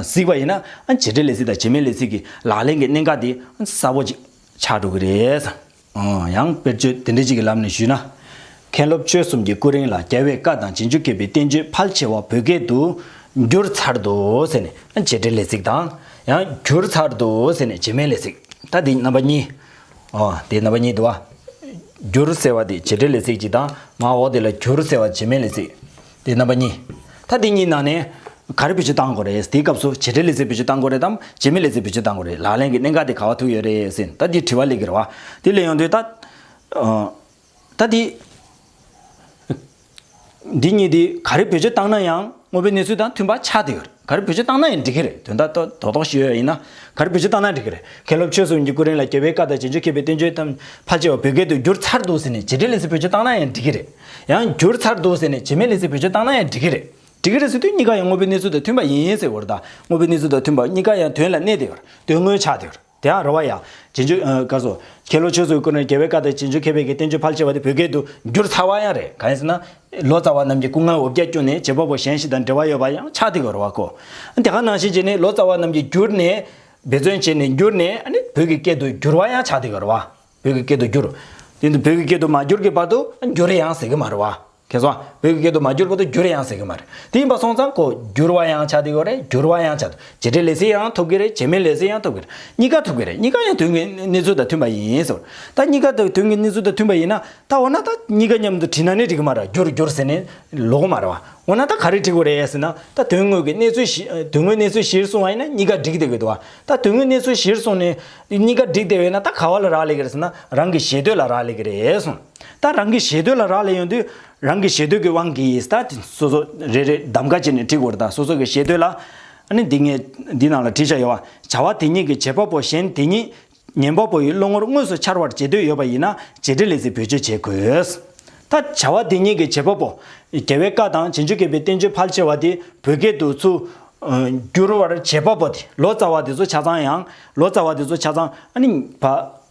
གཟིགས་པ་ཡིན་ན། ཨ་ནི་བྱེད་འབྲེལ་ལས་ཚིག་དང་བྱེད་མེད་ལས་ཚིག་གི་ལག་ལེན་གྱི་གནད་འགག་དེ་གསལ་པོ་ཅིག་ཆགས་འགྲོ་གི་རེད་ཟེར། ཨ་ཡང་དཔེར་བརྗོད་དེ་འདྲ་ཅིག་གི་ལམ་ནས་ཞུས་ན། མཁན་སློབ་ཆོས་གསུམ་གྱི་སྐུ་རིང་ལ། རྒྱལ་བའི་བཀའ་དང་རྗེས་འཇུག་མཁས་པའི་བསྟན་བཅོས་ཕལ་ཆེ་བ་བོད་སྐད་དུ་བསྒྱུར་ཚར་འདུག་ཟེར་ནས། ཨ་ནི་བྱེད་འབྲེལ་ལས་ཚིག་དང་། ཡང་བསྒྱུར་ཚར་འདུག་ཟེར་ནས་བྱེད་མེད་ལས་ཚིག་ད་འདི་རྣམ་པ་གཉིས། ཨོ་དེ་རྣམ་པ་གཉིས་འདུག་བ། བསྒྱུར་ཟེར་བ་དེ་བྱེད་འབྲེལ་ལས་ཚིག་ཅིག་དང་། མར་འོག་དེ་ལ་བསྒྱུར་ཟེར་བ་བྱེད་མེད་ལས་ཚིག་དེ་རྣམ་པ་གཉིས། ད་འདི་གཉིས་ནང་ནས་ག་རེ་བེད་སྤྱོད་བཏང་དགོས་རེད། དེའི་སྐབས་སུ་བྱེད་འབྲེལ་ལས་ཚིག་བེད་སྤྱོད་བཏང་དགོས་རེད་དམ། བྱེད་མེད་ལས་ཚིག་བེད་སྤྱོད་བཏང་དགོས་རེད། ལག་ལེན་གྱི་གནད་འགག་དེ་ག་པར་ཐུག་ཡོད་རེད་ཟེར། ད་འདི་དྲི་བ་སླེབས་ཀྱི་རེད་བ། དེ་སླེབས་ཡོང་དུས་ད། ཨོ། ད་འདི། འདི་གཉིས་འདི་ག་རེ་བེད་སྤྱོད་བཏང་ན་ཡང་དངོས་པོའི་གནས་ཚུལ་དང་མཐུན་པ་ཆགས་བསྡད་ཡོད་རེད། ག་རེ་བེད་སྤྱོད་བཏང་ན་ཡང་འགྲིག་གི་རེད། དོན་དག་རྡོག་རྡོག་ཞུས་ཡོད་ཡིན་ན། ག་རེ་བེད་སྤྱོད་བཏང་ན་འགྲིག་གི་རེད། མཁན་སློབ་ཆོས་གསུམ་གྱི་སྐུ་རིང་ལ། རྒྱལ་བའི་བཀའ་དང་རྗེས་འཇུག་མཁས་པའི་བསྟན་བཅོས་ཐམས་ཕལ་ཆེ་བ་བོད་སྐད་དུ་བསྒྱུར་ཚར་འདུག་ཟེར་ནས་བྱེད་འབྲེལ་ལས་ཚིག་བེད་སྤྱོད་བཏང་ན་ཡང་འགྲིག་གི་རེད། ཡང་བསྒྱུར་ཚར་འདུག་ཟེར་ནས་བྱེད་མེད་ལས་ཚིག་བེད་སྤྱོད་བཏང་ན་ཡང་འགྲིག་གི་རེད། འགྲིག་གི་རེད་ཟེར་དུས་གཉིས་ཀ་ཡང་དངོས་པོའི་གནས་ཚུལ་དང་མཐུན་པ་ཡིན་ཟེར་བ་རེད། ད་དངོས་པོའི་གནས་ཚུལ་དང་མཐུན་པ། གཉིས་ཀ་ཡང་དོན་ལ་གནས་བསྡད་ཡོད་རེད། དོན་དངོས་ཆགས་བསྡད་ཡོད་རེད། དེ་ཡང་རེད་བ། ཡང་རྗེས་འཇུག་ཨ་ག་རེ་ཟེར། མཁན་སློབ་ཆོས་གསུམ་གྱི་སྐུ་རིང་། རྒྱལ་བའི་བཀའ་དང་རྗེས་འཇུག་མཁས་པའི་གི་བསྟན་བཅོས་ཕལ་ཆེ་བ་དེ་བོད་སྐད་དུ་བསྒྱུར་ཚར་བ་ཡང་རེད། གང་ཡིན་ཟེར་ན། ལོ་ཙཱ་བ་རྣམས་ཀྱི་སྐུ་ངལ་འོ་བརྒྱལ་བསྐྱུར་ནས་བྱེད་པ་པོ་གཞན་ཞིག་དང་འབྲེལ་བ་ཡོད་པ་ཡང་ཆགས་བསྡད་ཡོད་རེད་བ་ཁོ། དེ་ག་ནང་བཞིན་བྱས་ནས་ལོ་ཙཱ་བ་རྣམས་ཀྱིས་བསྒྱུར་ནས། འབད་བརྩོན་བྱས་ནས་བསྒྱུར་ནས། ཨ་ནི་བོད་ཀྱི་སྐད་དུ་བསྒྱུར་བ་ཡང་ཆགས་བསྡད་ཡོད་རེད་བ། བོད་ཀྱི་སྐད་དུ་བསྒྱུར། དེ་ནི་བོད་ཀྱི་སྐད་དུ་མ་བསྒྱུར་གྱི་བར་དུ་བསྒྱུར་ཡང་ཟེར་གྱི་མ་རེད་བ། ཁྱེད་ཚོ་བོད་ཀྱི་སྐད་དུ་མ་བསྒྱུར་བར་དུ་བསྒྱུར་ཡང་ཟེར་གྱི་མ་རེད། དེ་ཡིན་པ་སོང་ཙང་ཁོ་བསྒྱུར་བ་ཡང་ཆགས་བསྡད་ཡོད་རེད། བསྒྱུར་བ་ཡང་ཆགས། བྱེད་འབྲེལ་ལས་ཚིག་ཡང་ཐོབ་ཀྱི་རེད། བྱེད་མེད་ལས་ཚིག་ཡང་ཐོབ་ཀྱི་རེད། གཉིས་ཀ་ཐོབ་ཀྱི་རེད། གཉིས་ཀ་ཡང་དོན་གྱི་གནས་ཚུལ་དང་མཐུན་པ་ཡིན་ཟེར། ད་གཉིས་ཀ་དང་དོན་གྱི་གནས་ཚུལ་དང་མཐུན་པ་ཡིན་ན། ད་འོ་ན་ད་གཉིས་ཀ་མཉམ་དུ་བྲིས་ན་ནི་འགྲིག་གི་མ་རེད། བསྒྱུར་བསྒྱུར་ཟེར་ནས་ལོག་གི་མ་རེད་བ། འོ་ན་ད་ག་རེ་བྲིས་དགོས་རེད་ཟེར་ན། ད་དོན་དངོས་ཀྱི་གནས་ཚུལ་གཞི། དོན་དངོས་གནས་ཚུལ་གཞིར་བཟུང་བ་ཡིན་ན་གཉིས་ཀ་འགྲིག་བསྡད་ཀྱི་འདུག་བ། ད་དོན་དངོས་གནས་ཚུལ་གཞིར་བཟུང་ནས་གཉིས་ཀ་འགྲིག་བསྡད་པ་ཡིན་ན། ད་ག་བ་ལ་རག་ལས་ཀྱི་རེད་ཟེར་ན། རང་གི་ཞེ་འདོད་ལ་རག་ལས་ཀྱི་རེད་གསུངས། ད་རང་གི་ཞེ་འདོད་ལ་རག་ལས་ཡོང་དུས། རང་གི་ཞེ་འདོད་ཀྱི་དབང་གིས། ད་སོ་སོ་རེ་རེ་གདམ་ག་བྱས་ནས་བྲིས་དགོས་རེད། ད་སོ་སོ་གི་ཞེ་འདོད་ལ། ཨ་ནི་འདི་ངས་འདི་ནང་ལ་བྲིས་བཞག་ཡོད་བ། བྱ་བ་དེ་ཉིད་ཀྱི་བྱེད་པ་པོ་གཞན་དེ་ཉིད་ཉན་པ་པོ་ཡི་བློ་ངོར་དངོས་སུ་འཆར་བར་བྱེད་འདོད་ཡོད་པ་ཡིན་ན། བྱེད་འབྲེལ་ལས་ཚིག་བེད་སྤྱོད་བྱེད་དགོས། ད་བྱ་བ་དེ་ཉིད་ཀྱི་བྱེད་པ་པོ། རྒྱལ་བའི་བཀའ་དང་རྗེས་འཇུག་མཁས་པའི་བསྟན་བཅོས་ཕལ་ཆེ་བ་དེ་བོད་སྐད་དུ་ཚུར་ཨ་བསྒྱུར་བར་བྱེད་པ་པོ་དེ། ལོ་ཙཱ་བ་དེ་ཚོ་ཆ་ཚང་ཡང་། ལོ་ཙཱ་བ་དེ་ཚོ་ཆ་ཚང་། ཨ་ནི་བ།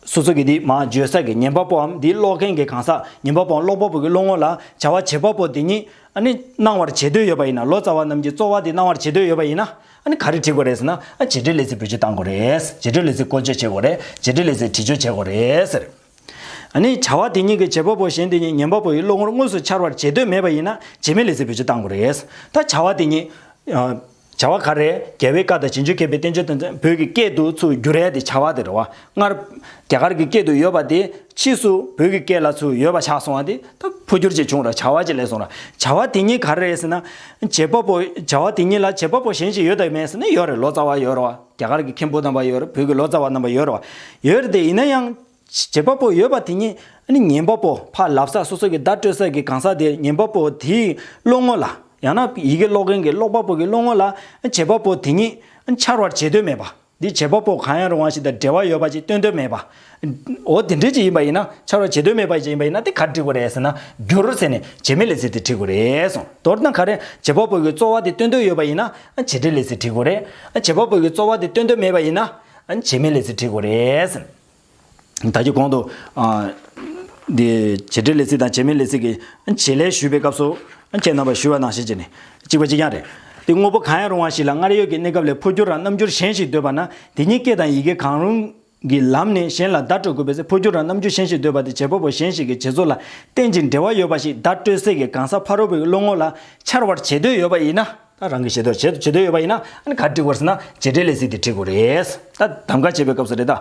སོ་སོ་གི་དེ་མ་བརྗོད་ས་གི་ཉན་པ་པོའམ་དེ་ཀློག་མཁན་གྱི་གང་ཟག་ཉན་པ་པོའམ་ཀློག་པ་པོ་གི་བློ་ངོ་ལ་བྱ་བ་བྱེད་པ་པོ་དེ་ཉིད་ཨ་ནི་གནང་བར་བྱེད་འདོད་ཡོད་པ་ཡིན་ན། ལོ་ཙཱ་བ་རྣམས་ཀྱིས་རྩོལ་བ་དེ་གནང་བར་བྱེད་འདོད་ཡོད་པ་ཡིན་ན། ཨ་ནི་ག་རེ་བྲིས་དགོས་རེད་ཟེར་ན། ཨ་བྱེད་འབྲེལ་ལས་ཚིག་བེད་སྤྱོད་གཏང་དགོས་རེད། བྱེད་འབྲེལ་ལས་ཚིག་བཀོལ་སྤྱོད་བྱེད་དགོས་རེད། བྱེད་འབྲེལ་ལས་ཚིག་བྲིས་སྤྱོད་བྱེད་དགོས་རེད་ཟེར། ཨ་ནི་བྱ་བ་དེ་ཉིད་ཀྱི་བྱེད་པ་པོ་གཞན་དེ་ཉིད་ཉན་པ་པོ་ཡི་བློ་ངོར་དངོས་སུ་འཆར་བར་བྱེད་འདོད་མེད་པ་ཡིན་ན། བྱེད་མེད་ལས་ཚིག་བེད་སྤྱོད་གཏང་དགོས་རེད། ད་བྱ་བ་དེ་ཉིད། ཨ། བྱ་བ་ག་རེ། རྒྱལ་བའི་བཀའ་དང་རྗེས་འཇུག་མཁས་པའི་བསྟན་བཅོས་དང་། བོད་ཀྱི་སྐད་དུ་ཚུར་བསྒྱུར་ཡ་དེ་བྱ་བ་དེ་རེད་བ། སྔར་རྒྱ་གར་གྱི་སྐད་དུ་ཡོད་པ་དེ་ཕྱིས་སུ་བོད་ཀྱི་སྐད་ལ་ཚུར་ཡོད་པ་ཆགས་སོང་བ་དེ་ད་འཕོ་འགྱུར་ཅིག་བྱུང་ར། བྱ་བ་ཅིག་སླེབས་སོང་ར། བྱ་བ་དེ་ཉིད་ག་རེ་རེད་ཟེར་ན། བྱེད་པ་པོ། བྱ་བ་དེ་ཉིད་ལ་བྱེད་པ་པོ་གཞན་ཞིག་ཡོད་དམ་མེད་ཟེར་ན། ཡོད་རེད། ལོ་ཙཱ་བ་ཡོད་རེད་བ། རྒྱ་གར་གྱི་མཁན་པོ་རྣམ་པ་ཡོད་རེད། བོད་ཀྱི་ལོ་ཙཱ་བ་རྣམ་པ་ཡོད་རེད་བ། ཡོད་རེད་དེ། ཡིན་ན་ཡང་། བྱེད་པ་པོ་ཡོད་པ་དེ་ཉིད་ཨ་ནི་ཉན་པ་པོ། ཕར་ལབ་ས། སོ་སོ་གི་བརྡ་སྤྲོད་ས་གི་གང་ཟག་དེ། ཉན་པ་པོ་དེའི་བློ་ངོ་ལ། ཡང་ན་ཡི་གེ་ཀློག་མཁན་གྱི་ཀློག་པ་པོ་གི་བློ་ངོ་ལ་བྱེད་པ་པོ་དེ་ཉིད་འཆར་བར་བྱེད་འདོད་མེད་པ། འདི་བྱེད་པ་པོ་གང་ཡང་རུང་བ་ཞིག་དང་འབྲེལ་བ་ཡོད་པ་ཞིག་སྟོན་འདོད་མེད་པ། འོ་དེ་འདྲ་ཅིག་ཡིན་པ་ཡིན་ན། འཆར་བར་བྱེད་འདོད་མེད་པ་ཞིག་ཡིན་པ་ཡིན་ན། དེ་ག་རེ་བྲིས་དགོས་རེད་ཟེར་ན། བསྒྱུར་ཟེར་ནས་བྱེད་མེད་ལས་ཚིག་དེ་བྲིས་དགོས་རེད་གསུངས། མདོར་ན་ག་རེ། བྱེད་པ་པོ་གི་རྩོལ་བ་དེ་སྟོན་འདོད་ཡོད་པ་ཡིན་ན། བྱེད་འབྲེལ་ལས་ཚིག་བྲིས་དགོས་རེད། བྱེད་པ་པོ་གི་རྩོལ་བ་དེ་སྟོན་འདོད་མེད་པ་ཡིན་ན། བྱེད་མེད་ལས་ཚིག་བྲིས་དགོས་རེད། ད་ཅི་གོང་དུ། ཨ། འདི་བྱེད་འབྲེལ་ལས་ཚིག་དང་བྱེད་མེད་ལས་ཚིག་གི་བྱེད་ལས་ཞུས་པའི་སྐབས་སུ། ཁྱེད་རྣམ་པར་ཞུས་པ་ནང་བཞིན་བྱས་ནས་གཅིག་པ་གཅིག་རྐྱང་རེད། དེ་དངོས་པོ་གང་ཡང་རུང་བ་ཞིག་ལ་སྔར་ཡོད་ཀྱི་གནས་སྐབས་ལས་འཕོ་འགྱུར་རམ་རྣམ་འགྱུར་གཞན་ཞིག་འདོད་པ་ན། དེ་ཉིད་སྐད་དང་ཡི་གེ་གང་རུང་གི་ལམ་ནས་གཞན་ལ་བརྡ་སྤྲོད་དགོས་པའི་ཚེ། འཕོ་འགྱུར་རམ་རྣམ་འགྱུར་གཞན་ཞིག་འདོད་པ་དེ་བྱེད་པ་པོ་གཞན་ཞིག་གི་བྱེད་རྩོལ་ལ་རྟེན་ཅིང་འབྲེལ་བ་ཡོད་པ་ཞིག་བརྡ་སྤྲོད་སའི་གི་གང་ཟག་ཕ་རོལ་པོའི་བློ་ངོ་ལ་འཆར་བར་བྱེད་འདོད་ཡོད་པ་ཡིན་ན། ད་རང་གི་བྱེད་འདོད། བྱེད་བྱེད་འདོད་ཡོད་པ་ཡིན་ན། ཨ་ནི་ག་རེ་བྲིས་དགོས་རེད་ཟེར་ན། བྱེད་འབྲེལ་ལས་ཚིག་དེ་བྲིས་དགོས་རེད། ད་གདམ་ག་བྱེད་པའི་སྐབས་སུ་རེད་ད།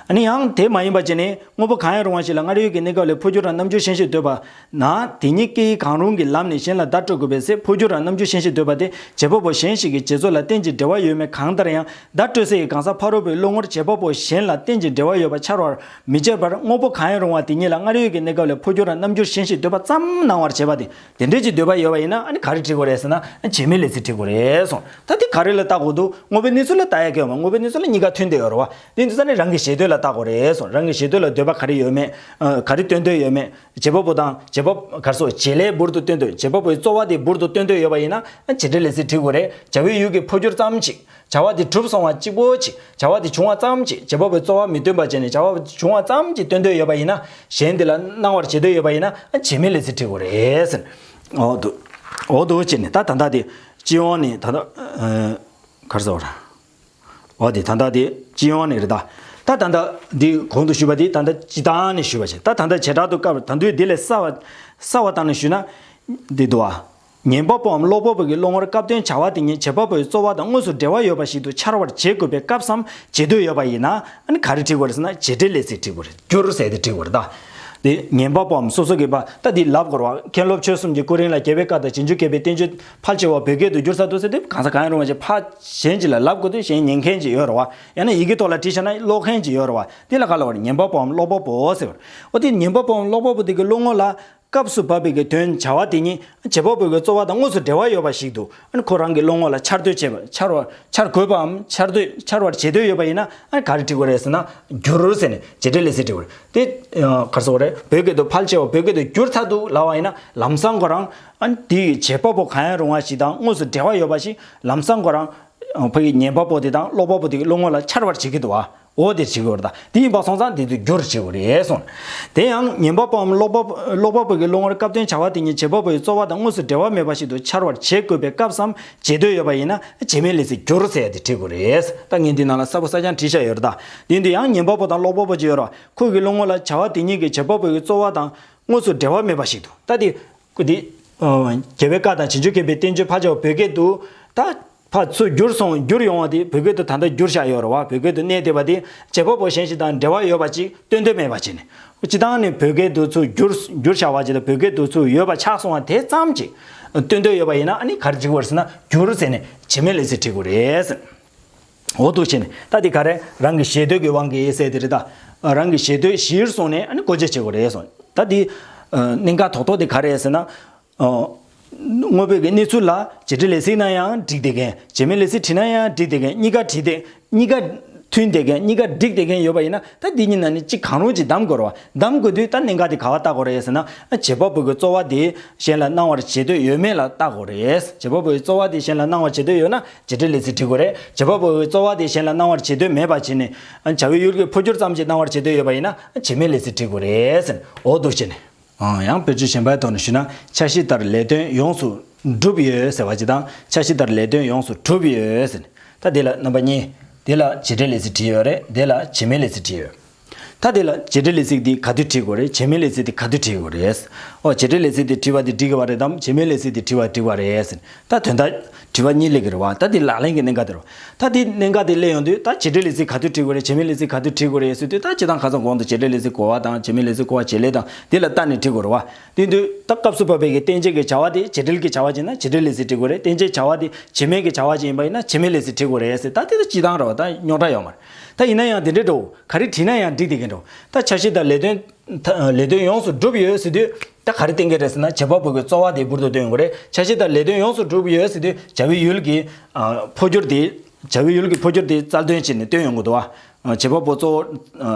ཨ་ནི་ཡང་དེ་མ་ཡིན་པ་བྱས་ནས། དངོས་པོ་གང་ཡང་རུང་བ་ཞིག་ལ་སྔར་ཡོད་ཀྱི་གནས་སྐབས་ལས་འཕོ་འགྱུར་རམ་རྣམ་འགྱུར་གཞན་ཞིག་འདོད་པ་ན། དེ་ཉིད་སྐད་ཡིག་གང་རུང་གི་ལམ་ནས་གཞན་ལ་བརྡ་སྤྲོད་དགོས་པའི་ཚེ། འཕོ་འགྱུར་རམ་རྣམ་འགྱུར་གཞན་ཞིག་འདོད་པ་དེ་བྱེད་པ་པོ་གཞན་ཞིག་གི་བྱེད་རྩོལ་ལ་རྟེན་ཅིང་འབྲེལ་བ་ཡོད་མེད་གང་ལྟར་ཡང་། བརྡ་སྤྲོད་སའི་གང་ཟག་ཕ་རོལ་པོའི་བློ་ངོར་བྱེད་པ་པོ་གཞན་ལ་རྟེན་ཅིང་འབྲེལ་བ་ཡོད་པ་འཆར་བར་མི་བྱེད་པར། དངོས་པོ་གང་ཡང་རུང་བ་དེ་ཉིད་ལ་སྔར་ཡོད་ཀྱི་གནས་སྐབས་ལས་འཕོ་འགྱུར་རམ་རྣམ་འགྱུར་གཞན་ཞིག་འདོད་པ་ཙམ་སྣང་བར་བྱེད་པ་དེ། དེ་འདྲའི་ཅིག་འདོད་པ་ཡོད་པ་ཡིན་ན། ཨ་ནི་ག་རེ་བྲིས་དགོས་རེད་ཟེར་ན། ཨ། བྱེད་མེད་ལས་ཚིག་བྲིས་དགོས་རེད་གསུངས། ད་དེ་ག་རེ་ལ་བལྟ་དགོས་འདུག། དངོས་པོའི་གནས་ཚུལ་ལ་བལྟ་ཡ་གི་ཡོད་མ། དངོས་པོའི་གནས་ཚུལ་ལ་གཉིས་ཀ་མཐུན་བསྡད་ཡོད་རེད་བ། དེ་འདུག་ས་ནས་རང་གི་བྱེད་འདོད་ལ་བལྟ་དགོས་རེད་གསུངས། རང་གི་བྱེད་འདོད་ལ་འདོད་པ་ག་རེ་ཡོད་མེད། ཨ། ག་རེ་སྟོན་འདོད་ཡོད་མེད། བྱེད་པ་པོ་དང་། བྱེད་པ་ག་རེ་ཟེར། བྱེད་ལས་འབུར་དུ་སྟོན་འདོད། བྱེད་པ་པོའི་རྩོལ་བ་དེ་འབུར་དུ་སྟོན་འདོད་ཡོད་པ་ཡིན་ན། ཨ། བྱེད་འབྲེལ་ལས་ཚིག་བྲིས་དགོས་རེད། བྱ་བའི་ཡུལ་གྱི་འཕོ་འགྱུར་ཙམ་ཅིག། བྱ་བ་དེ་གྲུབ་སོང་བ་གཅིག་པོ་གཅིག། བྱ་བ་དེ་བྱུང་བ་ཙམ་གཅིག། བྱེད་པ་པོའི་རྩོལ་བ་མི་སྟོན་པ་བྱས་ནས། བྱ་བ་བྱུང་བ་ཙམ་གཅིག་སྟོན་འདོད་ཡོད་པ་ཡིན་ན། གཞན་དེ་ལ་སྣང་བར་བྱེད་འདོད་ཡོད་པ་ཡིན་ན། ཨ། བྱེད་མེད་ལས་ཚིག་བྲིས་དགོས་རེད་ཟེར། འོ་འདུག། འོ་འདུག་བྱས་ནས། ད་ད་ལྟ་དེ་སྤྱི་ཡོངས་ནས། ད་ལྟ། ཨ། ག་རེ་ཟེར་བ་རེད། འོ་དེ་ད་ལྟ་དེ་སྤྱི་ཡོངས་ནས་རེད་ད། ད་ད་ལྟ་འདི་གོང་དུ་ཞུས་པ་དེ་ད་ལྟ་སྤྱིར་བཏང་ནས་ཞུས་པ་བྱས། ད་ད་ལྟ་བྱེ་བྲག་ཏུ་བཀར་བ། ད་དུང་འདི་ལས་གསལ་བ། གསལ་བ་བཏང་ནས་ཞུས་ན། འདི་འདུག་བ། ཉན་པ་པོའམ་ཀློག་པ་པོ་གི་བློ་ངོར་སྐབས་དོན་བྱ་བ་དེ་ཉིད་བྱེད་པ་པོའི་རྩོལ་བ་དང་དངོས་སུ་འབྲེལ་བ་ཡོད་པ་ཞིག་ཏུ་འཆར་བར་བྱེད་དགོས་པའི་སྐབས་སམ་བྱེད་འདོད་ཡོད་པ་ཡིན་ན། ཨ་ནི་ག་རེ་བྲིས་དགོས་རེད་ཟེར་ན། བྱེད་འབྲེལ་ལས་ཚིག་བྲིས་དགོས་རེད། བསྒྱུར་ཟེར་དེ་བྲིས་དགོས་རེད་ད། དེ་ཉན་པ་པོའམ་སོ་སོ་གི་པ། ད་འདི་ལབ་དགོས་རེད་བ། མཁན་སློབ་ཆོས་གསུམ་གྱི་སྐུ་རིམ་ལ། རྒྱལ་བའི་བཀའ་དང་རྗེས་འཇུག་མཁས་པའི་བསྟན་བཅོས་ཕལ་ཆེ་བ་བོད་སྐད་དུ་བསྒྱུར་ཚར་འདུག་ཟེར་དུས། གང་ཟག་གང་ཡང་རུང་བ་ཞིག་ཕར་གཞན་ཅིག་ལ་ལབ་དགོས་དུས། གཞན་ཉན་མཁན་ཅིག་ཡོད་རེད་བ། ཡང་ན་ཡི་གེ་ཐོག་ལ་བྲིས་བཞག་ན་ཀློག་མཁན་ཅིག་ཡོད་རེད་བ། དེ་ལ་ག་ལབ་པ་རེད། ཉན་པ་པོའམ་ཀློག་པ་པོ་ཟེར་བ་རེད། འོ་དེ་ཉན་པ་པོའམ་ཀློག་པ་པོ་དེ་གི་བློ་ངོ་ལ། སྐབས་སུ་བབས་པའི་གི་དོན་བྱ་བ་དེ་ཉིད་བྱེད་པ་པོ་གི་རྩོལ་བ་དང་དངོས་སུ་འབྲེལ་བ་ཡོད་པ་ཞིག་ཏུ། ཨ་ནི་ཁོ་རང་གི་བློ་ངོ་ལ་འཆར་འདོད་བྱེད་པ། འཆར་བ། འཆར་དགོས་པའམ་འཆར་འདོད། འཆར་བར་བྱེད་འདོད་ཡོད་པ་ཡིན་ན། ཨ་ནི་ག་རེ་བྲིས་དགོས་རེད་ཟེར་ན། བསྒྱུར་ཟེར་ནས་བྱེད་འབྲེལ་ལས་ཚིག་བྲིས་དགོས་རེད། དེ། ཨ། ག་རེ་ཟེར་དགོས་རེད། བོད་སྐད་དུ་ཕལ་ཆེ་བ་བོད་སྐད་དུ་བསྒྱུར་ཚར་འདུག་ལབ་པ་ཡིན་ན། ལམ་སང་ཁོ་རང་། ཨ་ནི་དེ་ཡི་བྱེད་པ་པོ་གང་ཡང་རུང་བ་ཞིག་དང་དངོས་སུ་འབྲེལ་བ་ཡོད་པ་ཞིག་ལམ་སང་ཁོ་རང་། ཨ། ཕ་གི་ཉན་པ་པོ་དེ་དང་ཀློག་པ་པོ་དེ་གི་བློ་ངོ་ལ་འཆར་བར་བྱེད་ཀྱི་འདུག་བ། འོ་དེ་བྱེད་དགོས་རེད་ད། དེ་ཡིན་པ་སོང་ཙང་དེ་དུས་བསྒྱུར་བྱེད་དགོས་རེད་གསུངས། དེ་ཡང་ཉན་པ་པོའམ་ཀློག་པ། ཀློག་པ་པོ་གི་བློ་ངོར་སྐབས་དོན་བྱ་བ་དེ་ཉིད་བྱེད་པ་པོའི་རྩོལ་བ་དང་དངོས་སུ་འབྲེལ་བ་མེད་པ་ཞིག་ཏུ་འཆར་བར་བྱེད་དགོས་པའི་སྐབས་སམ་བྱེད་འདོད་ཡོད་པ་ཡིན་ན། བྱེད་མེད་ལས་ཚིག་བསྒྱུར་ཟེར་ཡ་དེ་བྲིས་དགོས་རེད། ད་ངས་འདི་ནང་ལ་གསལ་པོ་གསལ་རྐྱང་བྲིས་བཞག་ཡོད་རེད་ད། དེ་ཡིན་དུས་ཡང་ཉན་པ་པོ་དང་ཀློག་པ་པོ་ཅིག་ཡོད་རེད་བ། ཁོ་གི་བློ་ངོ་ལ་བྱ་བ་དེ་ཉིད་ཀྱིས་བྱེད་པ་པོ་གི་རྩོལ་བ་དང་དངོས་སུ་འབྲེལ་བ་མེད་པ་ཞིག་ཏུ། ད་དེ། ཁོ་དེ། ཨ། རྒྱལ་བའི་བཀའ་དང་རྗེས་འཇུག་མཁས་པའི་བསྟན་བཅོས་ཕལ་ཆེ་བ་བོད་སྐད་དུ། ད་ཕར་ཚུར་བསྒྱུར་སོང་། བསྒྱུར་ཡོང་བ་དེ་བོད་སྐད་དུ་ད་ལྟ་བསྒྱུར་བཞག་ཡོད་རེད་བ། བོད་སྐད་དུ་གནས་བསྡད་པ་དེ་བྱེད་པ་པོ་གཞན་ཞིག་དང་འབྲེལ་བ་ཡོད་པ་ཅིག་སྟོན་འདོད་མེད་པ་བྱས་ནས། སྤྱིར་བཏང་ནས་བོད་སྐད་དུ་ཚུར་བསྒྱུར། བསྒྱུར་བཞག་པ་ཅིག་དང་བོད་སྐད་དུ་ཚུར་ཡོད་པ་ཆགས་སོང་བ་དེ་ཙམ་ཅིག་སྟོན་འདོད་ཡོད་པ་ཡིན་ན། ཨ་ནི་ག་རེ་བྱེད་དགོས་རེད་ཟེར་ན། བསྒྱུར་ཟེར་ནས་བྱེད་མེད་ལས་ཚིག་བྲིས་དགོས་རེད། འོ་འདུག་བྱས་ནས། ད་དེ་ག་རེ། རང་གི་བྱེད་འདོད་ཀྱི་དབང་གིས་ཟེར་དེ་རེད་ད། རང་གི་བྱེད་འདོད་གཞིར་བཟུང་ནས། ཨ་ནི་བཀོལ་སྤྱོད་བྱེད་དགོས་རེད་གསུངས། ད་དེ། ཨ། གནད་འགག་རྡོག་རྡོག་དེ་ག་རེ་རེད་ཟེར་ན། ཨ། དངོས་པོའི་གི་གནས་ཚུལ་ལ་བྱེད་འབྲེལ་ལས་ཚིག་བྲིས་ན་ཡང་འགྲིག་བསྡད་མཁན། བྱེད་མེད་ལས་ཚིག་བྲིས་ན་ཡང་འགྲིག་བསྡད་མཁན། གཉིས་ཀ་བྲིས་ཏེ། གཉིས་ཀ་ མཐུན་བསྡད་མཁན། གཉིས་ཀ་འགྲིག་བསྡད་མཁན་ཡོད་པ་ཡིན་ན། ད་འདི་གཉིས་ནང་ནས་གཅིག་གང་རུང་གཅིག་གདམ་དགོས་རེད་བ། གདམ་དགོས་དུས་ད་གནད་འགག་དེ་ག་པར་བལྟ་དགོས་རེད་ཟེར་ན། བྱེད་པ་པོ་གི་རྩོལ་བ་དེ་གཞན་ལ་གནང་བར་བྱེད་འདོད་ཡོད་མེད་ལ་བལྟ་དགོས་རེད། བྱེད་པ་པོའི་རྩོལ་བ་དེ་གཞན་ལ་གནང་བར་བྱེད་འདོད་ཡོད་ན་བྱེད་འབྲེལ་ལས་ཚིག་བྲིས་དགོས་རེད། བྱེད་པ་པོའི་རྩོལ་བ་དེ་གཞན་ལ་གནང་བར་བྱེད་འདོད་མེད་པ་བྱས་ནས། བྱ་བའི་ཡུལ་གྱི་འཕོ་འགྱུར་ཙམ་ཞིག་གནང་བར་བྱེད་འདོད་ཡོད་པ་ཡིན་ན་བྱེད་མེད་ལས་ཚིག་བྲིས་དགོས་རེད་ཟེར། འོ་འདུག་བྱས་ནས། ཡང་བེད་སྤྱོད་གཞན་པའི་ཐོག་ནས་ཞུས་ན། འཆར་གཞི་ལྟར་ལས་དོན་ཡོངས་སུ་གྲུབ་ཡོད་ཟེར་བ་ཅིག་དང་། འཆར་གཞི་ལྟར་ལས་དོན་ཡོངས་སུ་གྲུབ་ཡོད་ཟེར་ནས། ད་འདི་ལ་རྣམ་པ་གཉིས། འདི་ལ་བྱེད་འབྲེལ་ལས་ཚིག་བྲིས་ཡོད་རེད། འདི་ལ་བྱེད་མེད་ལས་ཚིག་བྲིས་ཡོད། ད་འདི་ལ་བྱེད་འབྲེལ་ལས་ཚིག་འདི་ག་དུས་བྲིས་དགོས་རེད། བྱེད་མེད་ལས་ཚིག་འདི་ག་དུས་བྲིས་དགོས་རེད། ཨོ། བྱེད་འབྲེལ་ལས་ཚིག་འདི་བྲིས་པ་འདི་འགྲིག་གི་བ་རེད་དམ། བྱེད་མེད་ལས་ཚིག་འདི་བྲིས་པ་འགྲིག་པ་རེད་ཟེར། ད་དོན་དག་དྲི་བ་གཉིས་སླེབས་ཀྱི་རེད་བ། ད་འདི་ལག་ལེན་གྱི་གནད་འགག་དེ་རེད་བ། ད་འདི་གནད་འགག་དེ་སླེབས་ཡོང་དུས། ད་བྱེད་འབྲེལ་ལས་ཚིག་ག་དུས་བྲིས་དགོས་རེད། བྱེད་མེད་ལས་ཚིག་ག་དུས་བྲིས་དགོས་རེད་ཟེར་དུས། ད་སྤྱིར་བཏང་ཁ་སང་གོང་དུ་བྱེད་འབྲེལ་ལས་ཚིག་གོ་བ་དང་། བྱེད་མེད་ལས་ཚིག་གོ་བ་བྱེད་ལས་དང་འདི་ལ་བལྟས་ནས་བྲིས་དགོས་རེད་བ། དེ་དུས་ད་སྐབས་སུ་བབས་པའི་གི་བསྟན་བྱེད་ཀྱི་བྱ་བ་དེ་བྱེད་འབྲེལ་གྱི་བྱ་བ་ཅིག་ཡིན་ན་བྱེད་འབྲེལ་ལས་ཚིག་བྲིས་དགོས་རེད། བསྟན་བྱེད་བྱ་བ་དེ་བྱེད་མེད་ཀྱི་བྱ་བ་ཅིག་ཡིན་པ་ཡིན་ན་བྱེད་མེད་ལས་ཚིག་བྲིས་དགོས་རེད་ཟེར། ད་དེ་ད་སྤྱིར་བཏང་རེད་བ། ད་རྙོག་དྲ་ཡོད་མ་རེད། ད་ཡིན་ན་ཡང་དེ་འདྲའི་འགྲོ། ག་རེ་བྲིས་ན་ཡང་འགྲིག་བསྡད་མཁན་འགྲོ། ད་འཆར་གཞི་དང་ལས་དོན། ད་ལས་དོན་ཡོངས་སུ་གྲུབ་ཡོད་ཟེར་དུས། ད་ག་རེ་བསྟན་གྱི་རེད་ཟེར་ན། བྱེད་པ་པོ་གི་རྩོལ་བ་དེ་འབུར་དུ་བཏོན་དགོས་རེད། འཆར་གཞི་དང་ལས་དོན་ཡོངས་སུ་གྲུབ་ཡོད་ཟེར་དུས། བྱ་བའི་ཡུལ་གྱི་ཨ་འཕོ་འགྱུར་དེ། བྱ་བའི་ཡུལ་གྱི་འཕོ་འགྱུར་དེ་རྩལ་འདོན་བྱས་ནས་བཏོན་ཡོང་གི་འདུག་བ། བྱེད་པ་པོ་གཙོ་བོ།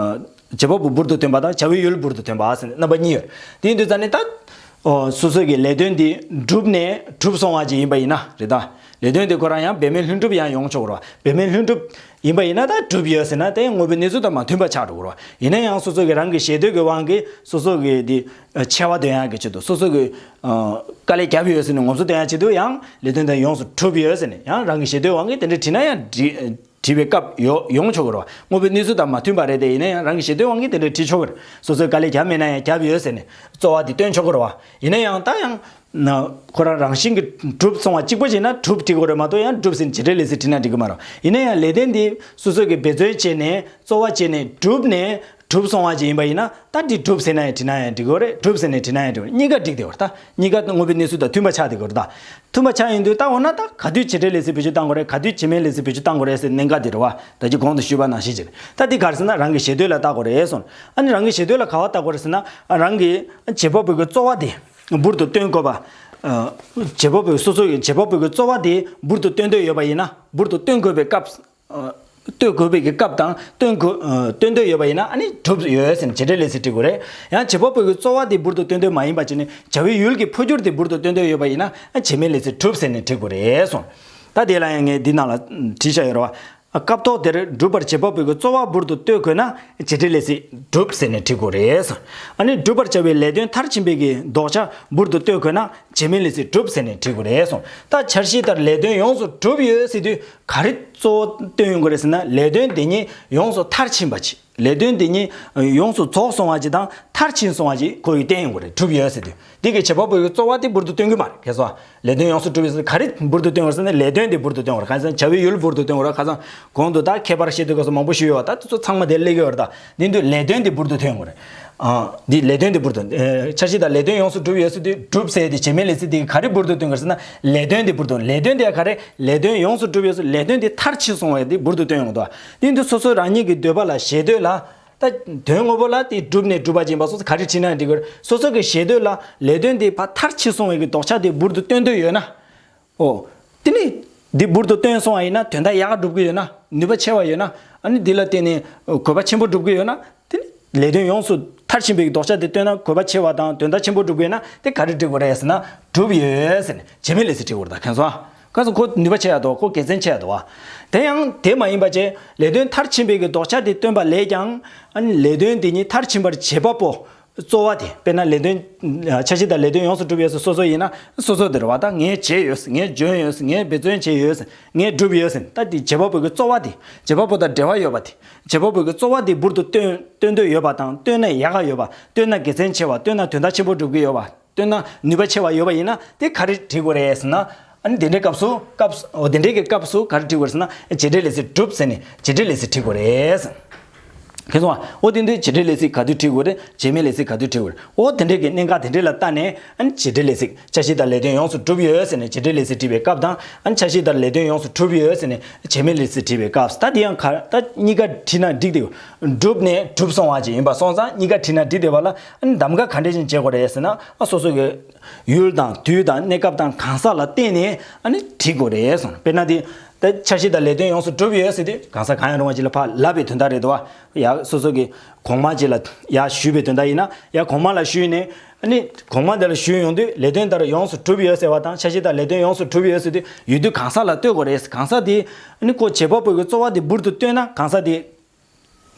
བྱེད་པ་པོ་འབུར་དུ་བཏོན་པ་དང་བྱ་བའི་ཡུལ་འབུར་དུ་བཏོན་པ་ཟེར་ནས་རྣམ་པ་གཉིས་ཡོད། དེ་ཡིན་དུས་ཙང་ནས་ད། སོ་སོ་གི་ལས་དོན་དེ་གྲུབ་ནས་གྲུབ་སོང་བ་ཅིག་ཡིན་པ་ཡིན་ན་རེད་ད། ལས་དོན་དེ་ཁོ་རང་ཡང་འབད་མེད་ལྷུན་གྲུབ་ཡང་ཡོང་ཆོག་གི་རེད་བ། འབད་མེད་ལྷུན་གྲུབ་ཡིན་པ་ཡིན་ན་ད་གྲུབ་ཡོད་ཟེར་ན་དེ་དངོས་པོའི་གནས་ཚུལ་དང་མ་མཐུན་པ་ཆགས་འགྲོ་གི་རེད་བ། ཡིན་ན་ཡང་སོ་སོ་གི་རང་གི་ཞེ་འདོད་ཀྱི་དབང་གིས་སོ་སོ་གི་དེ་ཆེ་བ་འདོན་ཡག་གི་ཆེད་དུ། སོ་སོ་གི་དཀའ་ལས་བརྒྱབ་ཡོད་ཟེར་ནས་ངོམ་སོ་འདོན་ཡག་ཆེད་དུ་ཡང་ལས་དོན་དེ་ཡོངས་སུ་གྲུབ་ཡོད་ཟེར་ནས། ཡང་རང་གི་ཞེ་འདོད་དབང་གིས་དེ་འདྲ་བྲིས་ན་ཡང་འགྲིག་བྲིས་པའི་སྐབས་ཡོ་ཡོང་ཆོག་གི་རེད་བ། དངོས་པོའི་གནས་ཚུལ་དང་མ་མཐུན་པ་རེད་དེ། ཡིན་ན་ཡང་རང་གི་ཞེ་འདོད་དབང་གིས་དེ་འདྲ་བྲིས་ཆོག་གི་རེད། སོ་སོས་དཀའ་ལས་བརྒྱབ་མེད་ན་ཡང་བརྒྱབ་ཡོད་ཟེར་ནས་རྩོལ་བ་དེ་བཏོན་ཆོག་གི་རེད་བ། ཡིན་ན་ཡང་ད་ཡང་ན་ཁོ་རང་རང་བཞིན་གྱིས་གྲུབ་སོང་བ་གཅིག་པོ་བྱས་ན་གྲུབ་བྲིས་དགོས་རེད་མ་གཏོགས། ཡང་གྲུབ་ཟེར་ནས་བྱེད་འབྲེལ་ལས་ཚིག་བྲིས་ན་འགྲིག་གི་མ་རེད། ཡིན་ན་ཡང་ལས་དོན་འདི་སོ་སོ་གིས་འབད་བརྩོན་བྱས་ནས་རྩོལ་བ་བྱས་ནས་གྲུབ་ནས་གྲུབ་སོང་བ་ཅིག་ཡིན་པ་ཡིན་ན། ད་འདི་གྲུབ་ཟེར་ན་ཡང་བྲིས་ན་ཡང་འགྲིག་གི་རེད། གྲུབ་ཟེར་ནས་བྲིས་ན་ཡང་འགྲིག་གི་རེད། གཉིས་ཀ་འགྲིག་བསྡད་ཡོད་རེད་ད། གཉིས་ཀ་དངོས་པོའི་གནས་ཚུལ་དང་མཐུན་པ་ཆགས་བསྡད་ཀྱི་ཡོད་རེད་ད། མཐུན་པ་ཆགས་ཡོང་དུས་ད་འོ་ན་ད་ག་དུས་བྱེད་འབྲེལ་ལས་ཚིག་བེད་སྤྱོད་བཏང་དགོས་རེད། ག་དུས་བྱེད་མེད་ལས་ཚིག་བེད་སྤྱོད་བཏང་དགོས་རེད་ཟེར་གནད་འགག་དེ་རེད་བ། ད་ཅི་གོང་དུ་ཞུས་པ་ནང་བཞིན་བྱས་ནས། ད་འདི་ག་རེ་ཟེར་ན་རང་གི་ཞེ་འདོད་ལ་བལྟ་དགོས་རེད་གསུངས། ཨ་ནི་རང་གི་ཞེ་འདོད་ལ་ག་པར་བལྟ་དགོས་རེད་ཟེར་ན། རང་གི་བྱེད་པ་པོ་གི་རྩོལ་བ་དེ་འབུར་དུ་བཏོན་དགོས་པ། བྱེད་པ་པོའི་སོ་སོ་ཡི་བྱེད་པ་པོ་གི་རྩོལ་བ་དེ་འབུར་དུ་བཏོན་འདོད་ཡོད་པ་ཡིན་ན། འབུར་དུ་བཏོན་དགོས་པའི་སྐབས། བཏོན་དགོས་པའི་གི་སྐབས་དང་བཏོན་དགོས། བཏོན་འདོད་ཡོད་པ་ཡིན་ན་ཨ་ནི་གྲུབ་ཡོད་ཟེར་ནས་བྱེད་འབྲེལ་ལས་ཚིག་བྲིས་དགོས་རེད། ཡང་བྱེད་པ་པོ་གི་རྩོལ་བ་དེ་འབུར་དུ་བཏོན་འདོད་མ་ཡིན་པ་བྱས་ནས་བྱ་བའི་ཡུལ་གྱི་འཕོ་འགྱུར་དེ་འབུར་དུ་བཏོན་འདོད་ཡོད་པ་ཡིན་ན། བྱེད་མེད་ལས་ཚིག་གྲུབ་ཟེར་ནས་བྲིས་དགོས་རེད་གསུངས། ད་དེ་ལ་ཡང་ངས་འདི་ནང་ལ་བྲིས་བཞག་ཡོད་རེད་བ། སྐབས་ཐོག་དེར་སྒྲུབ་པར་བྱེད་པ་པོའི་གི་རྩོལ་བ་འབུར་དུ་བཏོན་དགོས་ན་བྱེད་འབྲེལ་ལས་ཚིག་གྲུབ་ཟེར་ནས་བྲིས་དགོས་རེད། ཨ་ནི་སྒྲུབ་པར་བྱ་བའི་ལས་དོན་མཐར་ཕྱིན་པའི་གི་ལྡོག་ཆ་འབུར་དུ་བཏོན་དགོས་ན་བྱེད་མེད་ལས་ཚིག་གྲུབ་ཟེར་ནས་བྲིས་དགོས་རེད་གསུངས། ད་འཆར་གཞི་ལྟར་ལས་དོན་ཡོངས་སུ་གྲུབ་ཡོད་ཟེར་དུས་ག་རེ་གཙོ་བོ་བཏོན་ཡོང་གི་རེད་ཟེར་ན། ལས་དོན་དེ་ཉིད་ཡོངས་སུ་མཐར་ཕྱིན་པ་ཅིག་ལས་དོན་དེ་ཉིད་ཡོངས་སུ་རྫོགས་སོང་བ་ཅིག་དང་མཐར་ཕྱིན་སོང་བ་ཅིག་ཁོ་ཡིས་བསྟན་ཡོང་གི་རེད། གྲུབ་ཡོད་ཟེར་དུས། འདི་གི་བྱེད་པ་པོ་ཡི་རྩོལ་བ་དེ་འབུར་དུ་བཏོན་གི་མ་རེད། གལ་སྲིད་ལས་དོན་ཡོངས་སུ་གྲུབ་ཡོད་ཟེར་ག་རེ་འབུར་དུ་བཏོན་དགོས་ཟེར་ན། ལས་དོན་དེ་འབུར་དུ་བཏོན་དགོས་རེད། ཁ་སང་བྱ་བའི་ཡུལ་འབུར་དུ་བཏོན་དགོས་རེད། ཁ་སང་གོང་དུ་ད་ཁྱད་པར་བཤད་དུས་སྐབས་སུ་མང་པོ་ཞུས་ཡོད་པ། ད་དེ་ཚོ་ཚང་མ་དེ་སླེབས་ཀྱི་ཡོད་རེད། ད་འདི་འདུག་ལས་དོན་དེ་འབུར་དུ་བཏོན་དགོས་རེད། ཨ། འདི་ལས་དོན་དེ་འབུར་དུ། ཨེ། འཆར་གཞི་དང་ལས་དོན་ཡོངས་སུ་གྲུབ་ཡོད་ཟེར་དུས་གྲུབ་ཟེར་དེ་བྱེད་མེད་ལས་ཚིག་དེ་ག་རེ་འབུར་དུ་བཏོན་དགོས་ཟེར་ན། ལས་དོན་དེ་འབུར་དུ། ལས་དོན་དེ་ག་རེ། ལས་དོན་ཡོངས་སུ་གྲུབ་ཡོད་ཟེར། ལས་དོན་དེ་མཐར་ཕྱིན་སོང་བས་དེ་འབུར་དུ་བཏོན་ཡོང་གི་འདུག་དེ་འདུག་སོ་སོ་རང་ཉིད་ཀྱི་འདོད་པ་ལ་ཞེ་འདོད་ལ། ད་དོན་དངོས་པོ་ལ་དེ་གྲུབ་ནས་གྲུབ་པ་ཅིག་ཡིན་པ་སོ་སོ་ག་རེ་བྲིས་ན་འགྲིག་གི་རེད། སོ་སོ་གི་ཞེ་འདོད་ལ་ལས་དོན་དེ་ཕར་མཐར་ཕྱིན་སོང་བའི་གི་ལྡོག་ཆ་དེ་འབུར་དུ་བཏོན་འདོད་ཡོད་ན། ཨོ། དེ་ནི་འདི་འབུར་དུ་བཏོན་སོང་བ་ཡིན་ན་དོན་དག་ཡག་ག་འགྲུབ་ཀྱི་ཡོད་ན། ནུས་པ་ཆེ་བ་ཡོད་ན། ཨ་ནི་འདི་ལ་བརྟེན་ནས་གོ་བ་ཆེན་པོ་འགྲུབ་ཀྱི་ཡོད་ན། དེ་ནི་ལས་དོན་ཡོངས་སུ་མཐར་ཕྱིན་པའི་ལྡོག་ཆ་དེ་བཏོན་ན་གོ་བ་ཆེ་བ་དང་དོན་དག་ཆེན་པོ་འགྲུབ་ཀྱི་ཡོད་ན། དེ་ག་རེ་འབྲི་དགོས་རེད་ཟེར་ན། གྲུབ་ཡོད་ཟེར་ནས་བྱེད་མེད་ལས་ཚིག་འབྲི་དགོས་རེད། ད་མཁྱེན་སོང་ཨ། ག་ཚོད་ཁོ་ནུས་པ་ཆེ་ཡ་འདུག་ཁོ་དགེ་མཚན་ཆེ་ཡ་འདུག་བ། དེ་ཡང་དེ་མ་ཡིན་པ་བྱས། ལས་དོན་མཐར་ཕྱིན་པའི་གི་ལྡོག་ཆ་དེ་བཏོན་པ་ལས་ཀྱང་། ཨ་ནི་ལས་དོན་དེ་ཉིད་མཐར་ཕྱིན་པར་བྱེད་པ་པོ། རྩོལ་བ་དེ། དཔེར་ན་ལས་དོན། འཆར་གཞི་དང་ལས་དོན་ཡོངས་སུ་གྲུབ་ཡོད་ཟེར་སོ་སོ་ཡིན་ན་སོ་སོ་དེ་རེད་བ། ད་ངས་བྱས་ཡོད། ངས་འཇོན་ཡོད། ངས་འབད་བརྩོན་བྱས་ཡོད། ངས་བསྒྲུབས་ཡོད་ཟེར། ད་དེ་བྱེད་པ་པོ་གི་རྩོལ་བ་དེ། བྱེད་པ་པོ་དང་འབྲེལ་བ་ཡོད་པ་དེ། བྱེད་པ་པོ་གི་རྩོལ་བ་དེ་འབུར་དུ་བཏོན་བཏོན་འདོད་ཡོད་པ་དང་། བཏོན་ན་ཡག་ག་ཡོད་པ། བཏོན་ན་དགེ་མཚན་ཆེ་བ། བཏོན་ན་དོན་དག་ཆེན་པོ་འགྲུབ་ཀྱི་ཡོད་པ། བཏོན་ན་ནུས་པ་ཆེ་བ་ཡོད་པ་ཡིན་ན་དེ་ག་རེ་བྲིས་དགོས་རེད་ཟེར་ན། ཨ་ནི་དེ་འདྲའི་སྐབས་སུ། སྐབས་སུ། འོ། དེ་འདྲའི་གི་སྐབས་སུ་ག་རེ་བྲིས་དགོས་རེད་ཟེར་ན། བྱེད་འབྲེལ་ལས་ཚིག་གྲུབ་ཟེར་ནས་བྱེད་འབྲེལ་ལས་ཚིག་བྲིས་དགོས་རེད་ཟེར། མཁྱེན་སོང་ཨ། འོ། དེ་འདྲའི་བྱེད་འབྲེལ་ལས་ཚིག་ག་དུས་བྲིས་དགོས་རེད། བྱེད་མེད་ལས་ཚིག་ག་དུས་བྲིས་དགོས་རེད། འོ། དེ་འདྲའི་གི་གནད་འགག་དེ་འདྲའི་ལ་བལྟས་ནས། ཨ་ནི་བྱེད་འབྲེལ་ལས་ཚིག་འཆར་གཞི་དང་ལས་དོན་ཡོངས་སུ་གྲུབ་ཡོད་ཟེར་ནས་བྱེད་འབྲེལ་ལས་ཚིག་བྲིས་པའི་སྐབས་དང་། ཨ་ནི་འཆར་གཞི་དང་ལས་དོན་ཡོངས་སུ་གྲུབ་ཡོད་ཟེར་ནས་བྱེད་མེད་ལས་ཚིག་བྲིས་པའི་སྐབས། ད་དེ་ཡང་ག། ད་གཉིས་ཀ་བྲིས་ན་འགྲིག་དེ། གྲུབ་ནས་གྲུབ་སོང་བ་ཅིག་ཡིན་པ་སོང་ཙང་གཉིས་ཀ་བྲིས་ན་འགྲིག་དེ་བ་ལ། ཨ་ནི་གདམ་ག་ག་འདྲ་ཞིག་བྱེད་དགོས་རེད་ཟེར་ན། ཨ། སོ་སོ་གི་ཡུལ་དང་དུས་དང་གནས་སྐབས་དང་གང་ཟག་ལ་བརྟེན་ནས་ཨ་ནི་བྲིས་དགོས་རེད་གསུངས། དཔེར་ན་དེ། ད་འཆར་གཞི་དང་ལས་དོན་ཡོངས་སུ་གྲུབ་ཡོད་ཟེར་དུས་གང་ཟག་གང་ཡང་རུང་བ་ཅིག་ལ་ཕར་ལབ་པའི་དོན་དག་རེད་དོ། ཡ་སོ་སོ་གི་གོང་མ་ཅིག་ལ་ཡར་ཞུས་པའི་དོན་དག་ཡིན་ན་ཡ་གོང་མ་ལ་ཞུས་ནས་ཨ་ནི་གོང་མ་དེ་ལ་ཞུས་ཡོང་དུས་ལས་དོན་ལྟར་ཡོངས་སུ་གྲུབ་ཡོད་ཟེར་བ་དང་འཆར་གཞི་དང་ལས་དོན་ཡོངས་སུ་གྲུབ་ཡོད་ཟེར་དུས་ཡོད་དུས་གང་ཟག་ལ་ལྟོས་དགོས་རེད། གང་ཟག་དེ་ཨ་ནི་ཁོ་བྱེད་པ་པོ་གི་རྩོལ་བ་དེ་འབུར་དུ་བཏོན་ན་གང་ཟག་དེ།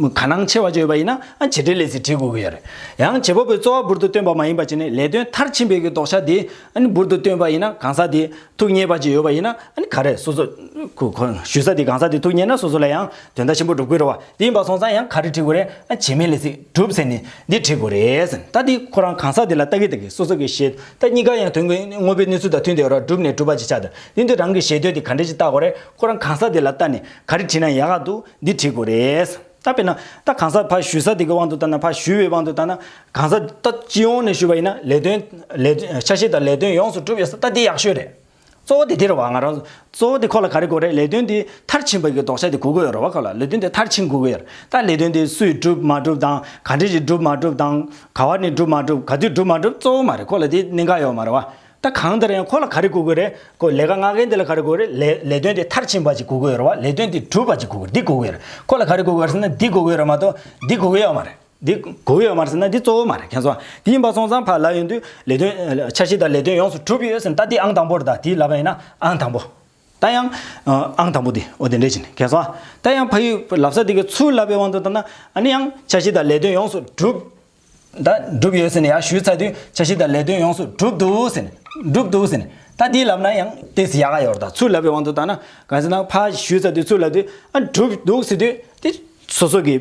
ག་ནང་ཆེ་བ་ཅིག་ཡོད་པ་ཡིན་ན་ཨ་བྱེད་འབྲེལ་ལས་ཚིག་བྲིས་དགོས་ཀྱི་ཡོད་རེད། ཡང་བྱེད་པ་པོའི་རྩོལ་བ་འབུར་དུ་བཏོན་པ་མ་ཡིན་པ་བྱས་ནས་ལས་དོན་མཐར་ཕྱིན་པའི་གི་ལྡོག་ཆ་དེ་ཨ་ནི་འབུར་དུ་བཏོན་པ་ཡིན་ན་གང་ཟག་དེ་ཐུགས་མཉེས་པ་ཅིག་ཡོད་པ་ཡིན་ན་ཨ་ནི་ག་རེ་སོ་སོ་ཁོ་ཁོ་ཞུ་ས་དེ་གང་ཟག་དེ་ཐུགས་མཉེས་ན་སོ་སོ་ལ་ཡང་དོན་དག་ཆེན་པོ་འགྲུབ་ཀྱི་རེད་བ། དེ་ཡིན་པ་སོང་ཙང་ཡང་ག་རེ་བྲིས་དགོས་རེད། ཨ་བྱེད་མེད་ལས་ཚིག་གྲུབ་ཟེར་ནས་འདི་བྲིས་དགོས་རེད་ཟེར། ད་དེ་ཁོ་རང་གང་ཟག་དེ་ལ་ལྟ་གི་ལྟ་གི་སོ་སོ་གི་ཞེ་ད་གཉིས་ཀ་ཡང་དོན་དངོས་པོའི་གནས་ཚུལ་དང་མཐུན་ཏེ་ཡོད་ར་གྲུབ་ནས་གྲུབ་པ་ཅིག་ཆགས་ཏེ་དེ་འདི་རང་གི་ཞེ་འདོད་དེ་ག་འདྲ་ཅིག་ལྟ་དགོས་རེད། ཁོ་རང་གང་ཟག་དེ་ལ་ལྟ་ནས་ག་རེ་བྲིས་ན་ཡག་ག་འདུག་འདི་བྲིས་དགོས་རེད། ད་དཔེར་ན་ད་གང་ཟག་ཕར་ཞུ་ས་དེ་གི་དབང་དུ་བཏང་ན་ཕར་ཞུ་བའི་དབང་དུ་བཏང་ན་གང་ཟག་ད་སྤྱི་ཡོངས་ནས་ཞུ་བ་ཡིན་ན་ལས་དོན་ལས་དོན་འཆར་གཞི་དང་ལས་དོན་ཡོངས་སུ་གྲུབ་ཡོད་ས་ད་འདི་ཡག་ཤོས་རེད། གཙོ་བོ་དེ་དེ་རེད་བ། ང་རང་གཙོ་བོ་དེ་ཁོ་ལ་ག་རེ་དགོས་རེད། ལས་དོན་དེ་མཐར་ཕྱིན་པ་གི་ལྡོག་ཆ་དེ་དགོས་ཀྱི་ཡོད་རེད་བ། ཁོ་ལ་ལས་དོན་དེ་མཐར་ཕྱིན་དགོས་ཀྱི་ཡོད་རེད། ད་ལས་དོན་དེ་སུས་བསྒྲུབ་མ་བསྒྲུབ་དང་ག་འདྲ་ཞིག་བསྒྲུབ་མ་བསྒྲུབ་དང་ག་བ་ནས་བསྒྲུབ་མ་བསྒྲུབ་ག་དུས་བསྒྲུབ་མ་བསྒྲུབ་གཙོ་བོ་མ་རེད། ཁོ་ལ་དེ་གནད་འགག་ཡོད་མ་རེད་བ། ད་གང་ལྟར་ཡང་ཁོ་ལ་ག་རེ་དགོས་ཀྱི་རེད། ཁོ་ལས་ཀ་མངགས་མཁན་དེ་ལ་ག་རེ་དགོས་རེད། ལས་ལས་དོན་དེ་མཐར་ཕྱིན་པ་ཅིག་དགོས་ཀྱི་ཡོད་རེད་བ། ལས་དོན་དེ་གྲུབ་པ་ཅིག་དགོས་ཀྱི་རེད། འདི་དགོས་ཀྱི་ཡོད་རེད། ཁོ་ལ་ག་རེ་དགོས་ཀྱི་ཡོད་རེད་ཟེར་ན་འདི་དགོས་ཀྱི་ཡོད་རེད་མ་གཏོགས་འདི་དགོས་ཀྱི་ཡོད་མ་རེད། འདི་དགོས་ཀྱི་ཡོད་མ་རེད་ཟེར་ན་འདི་གཙོ་བོ་མ་རེད། མཁྱེན་སོང་། དེ་ཡིན་པ་སོང་ཙང་ཕར་ལབ་ཡོང་དུས་ལས་དོན་འཆར་གཞི་དང་ལས་དོན་ཡོངས་སུ་གྲུབ་ཡོད་ཟེར་ན་ད་འདི་ཨང་དང་པོ་རེད། ད་འདི་ལབ་པ་ཡིན་ན་ཨང་དང་པོ། ད་ཡང་ཨང་དང་པོ་འདི་འོ་དེ་འདྲས་ཅིག་ནས་མཁྱེན་སོང་། ད་ཡང་ཕ་ཡུལ་ལབ་ས་འདི་གི་ཚུར་ལབ་པའི་དབང་དུ་བཏང་ན་ཨ་ནི་ཡང་འཆར་གཞི་དང་ལས་དོན་ཡོངས་སུ་གྲུབ། ད་གྲུབ་ཡོད་ཟེར་ནས་ཡར་ཞུས་ཚར་དུས་འཆར་གཞི་དང་ལས་དོན་ཡོངས་སུ་གྲུབ་འདུག་ཟེར་ནས་གྲུབ་འདུག་ཟེར་ནས་ད་འདི་ལབ་ན་ཡང་ཏོག་ཙམ་ཡག་ག་ཡོད་རེད། ད་ཚུར་ལབ་པའི་དབང་དུ་བཏང་ན་གང་ཟེར་ན་ཕར་ཞུས་ཚར་དུས་ཚུར་ལབ་དུས་ཨ་གྲུབ་འདུག་ཟེར་དུས་དེ་སོ་སོ་གི་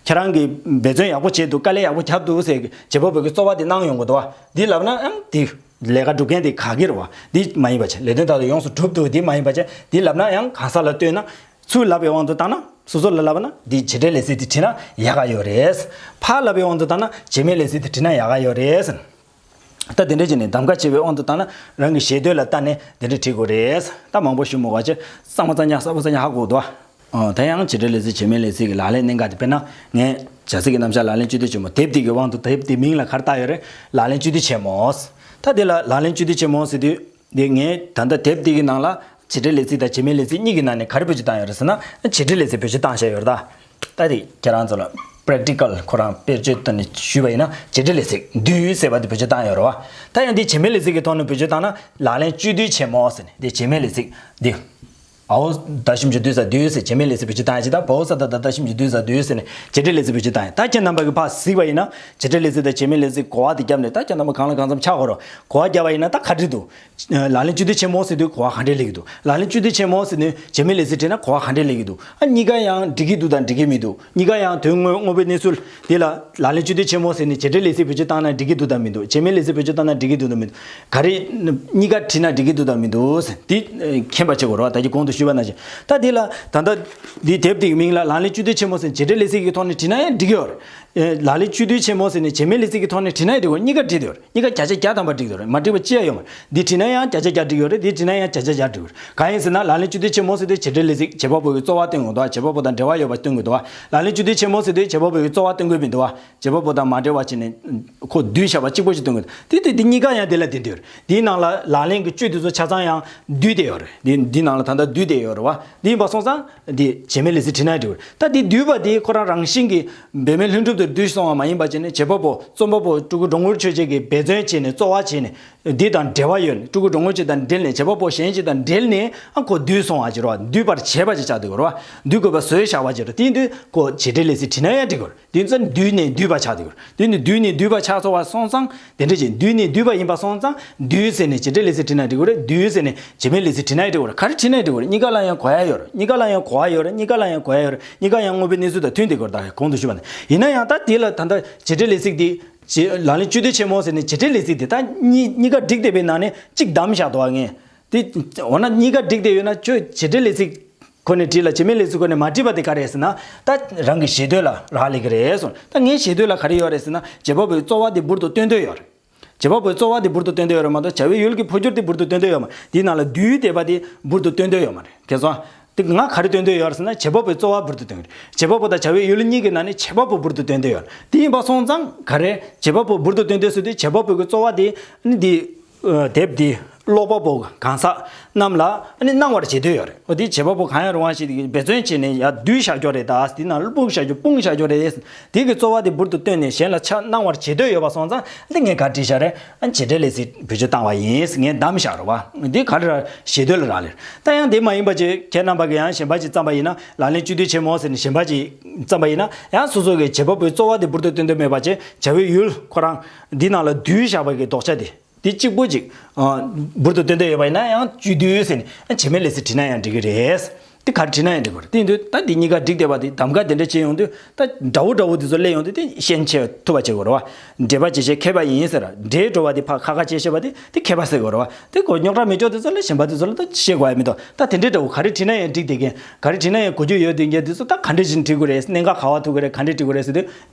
ཁྱེད་རང་གི་འབད་བརྩོན་ཡག་པོ་བྱས་འདུག་དཀའ་ལས་ཡག་པོ་བརྒྱབ་འདུག་ཟེར་བྱེད་པ་པོ་གི་རྩོལ་བ་དེ་གནང་ཡོང་གི་འདུག་བ། འདི་ལབ་ན་ཨང་དེ་ལས་ཀ་སྒྲུབ་མཁན་དེ་ག་གི་རེད་བ། འདི་མ་ཡིན་པ་བྱས་ལས་དོན་དག་ཏུ་ཡོངས་སུ་གྲུབ་འདུག་འདི་མ་ཡིན་པ་བྱས་འདི་ལབ་ན་ཡང་གང་ཟག་ལ་ལྟོས་ན། ཚུར་ལབ་པའི་དབང་དུ་བཏང་ན་སོ་སོ་ལ་ལབ་ན་འདི་བྱེད་འབྲེལ་ལས་ཚིག་དེ་བྲིས་ན་ཡག་ག་ཡོད་རེད། ཕར་ལབ་པའི་དབང་དུ་བཏང་ན་བྱེད་མེད་ལས་ཚིག་དེ་བྲིས་ན་ཡག་ག་ཡོད་རེད། ད་དེ་འདྲས་བྱས་ནས་གདམ་ག་བྱེད་པའི་དབང་དུ་བཏང་ན་རང་གི་ཞེ་འདོད་ལ་ལྟ་ནས་དེ་འདྲས་བྲིས་དགོས་རེད། ད་མང་པོ་ཞུ་མི་དགོས་ཅེས་གཙང་མ་གཙང་རྐྱང་གསལ་པོ་གསལ་རྐྱང་ཧ་གོ་འདུག་ཨ་ད་ཡང་བྱེད་འབྲེལ་ལས་ཚིག་བྱེད་མེད་ལས་ཚིག་གི་ལག་ལེན་གནད་འགག་དེ་དཔེར་ན་ངས་བྱ་ཚིག་གི་རྣམ་གཞག་ལག་ལེན་བཅུད་བསྡུས་ཆེན་མོ་དེབ་འདི་གི་དབང་དུ་དེབ་འདི་མིང་ལ་ག་རེ་བཏགས་ཡོད་རེད། ལག་ལེན་བཅུད་བསྡུས་ཆེན་མོ། ད་འདི་ལ་ལག་ལེན་བཅུད་བསྡུས་ཆེན་མོ་ཟེར་དུས། འདི་ངས་ད་ལྟ་དེབ་འདི་གི་ནང་ལ་བྱེད་འབྲེལ་ལས་ཚིག་དང་བྱེད་མེད་ལས་ཚིག་གཉིས་ཀྱི་ནང་ནས་ག་རེ་བེད་སྤྱོད་བཏང་ཡོད་རེད་ཟེར་ན་བྱེད་འབྲེལ་ལས་ཚིག་བེད་སྤྱོད་བཏང་བཞག་ཡོད་རེད་ད། ད་དེ་ཁྱེད་རང་ཚོ་ལ་པེ་རེག་ཊི་ཀལ་ཁོ་རང་དཔེར་བརྗོད་བཏོན་ནས་ཞུས་པ་ཡིན་ན་བྱེད་འབྲེལ་ལས་ཚིག་འདུས་ཟེར་བ་དེ་བེད་སྤྱོད་བཏང་ཡོད་རེད་བ། ད་ཡང་འདི་བྱེད་མེད་ལས་ཚིག་གི་ཐོག་ནས་བེད་སྤྱོད་བཏང་ན་ལག་ལེན་བཅུད་བསྡུས་ཆེན་མོ་ཟེར་ནས་འདི་བྱེད་མེད་ལས་ཚིག་འདི། འའོ་ད་ཞིབ་འཇུག་བསྡུས་ས་བསྡུས་ཟེར་བྱེད་མེད་ལས་ཚིག་བེད་སྤྱོད་བཏང་ཡ་ཅིག་དང་འའོ་ས་ད་ད་ཞིབ་འཇུག་བསྡུས་ས་བསྡུས་ཟེར་ནས་བྱེད་འབྲེལ་ལས་ཚིག་བེད་སྤྱོད་བཏང་ཡ། ད་ཁྱེད་རྣམ་པ་གིས་ཕར་གཟིགས་པ་ཡིན་ན་བྱེད་འབྲེལ་ལས་ཚིག་དང་བྱེད་མེད་ལས་ཚིག་གོ་བ་དེ་བརྒྱབ་ནས་ད་ཁྱེད་རྣམ་པ་གང་ལ་གང་འཚམ་ཆགས་དགོས་རོགས། གོ་བ་བརྒྱབ་པ་ཡིན་ན་ད་ག་འདྲ་འདུག་ལག་ལེན་བཅུད་བསྡུས་ཆེན་མོ་ཟེར་དུས་གོ་བ་ག་འདྲ་སླེབས་ཀྱི་འདུག་ལག་ལེན་བཅུད་བསྡུས་ཆེན་མོ་ཟེར་ནས་བྱེད་མེད་ལས་ཚིག་བྲིས་ན་གོ་བ་ག་འདྲ་སླེབས་ཀྱི་འདུག་ཨ་གཉིས་ཀ་ཡང་འགྲིག་གི་འདུག་དང་འགྲིག་གི་མི་འདུག་གཉིས་ཀ་ཡང་དོན་དངོས་དངོས་པོའི་གནས་ཚུལ་དེ་ལ་ལག་ལེན་བཅུད་བསྡུས་ཆེན་མོ་ཟེར་ནས་བྱེད་འབྲེལ་ལས་ཚིག་བེད་སྤྱོད་བཏང་ན་འགྲིག་གི་འདུག་དང་མི་འདུག་བྱེད་མེད་ལས་ཚིག་བེད་སྤྱོད་བཏང་ན་འགྲིག་གི་འདུག་དང་མི་འདུག་ག་རེ་གཉིས་ཀ་བྲིས་ན་འགྲིག་གི་འདུག་དང་མི་འདུག་ཟེར་དེ་མཁྱེན་པ་བྱེད་དགོས་རེད་བ། ད་ཀྱི་གོང་དུ་ཞུས་པ་ནང་བཞིན་ད་དེ་ལ་ད་ལྟ་འདི་དེབ་དེའི་མིང་ལ་ལག་ལེན་བཅུད་བསྡུས་ཆེན་མོ་ཟེར་བྱེད་འབྲེལ་ལས་ཚིག་གི་ཐོག་ནས་བྲིས་ན་ཡང་འགྲིག་གི་ཡོད་རེད། ལག་ལེན་བཅུད་བསྡུས་ཆེན་མོ་ཟེར་ནས་བྱེད་མེད་ལས་ཚིག་གི་ཐོག་ནས་བྲིས་ན་ཡང་འགྲིག་གི་ཡོད་རེད། གཉིས་ཀ་བྲིས་དེ་ཡོད་རེད། གཉིས་ཀ་བརྒྱ་ཆ་བརྒྱ་ཐམ་པ་འགྲིག་ཡོད་རེད། མ་འགྲིག་པ་ཅི་ཡང་ཡོད་མ་རེད། འདི་བྲིས་ན་ཡང་བརྒྱ་ཆ་བརྒྱ་འགྲིག་ཡོད་རེད། འདི་བྲིས་ན་ཡང་བརྒྱ་ཆ་བརྒྱ་འགྲིག་ཡོད་རེད། གང་ཡིན་ཟེར་ན་ལག་ལེན་བཅུད་བསྡུས་ཆེན་མོ་ཟེར་དུས་བྱེད་འབྲེལ་ལས་ཚིག་བྱེད་པ་པོ་གི་རྩོལ་བ་སྟོན་དགོས་འདུག་བ། བྱེད་པ་པོ་དང་འབྲེལ་བ་ཡོད་པ་སྟོན་དགོས་འདུག་བ། ལག་ལེན་བཅུད་བསྡུས་ཆེན་མོ་ཟེར་དུས་བྱེད་པ་པོ་གི་རྩོལ་བ་སྟོན་དགོས་མི་འདུག་བ། བྱེད་པ་པོ་དང་མ་འབྲེལ་བ་བྱས་ནས་ཁོ་བསྡུས་བཞག་པ་གཅིག་པོ་ཞིག་སྟོན་དགོས། དེ་དེ་དེ་གཉིས་ཀ་ཡང་དེ་ལ་བསྡུས་བསྡུས་ཡོད་རེད། དེའི་ནང་ལ་ལག་ལེན་གྱི་བཅུད་དེ་ཚོ་ཆ་ཚང་ཡང་བསྡུས་བསྡད་ཡོད་རེད། དེ་འདི་ནང་ལ་ད་ལྟ་བསྡུས་བསྡད་ཡོད་རེད་བ། དེ་ཡིན་པ་སོང་ཙང་དེ་བྱེད་མེད་ལས་ཚིག་བྲིས་ན་འགྲིག་གི་རེད། ད་དེ་བསྡུས་པ་དེ་ཁོ་རང་རང་བཞིན་གྱིས་འབད་མེད་ལྷུན་གྲུབ་ཏུ་བསྡུས་སོང་བ་མ་ཡིན་པ་བྱས་ནས་བྱེད་པ་པོ་རྩོམ་པ་པོ་སྤྲུལ་སྐུ་འགྲོ་མགོན་ཆོས་རྒྱལ་གྱིས་འབད་བརྩོན་བྱས་ནས་རྩོལ་བ་བྱས་ནས་འདི་དང་འབྲེལ་བ་ཡོད་ནས་སྤྲུལ་སྐུ་འགྲོ་མགོན་ཆོས་དང་འབྲེལ་ནས་བྱེད་པ་པོ་གཞན་ཞིག་དང་འབྲེལ་ནས་ཨ་ཁོ་བསྡུས་སོང་བ་ཅིག་རེད་བ། བསྡུས་པར་བྱས་པ་ཅིག་ཆགས་འདུག་རེད་བ། བསྡུས་དགོས་པ་བཟོས་བཞག་པ་ཅིག་རེད། དེ་ཡིན་དུས་ཁོ་བྱེད་འབྲེལ་ལས་ཚིག་བྲིས་ན་ཡང་འགྲིག་གི་རེད། དེ་ཚོ་བསྡུས་ནས་བསྡུས་པ་ཆགས་འདུག་རེད། དེ་ནི་བསྡུས་ནས་བསྡུས་པ་ཆགས་སོང་བ་སོང་ཙང་དེ་འདྲ་ཅིག་བསྡུས་ནས་བསྡུས་པ་ཡིན་པ་སོང་ཙང་བསྡུས་ཟེར་ནས་བྱེད་འབྲེལ་ལས་ཚིག་བྲིས་ན་འགྲིག་གི་རེད། བསྡུས་ཟེར་ནས་བྱེད་མེད་ལས་ཚིག་བྲིས་ན་འགྲིག་གི་རེད། ག་རེ་བྲིས་ན་འགྲིག་གི་རེད། གཉིས་ཀ་ལ་ཡང་གོ་ཡ་ཡོད་རེད། གཉིས་ཀ་ལ་ཡང་གོ་བ་ཡོད་རེད། གཉིས་ཀ་ལ་ཡང་གོ་བ་ཡོད་རེད། གཉིས་ཀ་ཡང་དངོས་པོའི་གནས་ཚུལ་དང་མཐུན་བསྡད་དགོས་རེད། ད་གོང་དུ་ཞུས་པ་ནས་ཡིན་ན་ཡང་ད་དེ་ལ་ད་ལྟ་བྱེད་འབྲེལ་ལས་ཚིག་དེ་བྱེད་ལག་ལེན་བཅུད་བསྡུས་ཆེན་མོ་ཟེར་ནས་བྱེད་འབྲེལ་ལས་ཚིག་དེ་ད་གཉིས་གཉིས་ཀ་འགྲིག་བསྡད་པའི་ནང་ནས་གཅིག་བདམས་བཞག་འདུག་བ། ངས་དེ་འོ་ན་གཉིས་ཀ་འགྲིག་བསྡད་ཡོད་ན་ཁྱོད་བྱེད་འབྲེལ་ལས་ཚིག་ཁོ་ནས་བྲིས་ལ་བྱེད་མེད་ལས་ཚིག་ཁོ་ནས་མ་བྲིས་པ་དེ་ག་རེད་ཟེར་ན། ད་རང་གི་ཞེ་འདོད་ལ་རག་ལས་ཀྱི་རེད་གསུངས། ད་ངའི་ཞེ་འདོད་ལ་ག་རེ་ཡོད་རེད་ཟེར་ན་བྱེད་པ་པོའི་རྩོལ་བ་དེ་འབུར་དུ་བཏོན་འདོད་ཡོད་རེད། བྱེད་པ་པོའི་རྩོལ་བ་དེ་འབུར་དུ་བཏོན་འདོད་ཡོད་རེད་མ་གཏོགས་བྱ་བའི་ཡུལ་གྱི་འཕོ་འགྱུར་དེ་འབུར་དུ་བཏོན་འདོད་ཡོད་མ་རེད། དེའི་ནང་ལ་བསྡུས་བསྡད་པ་དེ་འབུར་དུ་བཏོན་འདོད་ཡོད་མ་རེད། མཁྱེན་སོང་། དེ་ང་ག་རེ་བཏོན་འདོད་ཡོད་རེད་ཟེར་ན་བྱེད་པ་པོའི་རྩོལ་བ་འབུར་དུ་བཏོན་གྱི་རེད། བྱེད་པ་པོ་དང་བྱ་བའི་ཡུལ་གཉིས་ཀྱི་ནང་ནས་བྱེད་པ་པོ་འབུར་དུ་བཏོན་འདོད་ཡོད་རེད། དེ་ཡིན་པ་སོང་ཙང་ག་རེ་བྱེད་པ་པོ་འབུར་དུ་བཏོན་འདོད་ཟེར་དུས་བྱེད་པ་པོ་གི་རྩོལ་བ་དེ་ནི་དེ། དེབ་འདི་ ཀློག་པ་པོ་གང་ཟག་རྣམས་ལ་ཨ་ནི་གནང་བར་བྱེད་འདོད་ཡོད་རེད། འོ་དེ་བྱེད་པ་པོ་གང་ཡང་རུང་བ་ཞིག་འབད་བརྩོན་བྱས་ནས་ཡར་བསྡུས་བཞག་ཀྱོག་རེད། ད་དེ་ནང་ལ་སྤུངས་བཞག་ཀྱོག་སྤུངས་བཞག་ཀྱོག་རེད། དེ་གི་རྩོལ་བ་དེ་འབུར་དུ་བཏོན་ནས་གཞན་ལ་ཕྱག་གནང་བར་བྱེད་འདོད་ཡོད་པ་སོང་ཙང་འདི་ངས་ག་བྲིས་བཞག་རེད། ཨ་བྱེད་འབྲེལ་ལས་ཚིག་བེད་སྤྱོད་བཏང་བ་ཡིན། ངས་བདམས་བཞག་རེད་བ། འདི་ག་རེ་ར་ཞེ་འདོད་ལ་རག་ལས། ད་ཡང་དེ་མ་ཡིན་པ་ཅིག་ཁྱེད་རྣམ་པ་གི་ཡང་གཞན་པ་ཅིག་བརྩམས་པ་ཡིན་ན། ལག་ལེན་བཅུད་བསྡུས་ཆེན་མོ་ཟེར་ནས་གཞན་པ་ཅིག་བརྩམས་པ་ཡིན་ན། ཡང་སོ་སོ་གི་བྱེད་པ་པོའི་རྩོལ་བ་དེ་འབུར་དུ་བཏོན་འདོད་མེད་པ་ཅིག་བྱ་བའི་ཡུལ་ཁོ་རང་འདི་ནང་ལ་བསྡུས་བཞག་པ་གི་ལྡོག་ཆ་དེ། དེ་གཅིག་པུ་ཅིག་ཨ། འབུར་དུ་བཏོན་འདོད་ཡོད་པ་ཡིན་ན་ཡང་བཅུད་བསྡུས་ཟེར་ནས་ཨ་བྱེད་མེད་ལས་ཚིག་བྲིས་ན་ཡང་འགྲིག་གི་རེད། དེ་ག་རེ་བྲིས་ན་ཡང་འགྲིག་གི་རེད། དེ་ཡིན་དུས་ད་འདི་གཉིས་ཀ་འགྲིག་བསྡད་པ་དེ་གདམ་ག་དེ་འདྲ་བྱས་ཡོང་དུས་ད་འདྲ་བོ་འདྲ་བོ་དེ་ཚོ་སླེབས་ཡོང་དུས་དེ་ཤན་ཆེ་ཐུབ་པ་བྱེད་དགོས་རེད་བ། འབྲེལ་པ་བྱེད་བྱེད་མཁས་པ་ཡིན་ཟེར། འབྲེལ་འགྲོ་བ་དེ་ཕར་ཁ་ཁ་བྱེད་ཤེས་པ་དེ་དེ་མཁས་པ་ཟེར་དགོས་རེད་བ། དེ་གོ་རྙོག་དྲ་མི་འཇོག་དེ་ཚོ་ལ་གཞན་པ་དེ་ཚོ་ལ་ད་བཤད་དགོས་ཡ་མི་འདུག་ད་དེ་འདྲའི་འདྲ་བོ་ག་རེ་བྲིས་ན་ཡང་འགྲིག་བསྡད་མཁན། ག་རེ་བྲིས་ན་ཡང་གོ་རྒྱུ་ཡོད་བསྡད་མཁན་དེ་ཚོ་ད་ག་འདྲ་བཞིན་བྲིས་དགོས་རེད། གནད་འགག་ག་བ་ཐུག་གི་རེད། ག་འདྲ་བྲིས་དགོས་རེད་ཟེར་དུས་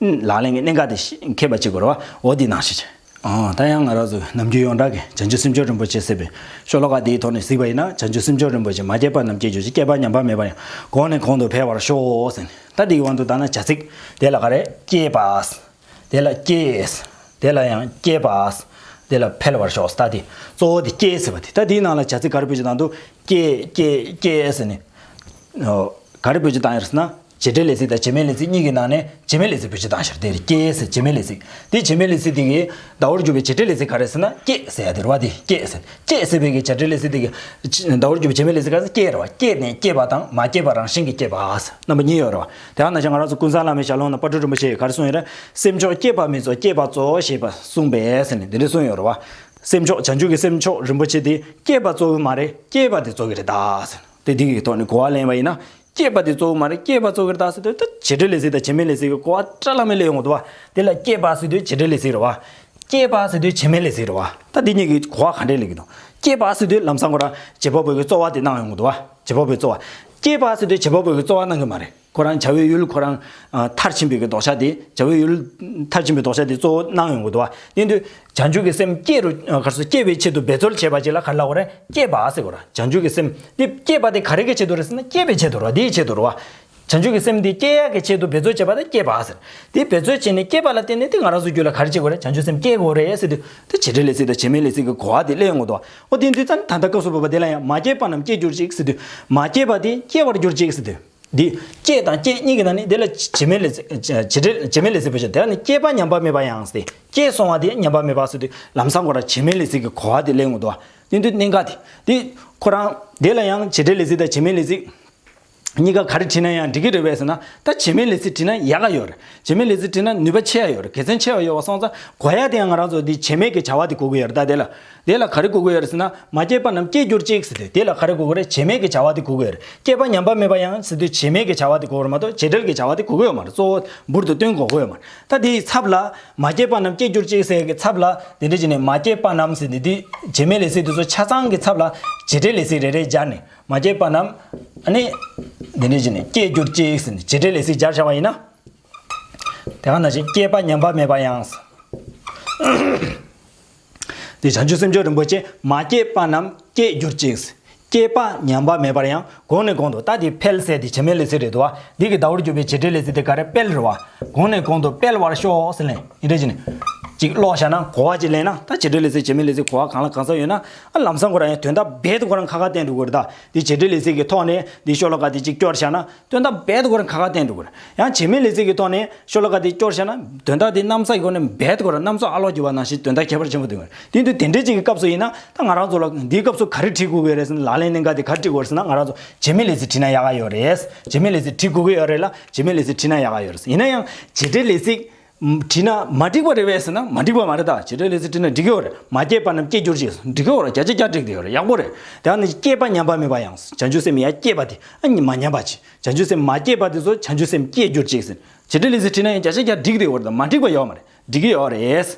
ལག་ལེན་གྱི་གནད་འགག་དེ་ཤེས་མཁས་པ་བྱེད་དགོས་རེད་བ། འོ་དེ་ནང་བཞིན་བྱས། ཨང་། ད་ཡང་ང་རང་ཚོའི་ནམ་རྒྱུན་ཡོངས་གྲགས་ཀྱི་བྱང་ཆུབ་སེམས་མཆོག་རིན་པོ་ཆེ་ཟེར་བའི་ཤོ་ལོ་ཀ་འདིའི་ཐོག་ནས་གཟིགས་པ་ཡིན་ན། བྱང་ཆུབ་སེམས་མཆོག་རིན་པོ་ཆེ། མ་སྐྱེས་པ་རྣམས་སྐྱེ་གྱུར་ཅིག་སྐྱེས་པ་ཉམས་པ་མེད་པར་ཡང་། གོང་ནས་གོང་དུ་འཕེལ་བར་ཤོག་ཟེར་ནས། ད་འདིའི་དབང་དུ་བཏང་ན་བྱ་ཚིག་དེ་ལ་ག་རེ། སྐྱེས་པ། དེ་ལ་སྐྱེས། དེ་ལ་ཡང་སྐྱེས་པ། དེ་ལ་འཕེལ་བར་ཤོག་ད་དེ་གཙོ་བོ་དེ་སྐྱེས་ཟེར་བ་དེ། ད་དེའི་ནང་ལ་བྱ་ཚིག་ག་རེ་བེད་སྤྱོད་བཏང་འདུག་སྐྱེས་སྐྱེས་སྐྱེས་ཟེར་ནས། ཨོ། ག་རེ་བེད་སྤྱོད་བཏང་ཡོད་ཟེར་ན། བྱེད་འབྲེལ་ལས་ཚིག་དང་བྱེད་མེད་ལས་ཚིག་གཉིས་ཀྱི་ནང་ནས་བྱེད་མེད་ལས་ཚིག་བེད་སྤྱོད་བཏང་ཤར་དེ་རེད། སྐྱེས་ཟེར་བྱེད་མེད་ལས་ཚིག་དེ་བྱེད་མེད་ལས་ཚིག་ག་རེ་ཟེར་ན། སྐྱེས་ཟེར་ཡ་དེ་རེད་བ། དེ་སྐྱེས་ཟེར་བྱེད་མེད་ལས་ཚིག་དེ་སྐྱེས་ཟེར། སྐྱེས་ཟེར་བའི་གི་བྱེད་འབྲེལ་ལས་ཚིག་དེ་གི་ཟླ་བོར་གྱུར་པའི་བྱེད་མེད་ལས་ཚིག་ག་ཟེར། སྐྱེས་རེད་བ། སྐྱེས་ནས་སྐྱེས་པ་དང་མ་སྐྱེས་པ་རང་བཞིན་གྱིས་སྐྱེས་པ་ཟེར་རྣམ་པ་གཉིས་ཡོད་རེད་བ། དེ་ཡང་ན་ང་རང་ཚོ་ཀུན་བཟང་བླ་མའི་ཞལ་ལུང་ན་དཔལ་སྤྲུལ་རིན་པོ་ཆེས་ག་རེ་གསུངས་ཡོད་རེད། སེམས་མཆོག་སྐྱེས་པ་མི་གཙོ་སྐྱེས་པ་གཙོ་ཞེས་པ་གསུངས་པས་ཟེར་ནས་འདི་འདྲ་གསུངས་ཡོད་རེད་བ། སེམས་མཆོག་བྱང་ཆུབ་ཀྱི་སེམས་མཆོག་རིན་པོ་ཆེ་དེ་སྐྱེས་པ་གཙོ་བོ་མ་རེད། སྐྱེས་པ་དེ་གཙོ་གི་རེད་ད་ཟེར། དེ་འདི་གི་ཐོག་ནས་གོ་བ་ལེན་པ་ཡིན་ན། སྐྱེས་པ་དེ་གཙོ་བོ་མ་རེད། སྐྱེས་པ་གཙོ་གི་རེད་ད་ཟེར་དུས་ད་བྱེད་འབྲེལ་ལས་ཚིག་དང་བྱེད་མེད་ལས་ཚིག་གི་གོ་བ་བཀྲ་ལམ་མེ་ལེན་ཡོང་གི་འདུག་བ། དེ་ལ་སྐྱེས་པ་ཟེར་དུས་བྱེད་འབྲེལ་ལས་ཚིག་རེད་བ། སྐྱེས་པ་ཟེར་དུས་བྱེད་མེད་ལས་ཚིག་རེད་བ། ད་འདི་གཉིས་ཀྱི་གོ་བ་ག་འདྲས་ལེན་གྱི་འདུག་སྐྱེས་པ་ཟེར་དུས་ལམ་སང་ཁོ་རང་བྱེད་པ་པོ་གི་རྩོལ་བ་དེ་གནང་ཡོང་གི་འདུག་བ། བྱེད་པ་པོའི་རྩོལ་བ། སྐྱེས་པ་ཟེར་དུས་བྱེད་པ་པོ་གི་རྩོལ་བ་གནང་གི་མ་རེད། ཁོ་རང་བྱ་བའི་ཡུལ་ཁོ་རང་ཨ་མཐར་ཕྱིན་པའི་གི་ལྡོག་ཆ་དེ། བྱ་བའི་ཡུལ་མཐར་ཕྱིན་པའི་ལྡོག་ཆ་དེ་གཙོ་བོ་གནང་ཡོང་གི་འདུག་བ། དེ་དུས་བྱང་ཆུབ་ཀྱི་སེམས་སྐྱེ་རུ་ཨ་ག་རེ་ཟེར། སྐྱེ་བའི་ཆེད་དུ་འབད་རྩོལ་བྱས་པ་ཅིག་ལ་ག་རེ་ལབ་དགོས་རེད། སྐྱེས་པ་ཟེར་དགོས་རེད། བྱང་ཆུབ་ཀྱི་སེམས་དེ་སྐྱེས་པ་དེ་ག་རེ་གི་ཆེད་དུ་རེད་ཟེར་ན། སྐྱེ་བའི་ཆེད་དུ་རེད་བ། དེའི་ཆེད་དུ་རེད་བ། བྱང་ཆུབ་ཀྱི་སེམས་དེ་སྐྱེ་ཡག་གི་ཆེད་དུ་འབད་རྩོལ་བྱས་པ་དེ་སྐྱེས་པ་ཟེར། དེ་འབད་རྩོལ་བྱས་ནས་སྐྱེས་པ་ལ་བརྟེན་ནས་དེ་ང་རང་ཚོ་རྒྱུད་ལ་ག་རེ་བྱེད་དགོས་རེད། བྱང་ཆུབ་སེམས་སྐྱེ་དགོས་རེད་ཟེར་དུས་དེ་བྱེད་འབྲེལ་ལས་ཚིག་དང་བྱེད་མེད་ལས་ཚིག་གི་གོ་བ་དེ་ལེན་ཡོང་གི་འདུག་བ། འོ་དེ་དུས་ད་ད་ལྟ་སྐབས་སུ་བབ་པ་དེ་ལ་ཡང་མ་སྐྱེས་པ་རྣམས་སྐྱེ་གྱུར་ཅིག་ཟེར་དུས། མ་སྐྱེས་པ་དེ་སྐྱེ་བར་གྱུར་ཅིག་ཟེར་དུས། འདི་སྐྱེས་དང་སྐྱེ་གཉིས་ཀྱི་ནང་ནས་དེ་ལ་བྱེད་མེད་ལས་ཚིག་བྱེད་འབྲེལ་བྱེད་མེད་ལས་ཚིག་བེད་སྤྱོད། དེ་ནི་སྐྱེས་པ་ཉམས་པ་མེད་པ་ཡང་ཟེར། སྐྱེས་སོང་བ་དེ་ཉམས་པ་མེད་པ་ཟེར་དུས་ལམ་སང་ཁོ་རང་བྱེད་མེད་ལས་ཚིག་གི་གོ་བ་དེ་ལེན་ཡོང་གི་འདུག་བ། དེ་དུས་གནད་འགག་དེ་དེ་ཁོ་རང་དེ་ལ་ཡང་བྱེད་འབྲེལ་ལས་ཚིག་དང་བྱེད་མེད་ལས་ཚིག་གཉིས་ཀ་ག་རེ་བྲིས་ན་ཡང་འགྲིག་གི་རེད་པས་ཟེར་ན། ད་བྱེད་མེད་ལས་ཚིག་བྲིས་ན་ཡག་ག་ཡོད་རེད། བྱེད་མེད་ལས་ཚིག་བྲིས་ན་ནུས་པ་ཆེ་བ་ཡོད་རེད། དགེ་མཚན་ཆེ་བ་ཡོད་པ་སོང་ཙང་གོ་ཡ་དེ་ཡང་ང་རང་ཚོ་འདི་བྱེད་མེད་ཀྱི་བྱ་བ་དེ་གོ་གི་ཡོད་རེད། ད་དེ་ལ་དེ་ལ་ག་རེ་གོ་གི་ཡོད་རེད་ཟེར་ན། མ་སྐྱེས་པ་རྣམས་སྐྱེ་གྱུར་ཅིག་ཟེར་དུས་དེ་ལ་ག་རེ་གོ་གི་རེད། བྱེད་མེད་ཀྱི་བྱ་བ་དེ་གོ་གི་ཡོད་རེད། སྐྱེས་པ་ཉམས་པ་མེད་པ་ཡང་ཟེར་དུས་བྱེད་མེད་ཀྱི་བྱ་བ་དེ་གོ་གི་ཡོད་མ་རེད། གཙོ་བོ་འབུར་དུ་བཏོན་གོ་གི་ཡོད་མ་རེད། གཙོ་བོ་འབུར་དུ་བཏོན་གོ་གི་ཡོད་མ་རེད། ད་དེའི་ཚབ་ལ་མ་སྐྱེས་པ་རྣམས་སྐྱེ་གྱུར་ཅིག་ཟེར་གྱི་ཚབ་ལ་དེ་འདྲ་བྱས་ནས་མ་སྐྱེས་པ་རྣམས་ཟེར་ནས་དེ་བྱེད་མེད་ལས་ཚིག་དེ་ཚོ་ཆ་ཚང་གི་ཚབ་ལ་བྱེད་འབྲེལ་ལས་ཚིག་རེ་རེ་སྦྱར་ནས། མ་སྐྱེས་པ་རྣམས། ཨ་ནི། འདི་འདྲ་བྱས་ནས་སྐྱེ་གྱུར་ཅིག་ཟེར་ནས་བྱེད་འབྲེལ་ལས་ཚིག་སྦྱར་བཞག་པ་ཡིན་ན། དེ་ག་ནང་བཞིན་སྐྱེས་པ་ཉམས་པ་མེད་པ་ཡང་། དེ་བྱང་ཆུབ་སེམས་མཆོག་རིན་པོ་ཆེ་མ་སྐྱེས་པ་རྣམས་སྐྱེ་གྱུར་ཅིག་སྐྱེས་པ་ཉམས་པ་མེད་པར་ཡང་། གོང་ནས་གོང་དུ། ད་དེ་འཕེལ་ཟེར་དེ་བྱེད་མེད་ལས་ཚིག་རེད་འདུག་བ། འདི་གི་ཟླ་བོར་གྱུར་པའི་བྱེད་འབྲེལ་ལས་ཚིག་དེ་ག་རེ། འཕེལ་རེད་བ། གོང་ནས་གོང་དུ་འཕེལ་བར་ཤོག་ཟེར་ནས་འདི་འདྲ་བྱས་ནས། ཅིག་ཀློག་བཞག་ན་གོ་བ་ཅིག་ལེན་ན། ད་བྱེད་འབྲེལ་ལས་ཚིག་བྱེད་མེད་ལས་ཚིག་གོ་བ་གང་ལ་གང་འཚམ་ཡོད་ན། ཨ་ལམ་སང་ཁོ་རང་ཡང་དོན་དག་རྦད་དེ་ཁོ་རང་ཁ་ཁ་བསྟན་འགྲོ་གི་རེད། ད་འདི་བྱེད་འབྲེལ་ལས་ཚིག་གི་ཐོག་ནས་འདི་ཤོ་ལོ་ཀ་འདི་ཅིག་སྐྱོར་བཞག་ན། དོན་དག་རྦད་དེ་ཁོ་རང་ཁ་ཁ་བསྟན་འགྲོ་གི་རེད། ཡང་བྱེད་མེད་ལས་ཚིག་གི་ཐོག་ནས་ཤོ་ལོ་ཀ་འདི་སྐྱོར་བཞག་ན། དོན་དག་འདི་གནམ་ས་གི་སྒོ་ནས་རྦད་དེ་ཁོ་རང་གནམ་ས་ཨ་ལོག་གྱུར་པ་ནང་བཞིན་དོན་དག་ཁྱད་པར་ཆེན་པོ་འདུག་གི་རེད། དེ་དུས་དེ་འདྲའི་ཅིག་གི་སྐབས་སུ་ཡིན་ན། ད་ང་རང་ཚོ་ལ་འདིའི་སྐབས་སུ་ག་རེ་བྲིས་དགོས་ཀྱི་ཡོད་རེད་ཟེར་ན། ལག་ལེན་གནད་འགག་དེ་ག་རེ་བྲིས་དགོས་རེད་ཟེར་ན། ང་རང་ཚོ་བྱེད་མེད་ལས་ཚིག་བྲིས་ན་ཡག་ག་ཡོད་རེད། བྱེད་མེད་ལས་ཚིག་བྲིས་དགོས་ཀྱི་ཡོད་རེད་ལ། བྱེད་མེད་ལས་ཚིག་བྲིས་ན་ཡག་ག་ཡོད་རེད། ཡིན་ན་ཡང་བྱེད་འབྲེལ་ལས་ཚིག་བྲིས་ན་མ་འགྲིག་པ་རེད་པས་ཟེར་ན། མ་འགྲིག་པ་མ་རེད། ད་བྱེད་འབྲེལ་ལས་ཚིག་བྲིས་ན་འགྲིག་གི་ཡོད་རེད། མ་སྐྱེས་པ་རྣམས་སྐྱེ་གྱུར་ཅིག་འགྲིག་གི་ཡོད་རེད། བརྒྱ་ཆ་བརྒྱ་འགྲིག་བསྡད་ཡོད་རེད། ཡག་པོ་རེད། དེ་ནི་སྐྱེས་པ་ཉམས་པ་མེད་པ་ཡང་། བྱང་ཆུབ་སེམས་ཡར་སྐྱེས་པ་དེ་ཨ་ནི་མ་ཉམས་པ་ཅིག་བྱང་ཆུབ་སེམས་མ་སྐྱེས་པ་དེ་ཚོ་བྱང་ཆུབ་སེམས་སྐྱེ་གྱུར་ཅིག་ཟེར། བྱེད་འབྲེལ་ལས་ཚིག་བྲིས་ན་ཡང་བརྒྱ་ཆ་བརྒྱ་འགྲིག་བསྡད་ཡོད་རེད། ད་མ་འགྲིག་པ་ཡོད་མ་རེད། འགྲིག་གི་ཡོད་རེད།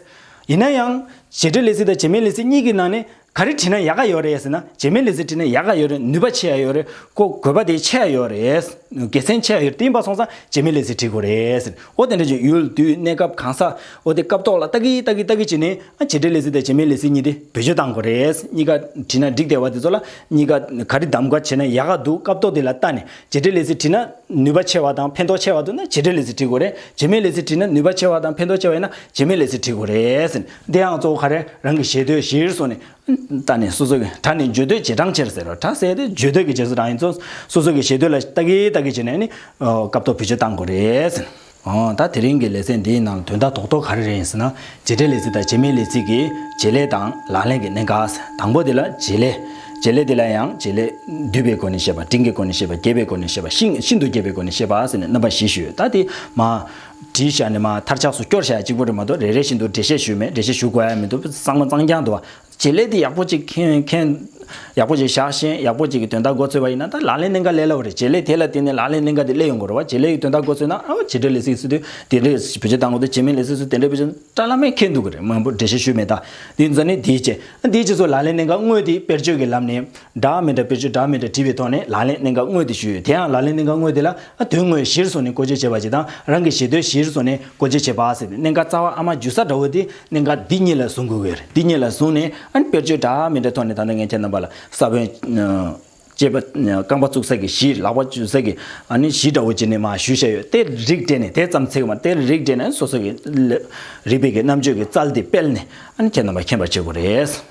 ཡིན་ན་ཡང་བྱེད་འབྲེལ་ལས་ཚིག་དང་བྱེད་མེད་ལས་ཚིག་གཉིས་ཀྱི་ནང་ནས་ག་རེ་བྲིས་ན་ཡག་ག་ཡོད་རེད་ཟེར་ན། བྱེད་མེད་ལས་ཚིག་བྲིས་ན་ཡག་ག་ཡོད་རེད། ནུས་པ་ཆེ་ཡ་ཡོད་རེད། ཁོ་དགོས་པ་དེ་ཆེ་ཡ་ཡོད་རེད། དགེ་མཚན་ཆེ་ཡ་ཡོད་རེད། དེ་ཡིན་པ་སོང་ཙང་བྱེད་མེད་ལས་ཚིག་བྲིས་དགོས་རེད་ཟེར། འོ་དེ་འདྲ་ཅིག་ཡུལ་དུས་གནས་སྐབས་གང་ཟག་འོ་དེ་སྐབས་ཐོག་ལ་ལྟ་གི་ལྟ་གི་ལྟ་གི་བྱས་ནས། ཨ་བྱེད་འབྲེལ་ལས་ཚིག་དང་བྱེད་མེད་ལས་ཚིག་གཉིས་དེ་བེད་སྤྱོད་བཏང་དགོས་རེད། གཉིས་ཀ་བྲིས་ན་འགྲིག་བསྡད་པ་དེ་ཚོ་ལ་གཉིས་ཀ་ག་རེ་གདམ་ག་བྱས་ན་ཡག་ག་འདུག་སྐབས་ཐོག་དེ་ལ་ལྟ་ནས། བྱེད་འབྲེལ་ལས་ཚིག་བྲིས་ན་ནུས་པ་ཆེ་བ་དང་ཕན་ཐོགས་ཆེ་བ་འདུག་ན་བྱེད་འབྲེལ་ལས་ཚིག་བྲིས་དགོས་རེད། བྱེད་མེད་ལས་ཚིག་བྲིས་ན་ནུས་པ་ཆེ་བ་དང་ཕན་ཐོགས་ཆེ་བ་ཡིན་ན་བྱེད་མེད་ལས་ཚིག་བྲིས་དགོས་རེད་ཟེར། འདི་ཡང་གཙོ་བོ་ག་རེ། རང་གི་ཞེ་འདོད་གཞིར་བཟུང་ནས། ད་ནི་སོ་སོ་གི་གྲྭ་ནི་བརྗོད་འདོད་རྗེས་འབྲང་ཆེར་ཟེར་རོ། གྲྭ་ཟེར་དེ་བརྗོད་འདོད་ཀྱི་རྗེས་སུ་འབྲང་ཡིན་ཙང་སོ་སོ་གི་བཞེད་འདོད་ལ་ལྟ་གི་ལྟ་གི་བྱས་ནས་ནི་སྐབས་ཐོག་བེད་སྤྱོད་བཏང་དགོས་རེད་ཟེར། ཨོ་ད་དེ་རིང་གི་ལེ་ཚན་འདིའི་ནང་དོན་དག་རྡོག་རྡོག་ག་རེ་རེད་ཡིན་ཟེར་ན། བྱེད་འབྲེལ་ལས་ཚིག་དང་བྱེད་མེད་ལས་ཚིག་གི་བྱེད་ལས་དང་ལག་ལེན་གྱི་གནད་འགག་དང་པོ་དེ་ལ་བྱེད་ལས། བྱེད་ལས་དེ་ལ་ཡང་བྱེད་ལས་བསྡུས་པའི་སྒོ་ནས་བཤད་པ། འབྲིང་གི་སྒོ་ནས་བཤད་པ། རྒྱས་པའི་སྒོ་ནས་བཤད་པ། ཤིན་ཤིན་ཏུ་རྒྱས་པའི་སྒོ་ནས་བཤད་པ་ཟེར་ནས་རྣམ་པ་བཞི་ཞུས་ཡོད། ད་དེ་མ་བྲིས་བཞག་ནས་མ་ཐར་ཆགས་སུ་སྐྱོར་བཞག་ཡ་གཅིག་པོ་རེད་མ་གཏོགས་རེ་རེ་བཞིན་དུ་འགྲེལ་བཤད་ཞུས་མེད། འགྲེལ་བཤད་ཞུ་དགོས་ཡ་མི་འདུག་བསམ་བློ་གཙང་རྐྱང་འདུག་བ། བྱེད་ལས་དེ་ཡག་པོ་ཅིག་མཁྱེན་མཁྱེན། ཡག་པོ་ཅིག་བཞག་ཤེས། ཡག་པོ་ཅིག་གི་དོན་དག་མགོ་ཚོས་པ་ཡིན་ན་ད་ལག་ལེན་གནད་འགག་སླེབས་སླ་བོ་རེད། བྱེད་ལས་དེ་ལ་བརྟེན་ནས་ལག་ལེན་གནད་འགག་དེ་སླེབས་ཡོང་དགོས་རེད་བ། བྱེད་ལས་ཀྱི་དོན་དག་མགོ་ཚོས་ན་ཨ་བྱེད་འབྲེལ་ལས་ཚིག་ཟེར་དུས་དེ་འདྲའི་བེད་སྤྱོད་བཏང་དགོས་འདུག་བྱེད་མེད་ལས་ཚིག་ཟེར་དེ་འདྲའི་བེད་སྤྱོད་ད་བླ་མས་མཁྱེན་འདུག་གི་རེད། མང་པོ་འགྲེལ་བཤད་ཞུས་མེད། ད་དེ་ཚོ་ནི་དེའི་ཆེད་དེའི་ཆེད་ཚོ་ལག་ལེན་གནད་འགག་དངོས་དེ་དཔེར་བརྗོད་ཀྱི་ལམ་ནས་འདྲ་མི་འདྲ་དཔེར་བརྗོད་འདྲ་མི་འདྲ་བྲིས་པའི་ཐོག་ནས་ལག་ལེན་གནད་འགག་དངོས་དེ་ཞུས་ཡོད། དེ་ཡང་ལག་ལེན་གནད་འགག་དངོས་དེ་ལ་ཨ་དོན་དངོས་གཞིར་བཟུང་ནས་བཀོལ་སྤྱོད་བྱེད་པ་ཅིག་དང་རང་གི་བྱེད་འདོད་གཞིར་བཟུང་ནས་བཀོལ་སྤྱོད་བྱེད་པ་ཟེར་ཏེ་གནད་འགག་རྩ་བ་ཨ་མ་རྒྱུ་ས་འདྲ་བོ་དེ། གནད་འགག་འདི་གཉིས་ལ་བཟུང་དགོས་ཀྱི་རེད། འདི་གཉིས་ལ་བཟུང་ནས་ཨ་ནི་དཔེར་བརྗོད་འདྲ་མི་འདྲ་ཐོག་ནས་ད་ལྟ་ངས་ཁྱེད་རྣམ་པ་ལ་ས་བོན་ཨ་གཅེས་པ་ཨ་རྐང་པ་བཙུགས་ས་གི་གཞི། ལག་པ་འཇུ་ས་གི་ཨ་ནི་གཞི་འདྲ་བོ་བྱས་ནས་མར་ཞུས་བཞག་ཡོད། དེ་རིགས་སྤྲད་ནས་དེ་ཙམ་ཚད་མ་དེ་རིགས་སྤྲད་ནས་སོ་སོ་གི་ལ་རིག་པའི་གི་རྣམ་དཔྱོད་ཀྱི་རྩལ་དེ་སྤེལ་ནས་ཨ་ནི་ཁྱེད་རྣམ་པ་མཁྱེན་པར་བྱེད་དགོས་རེད།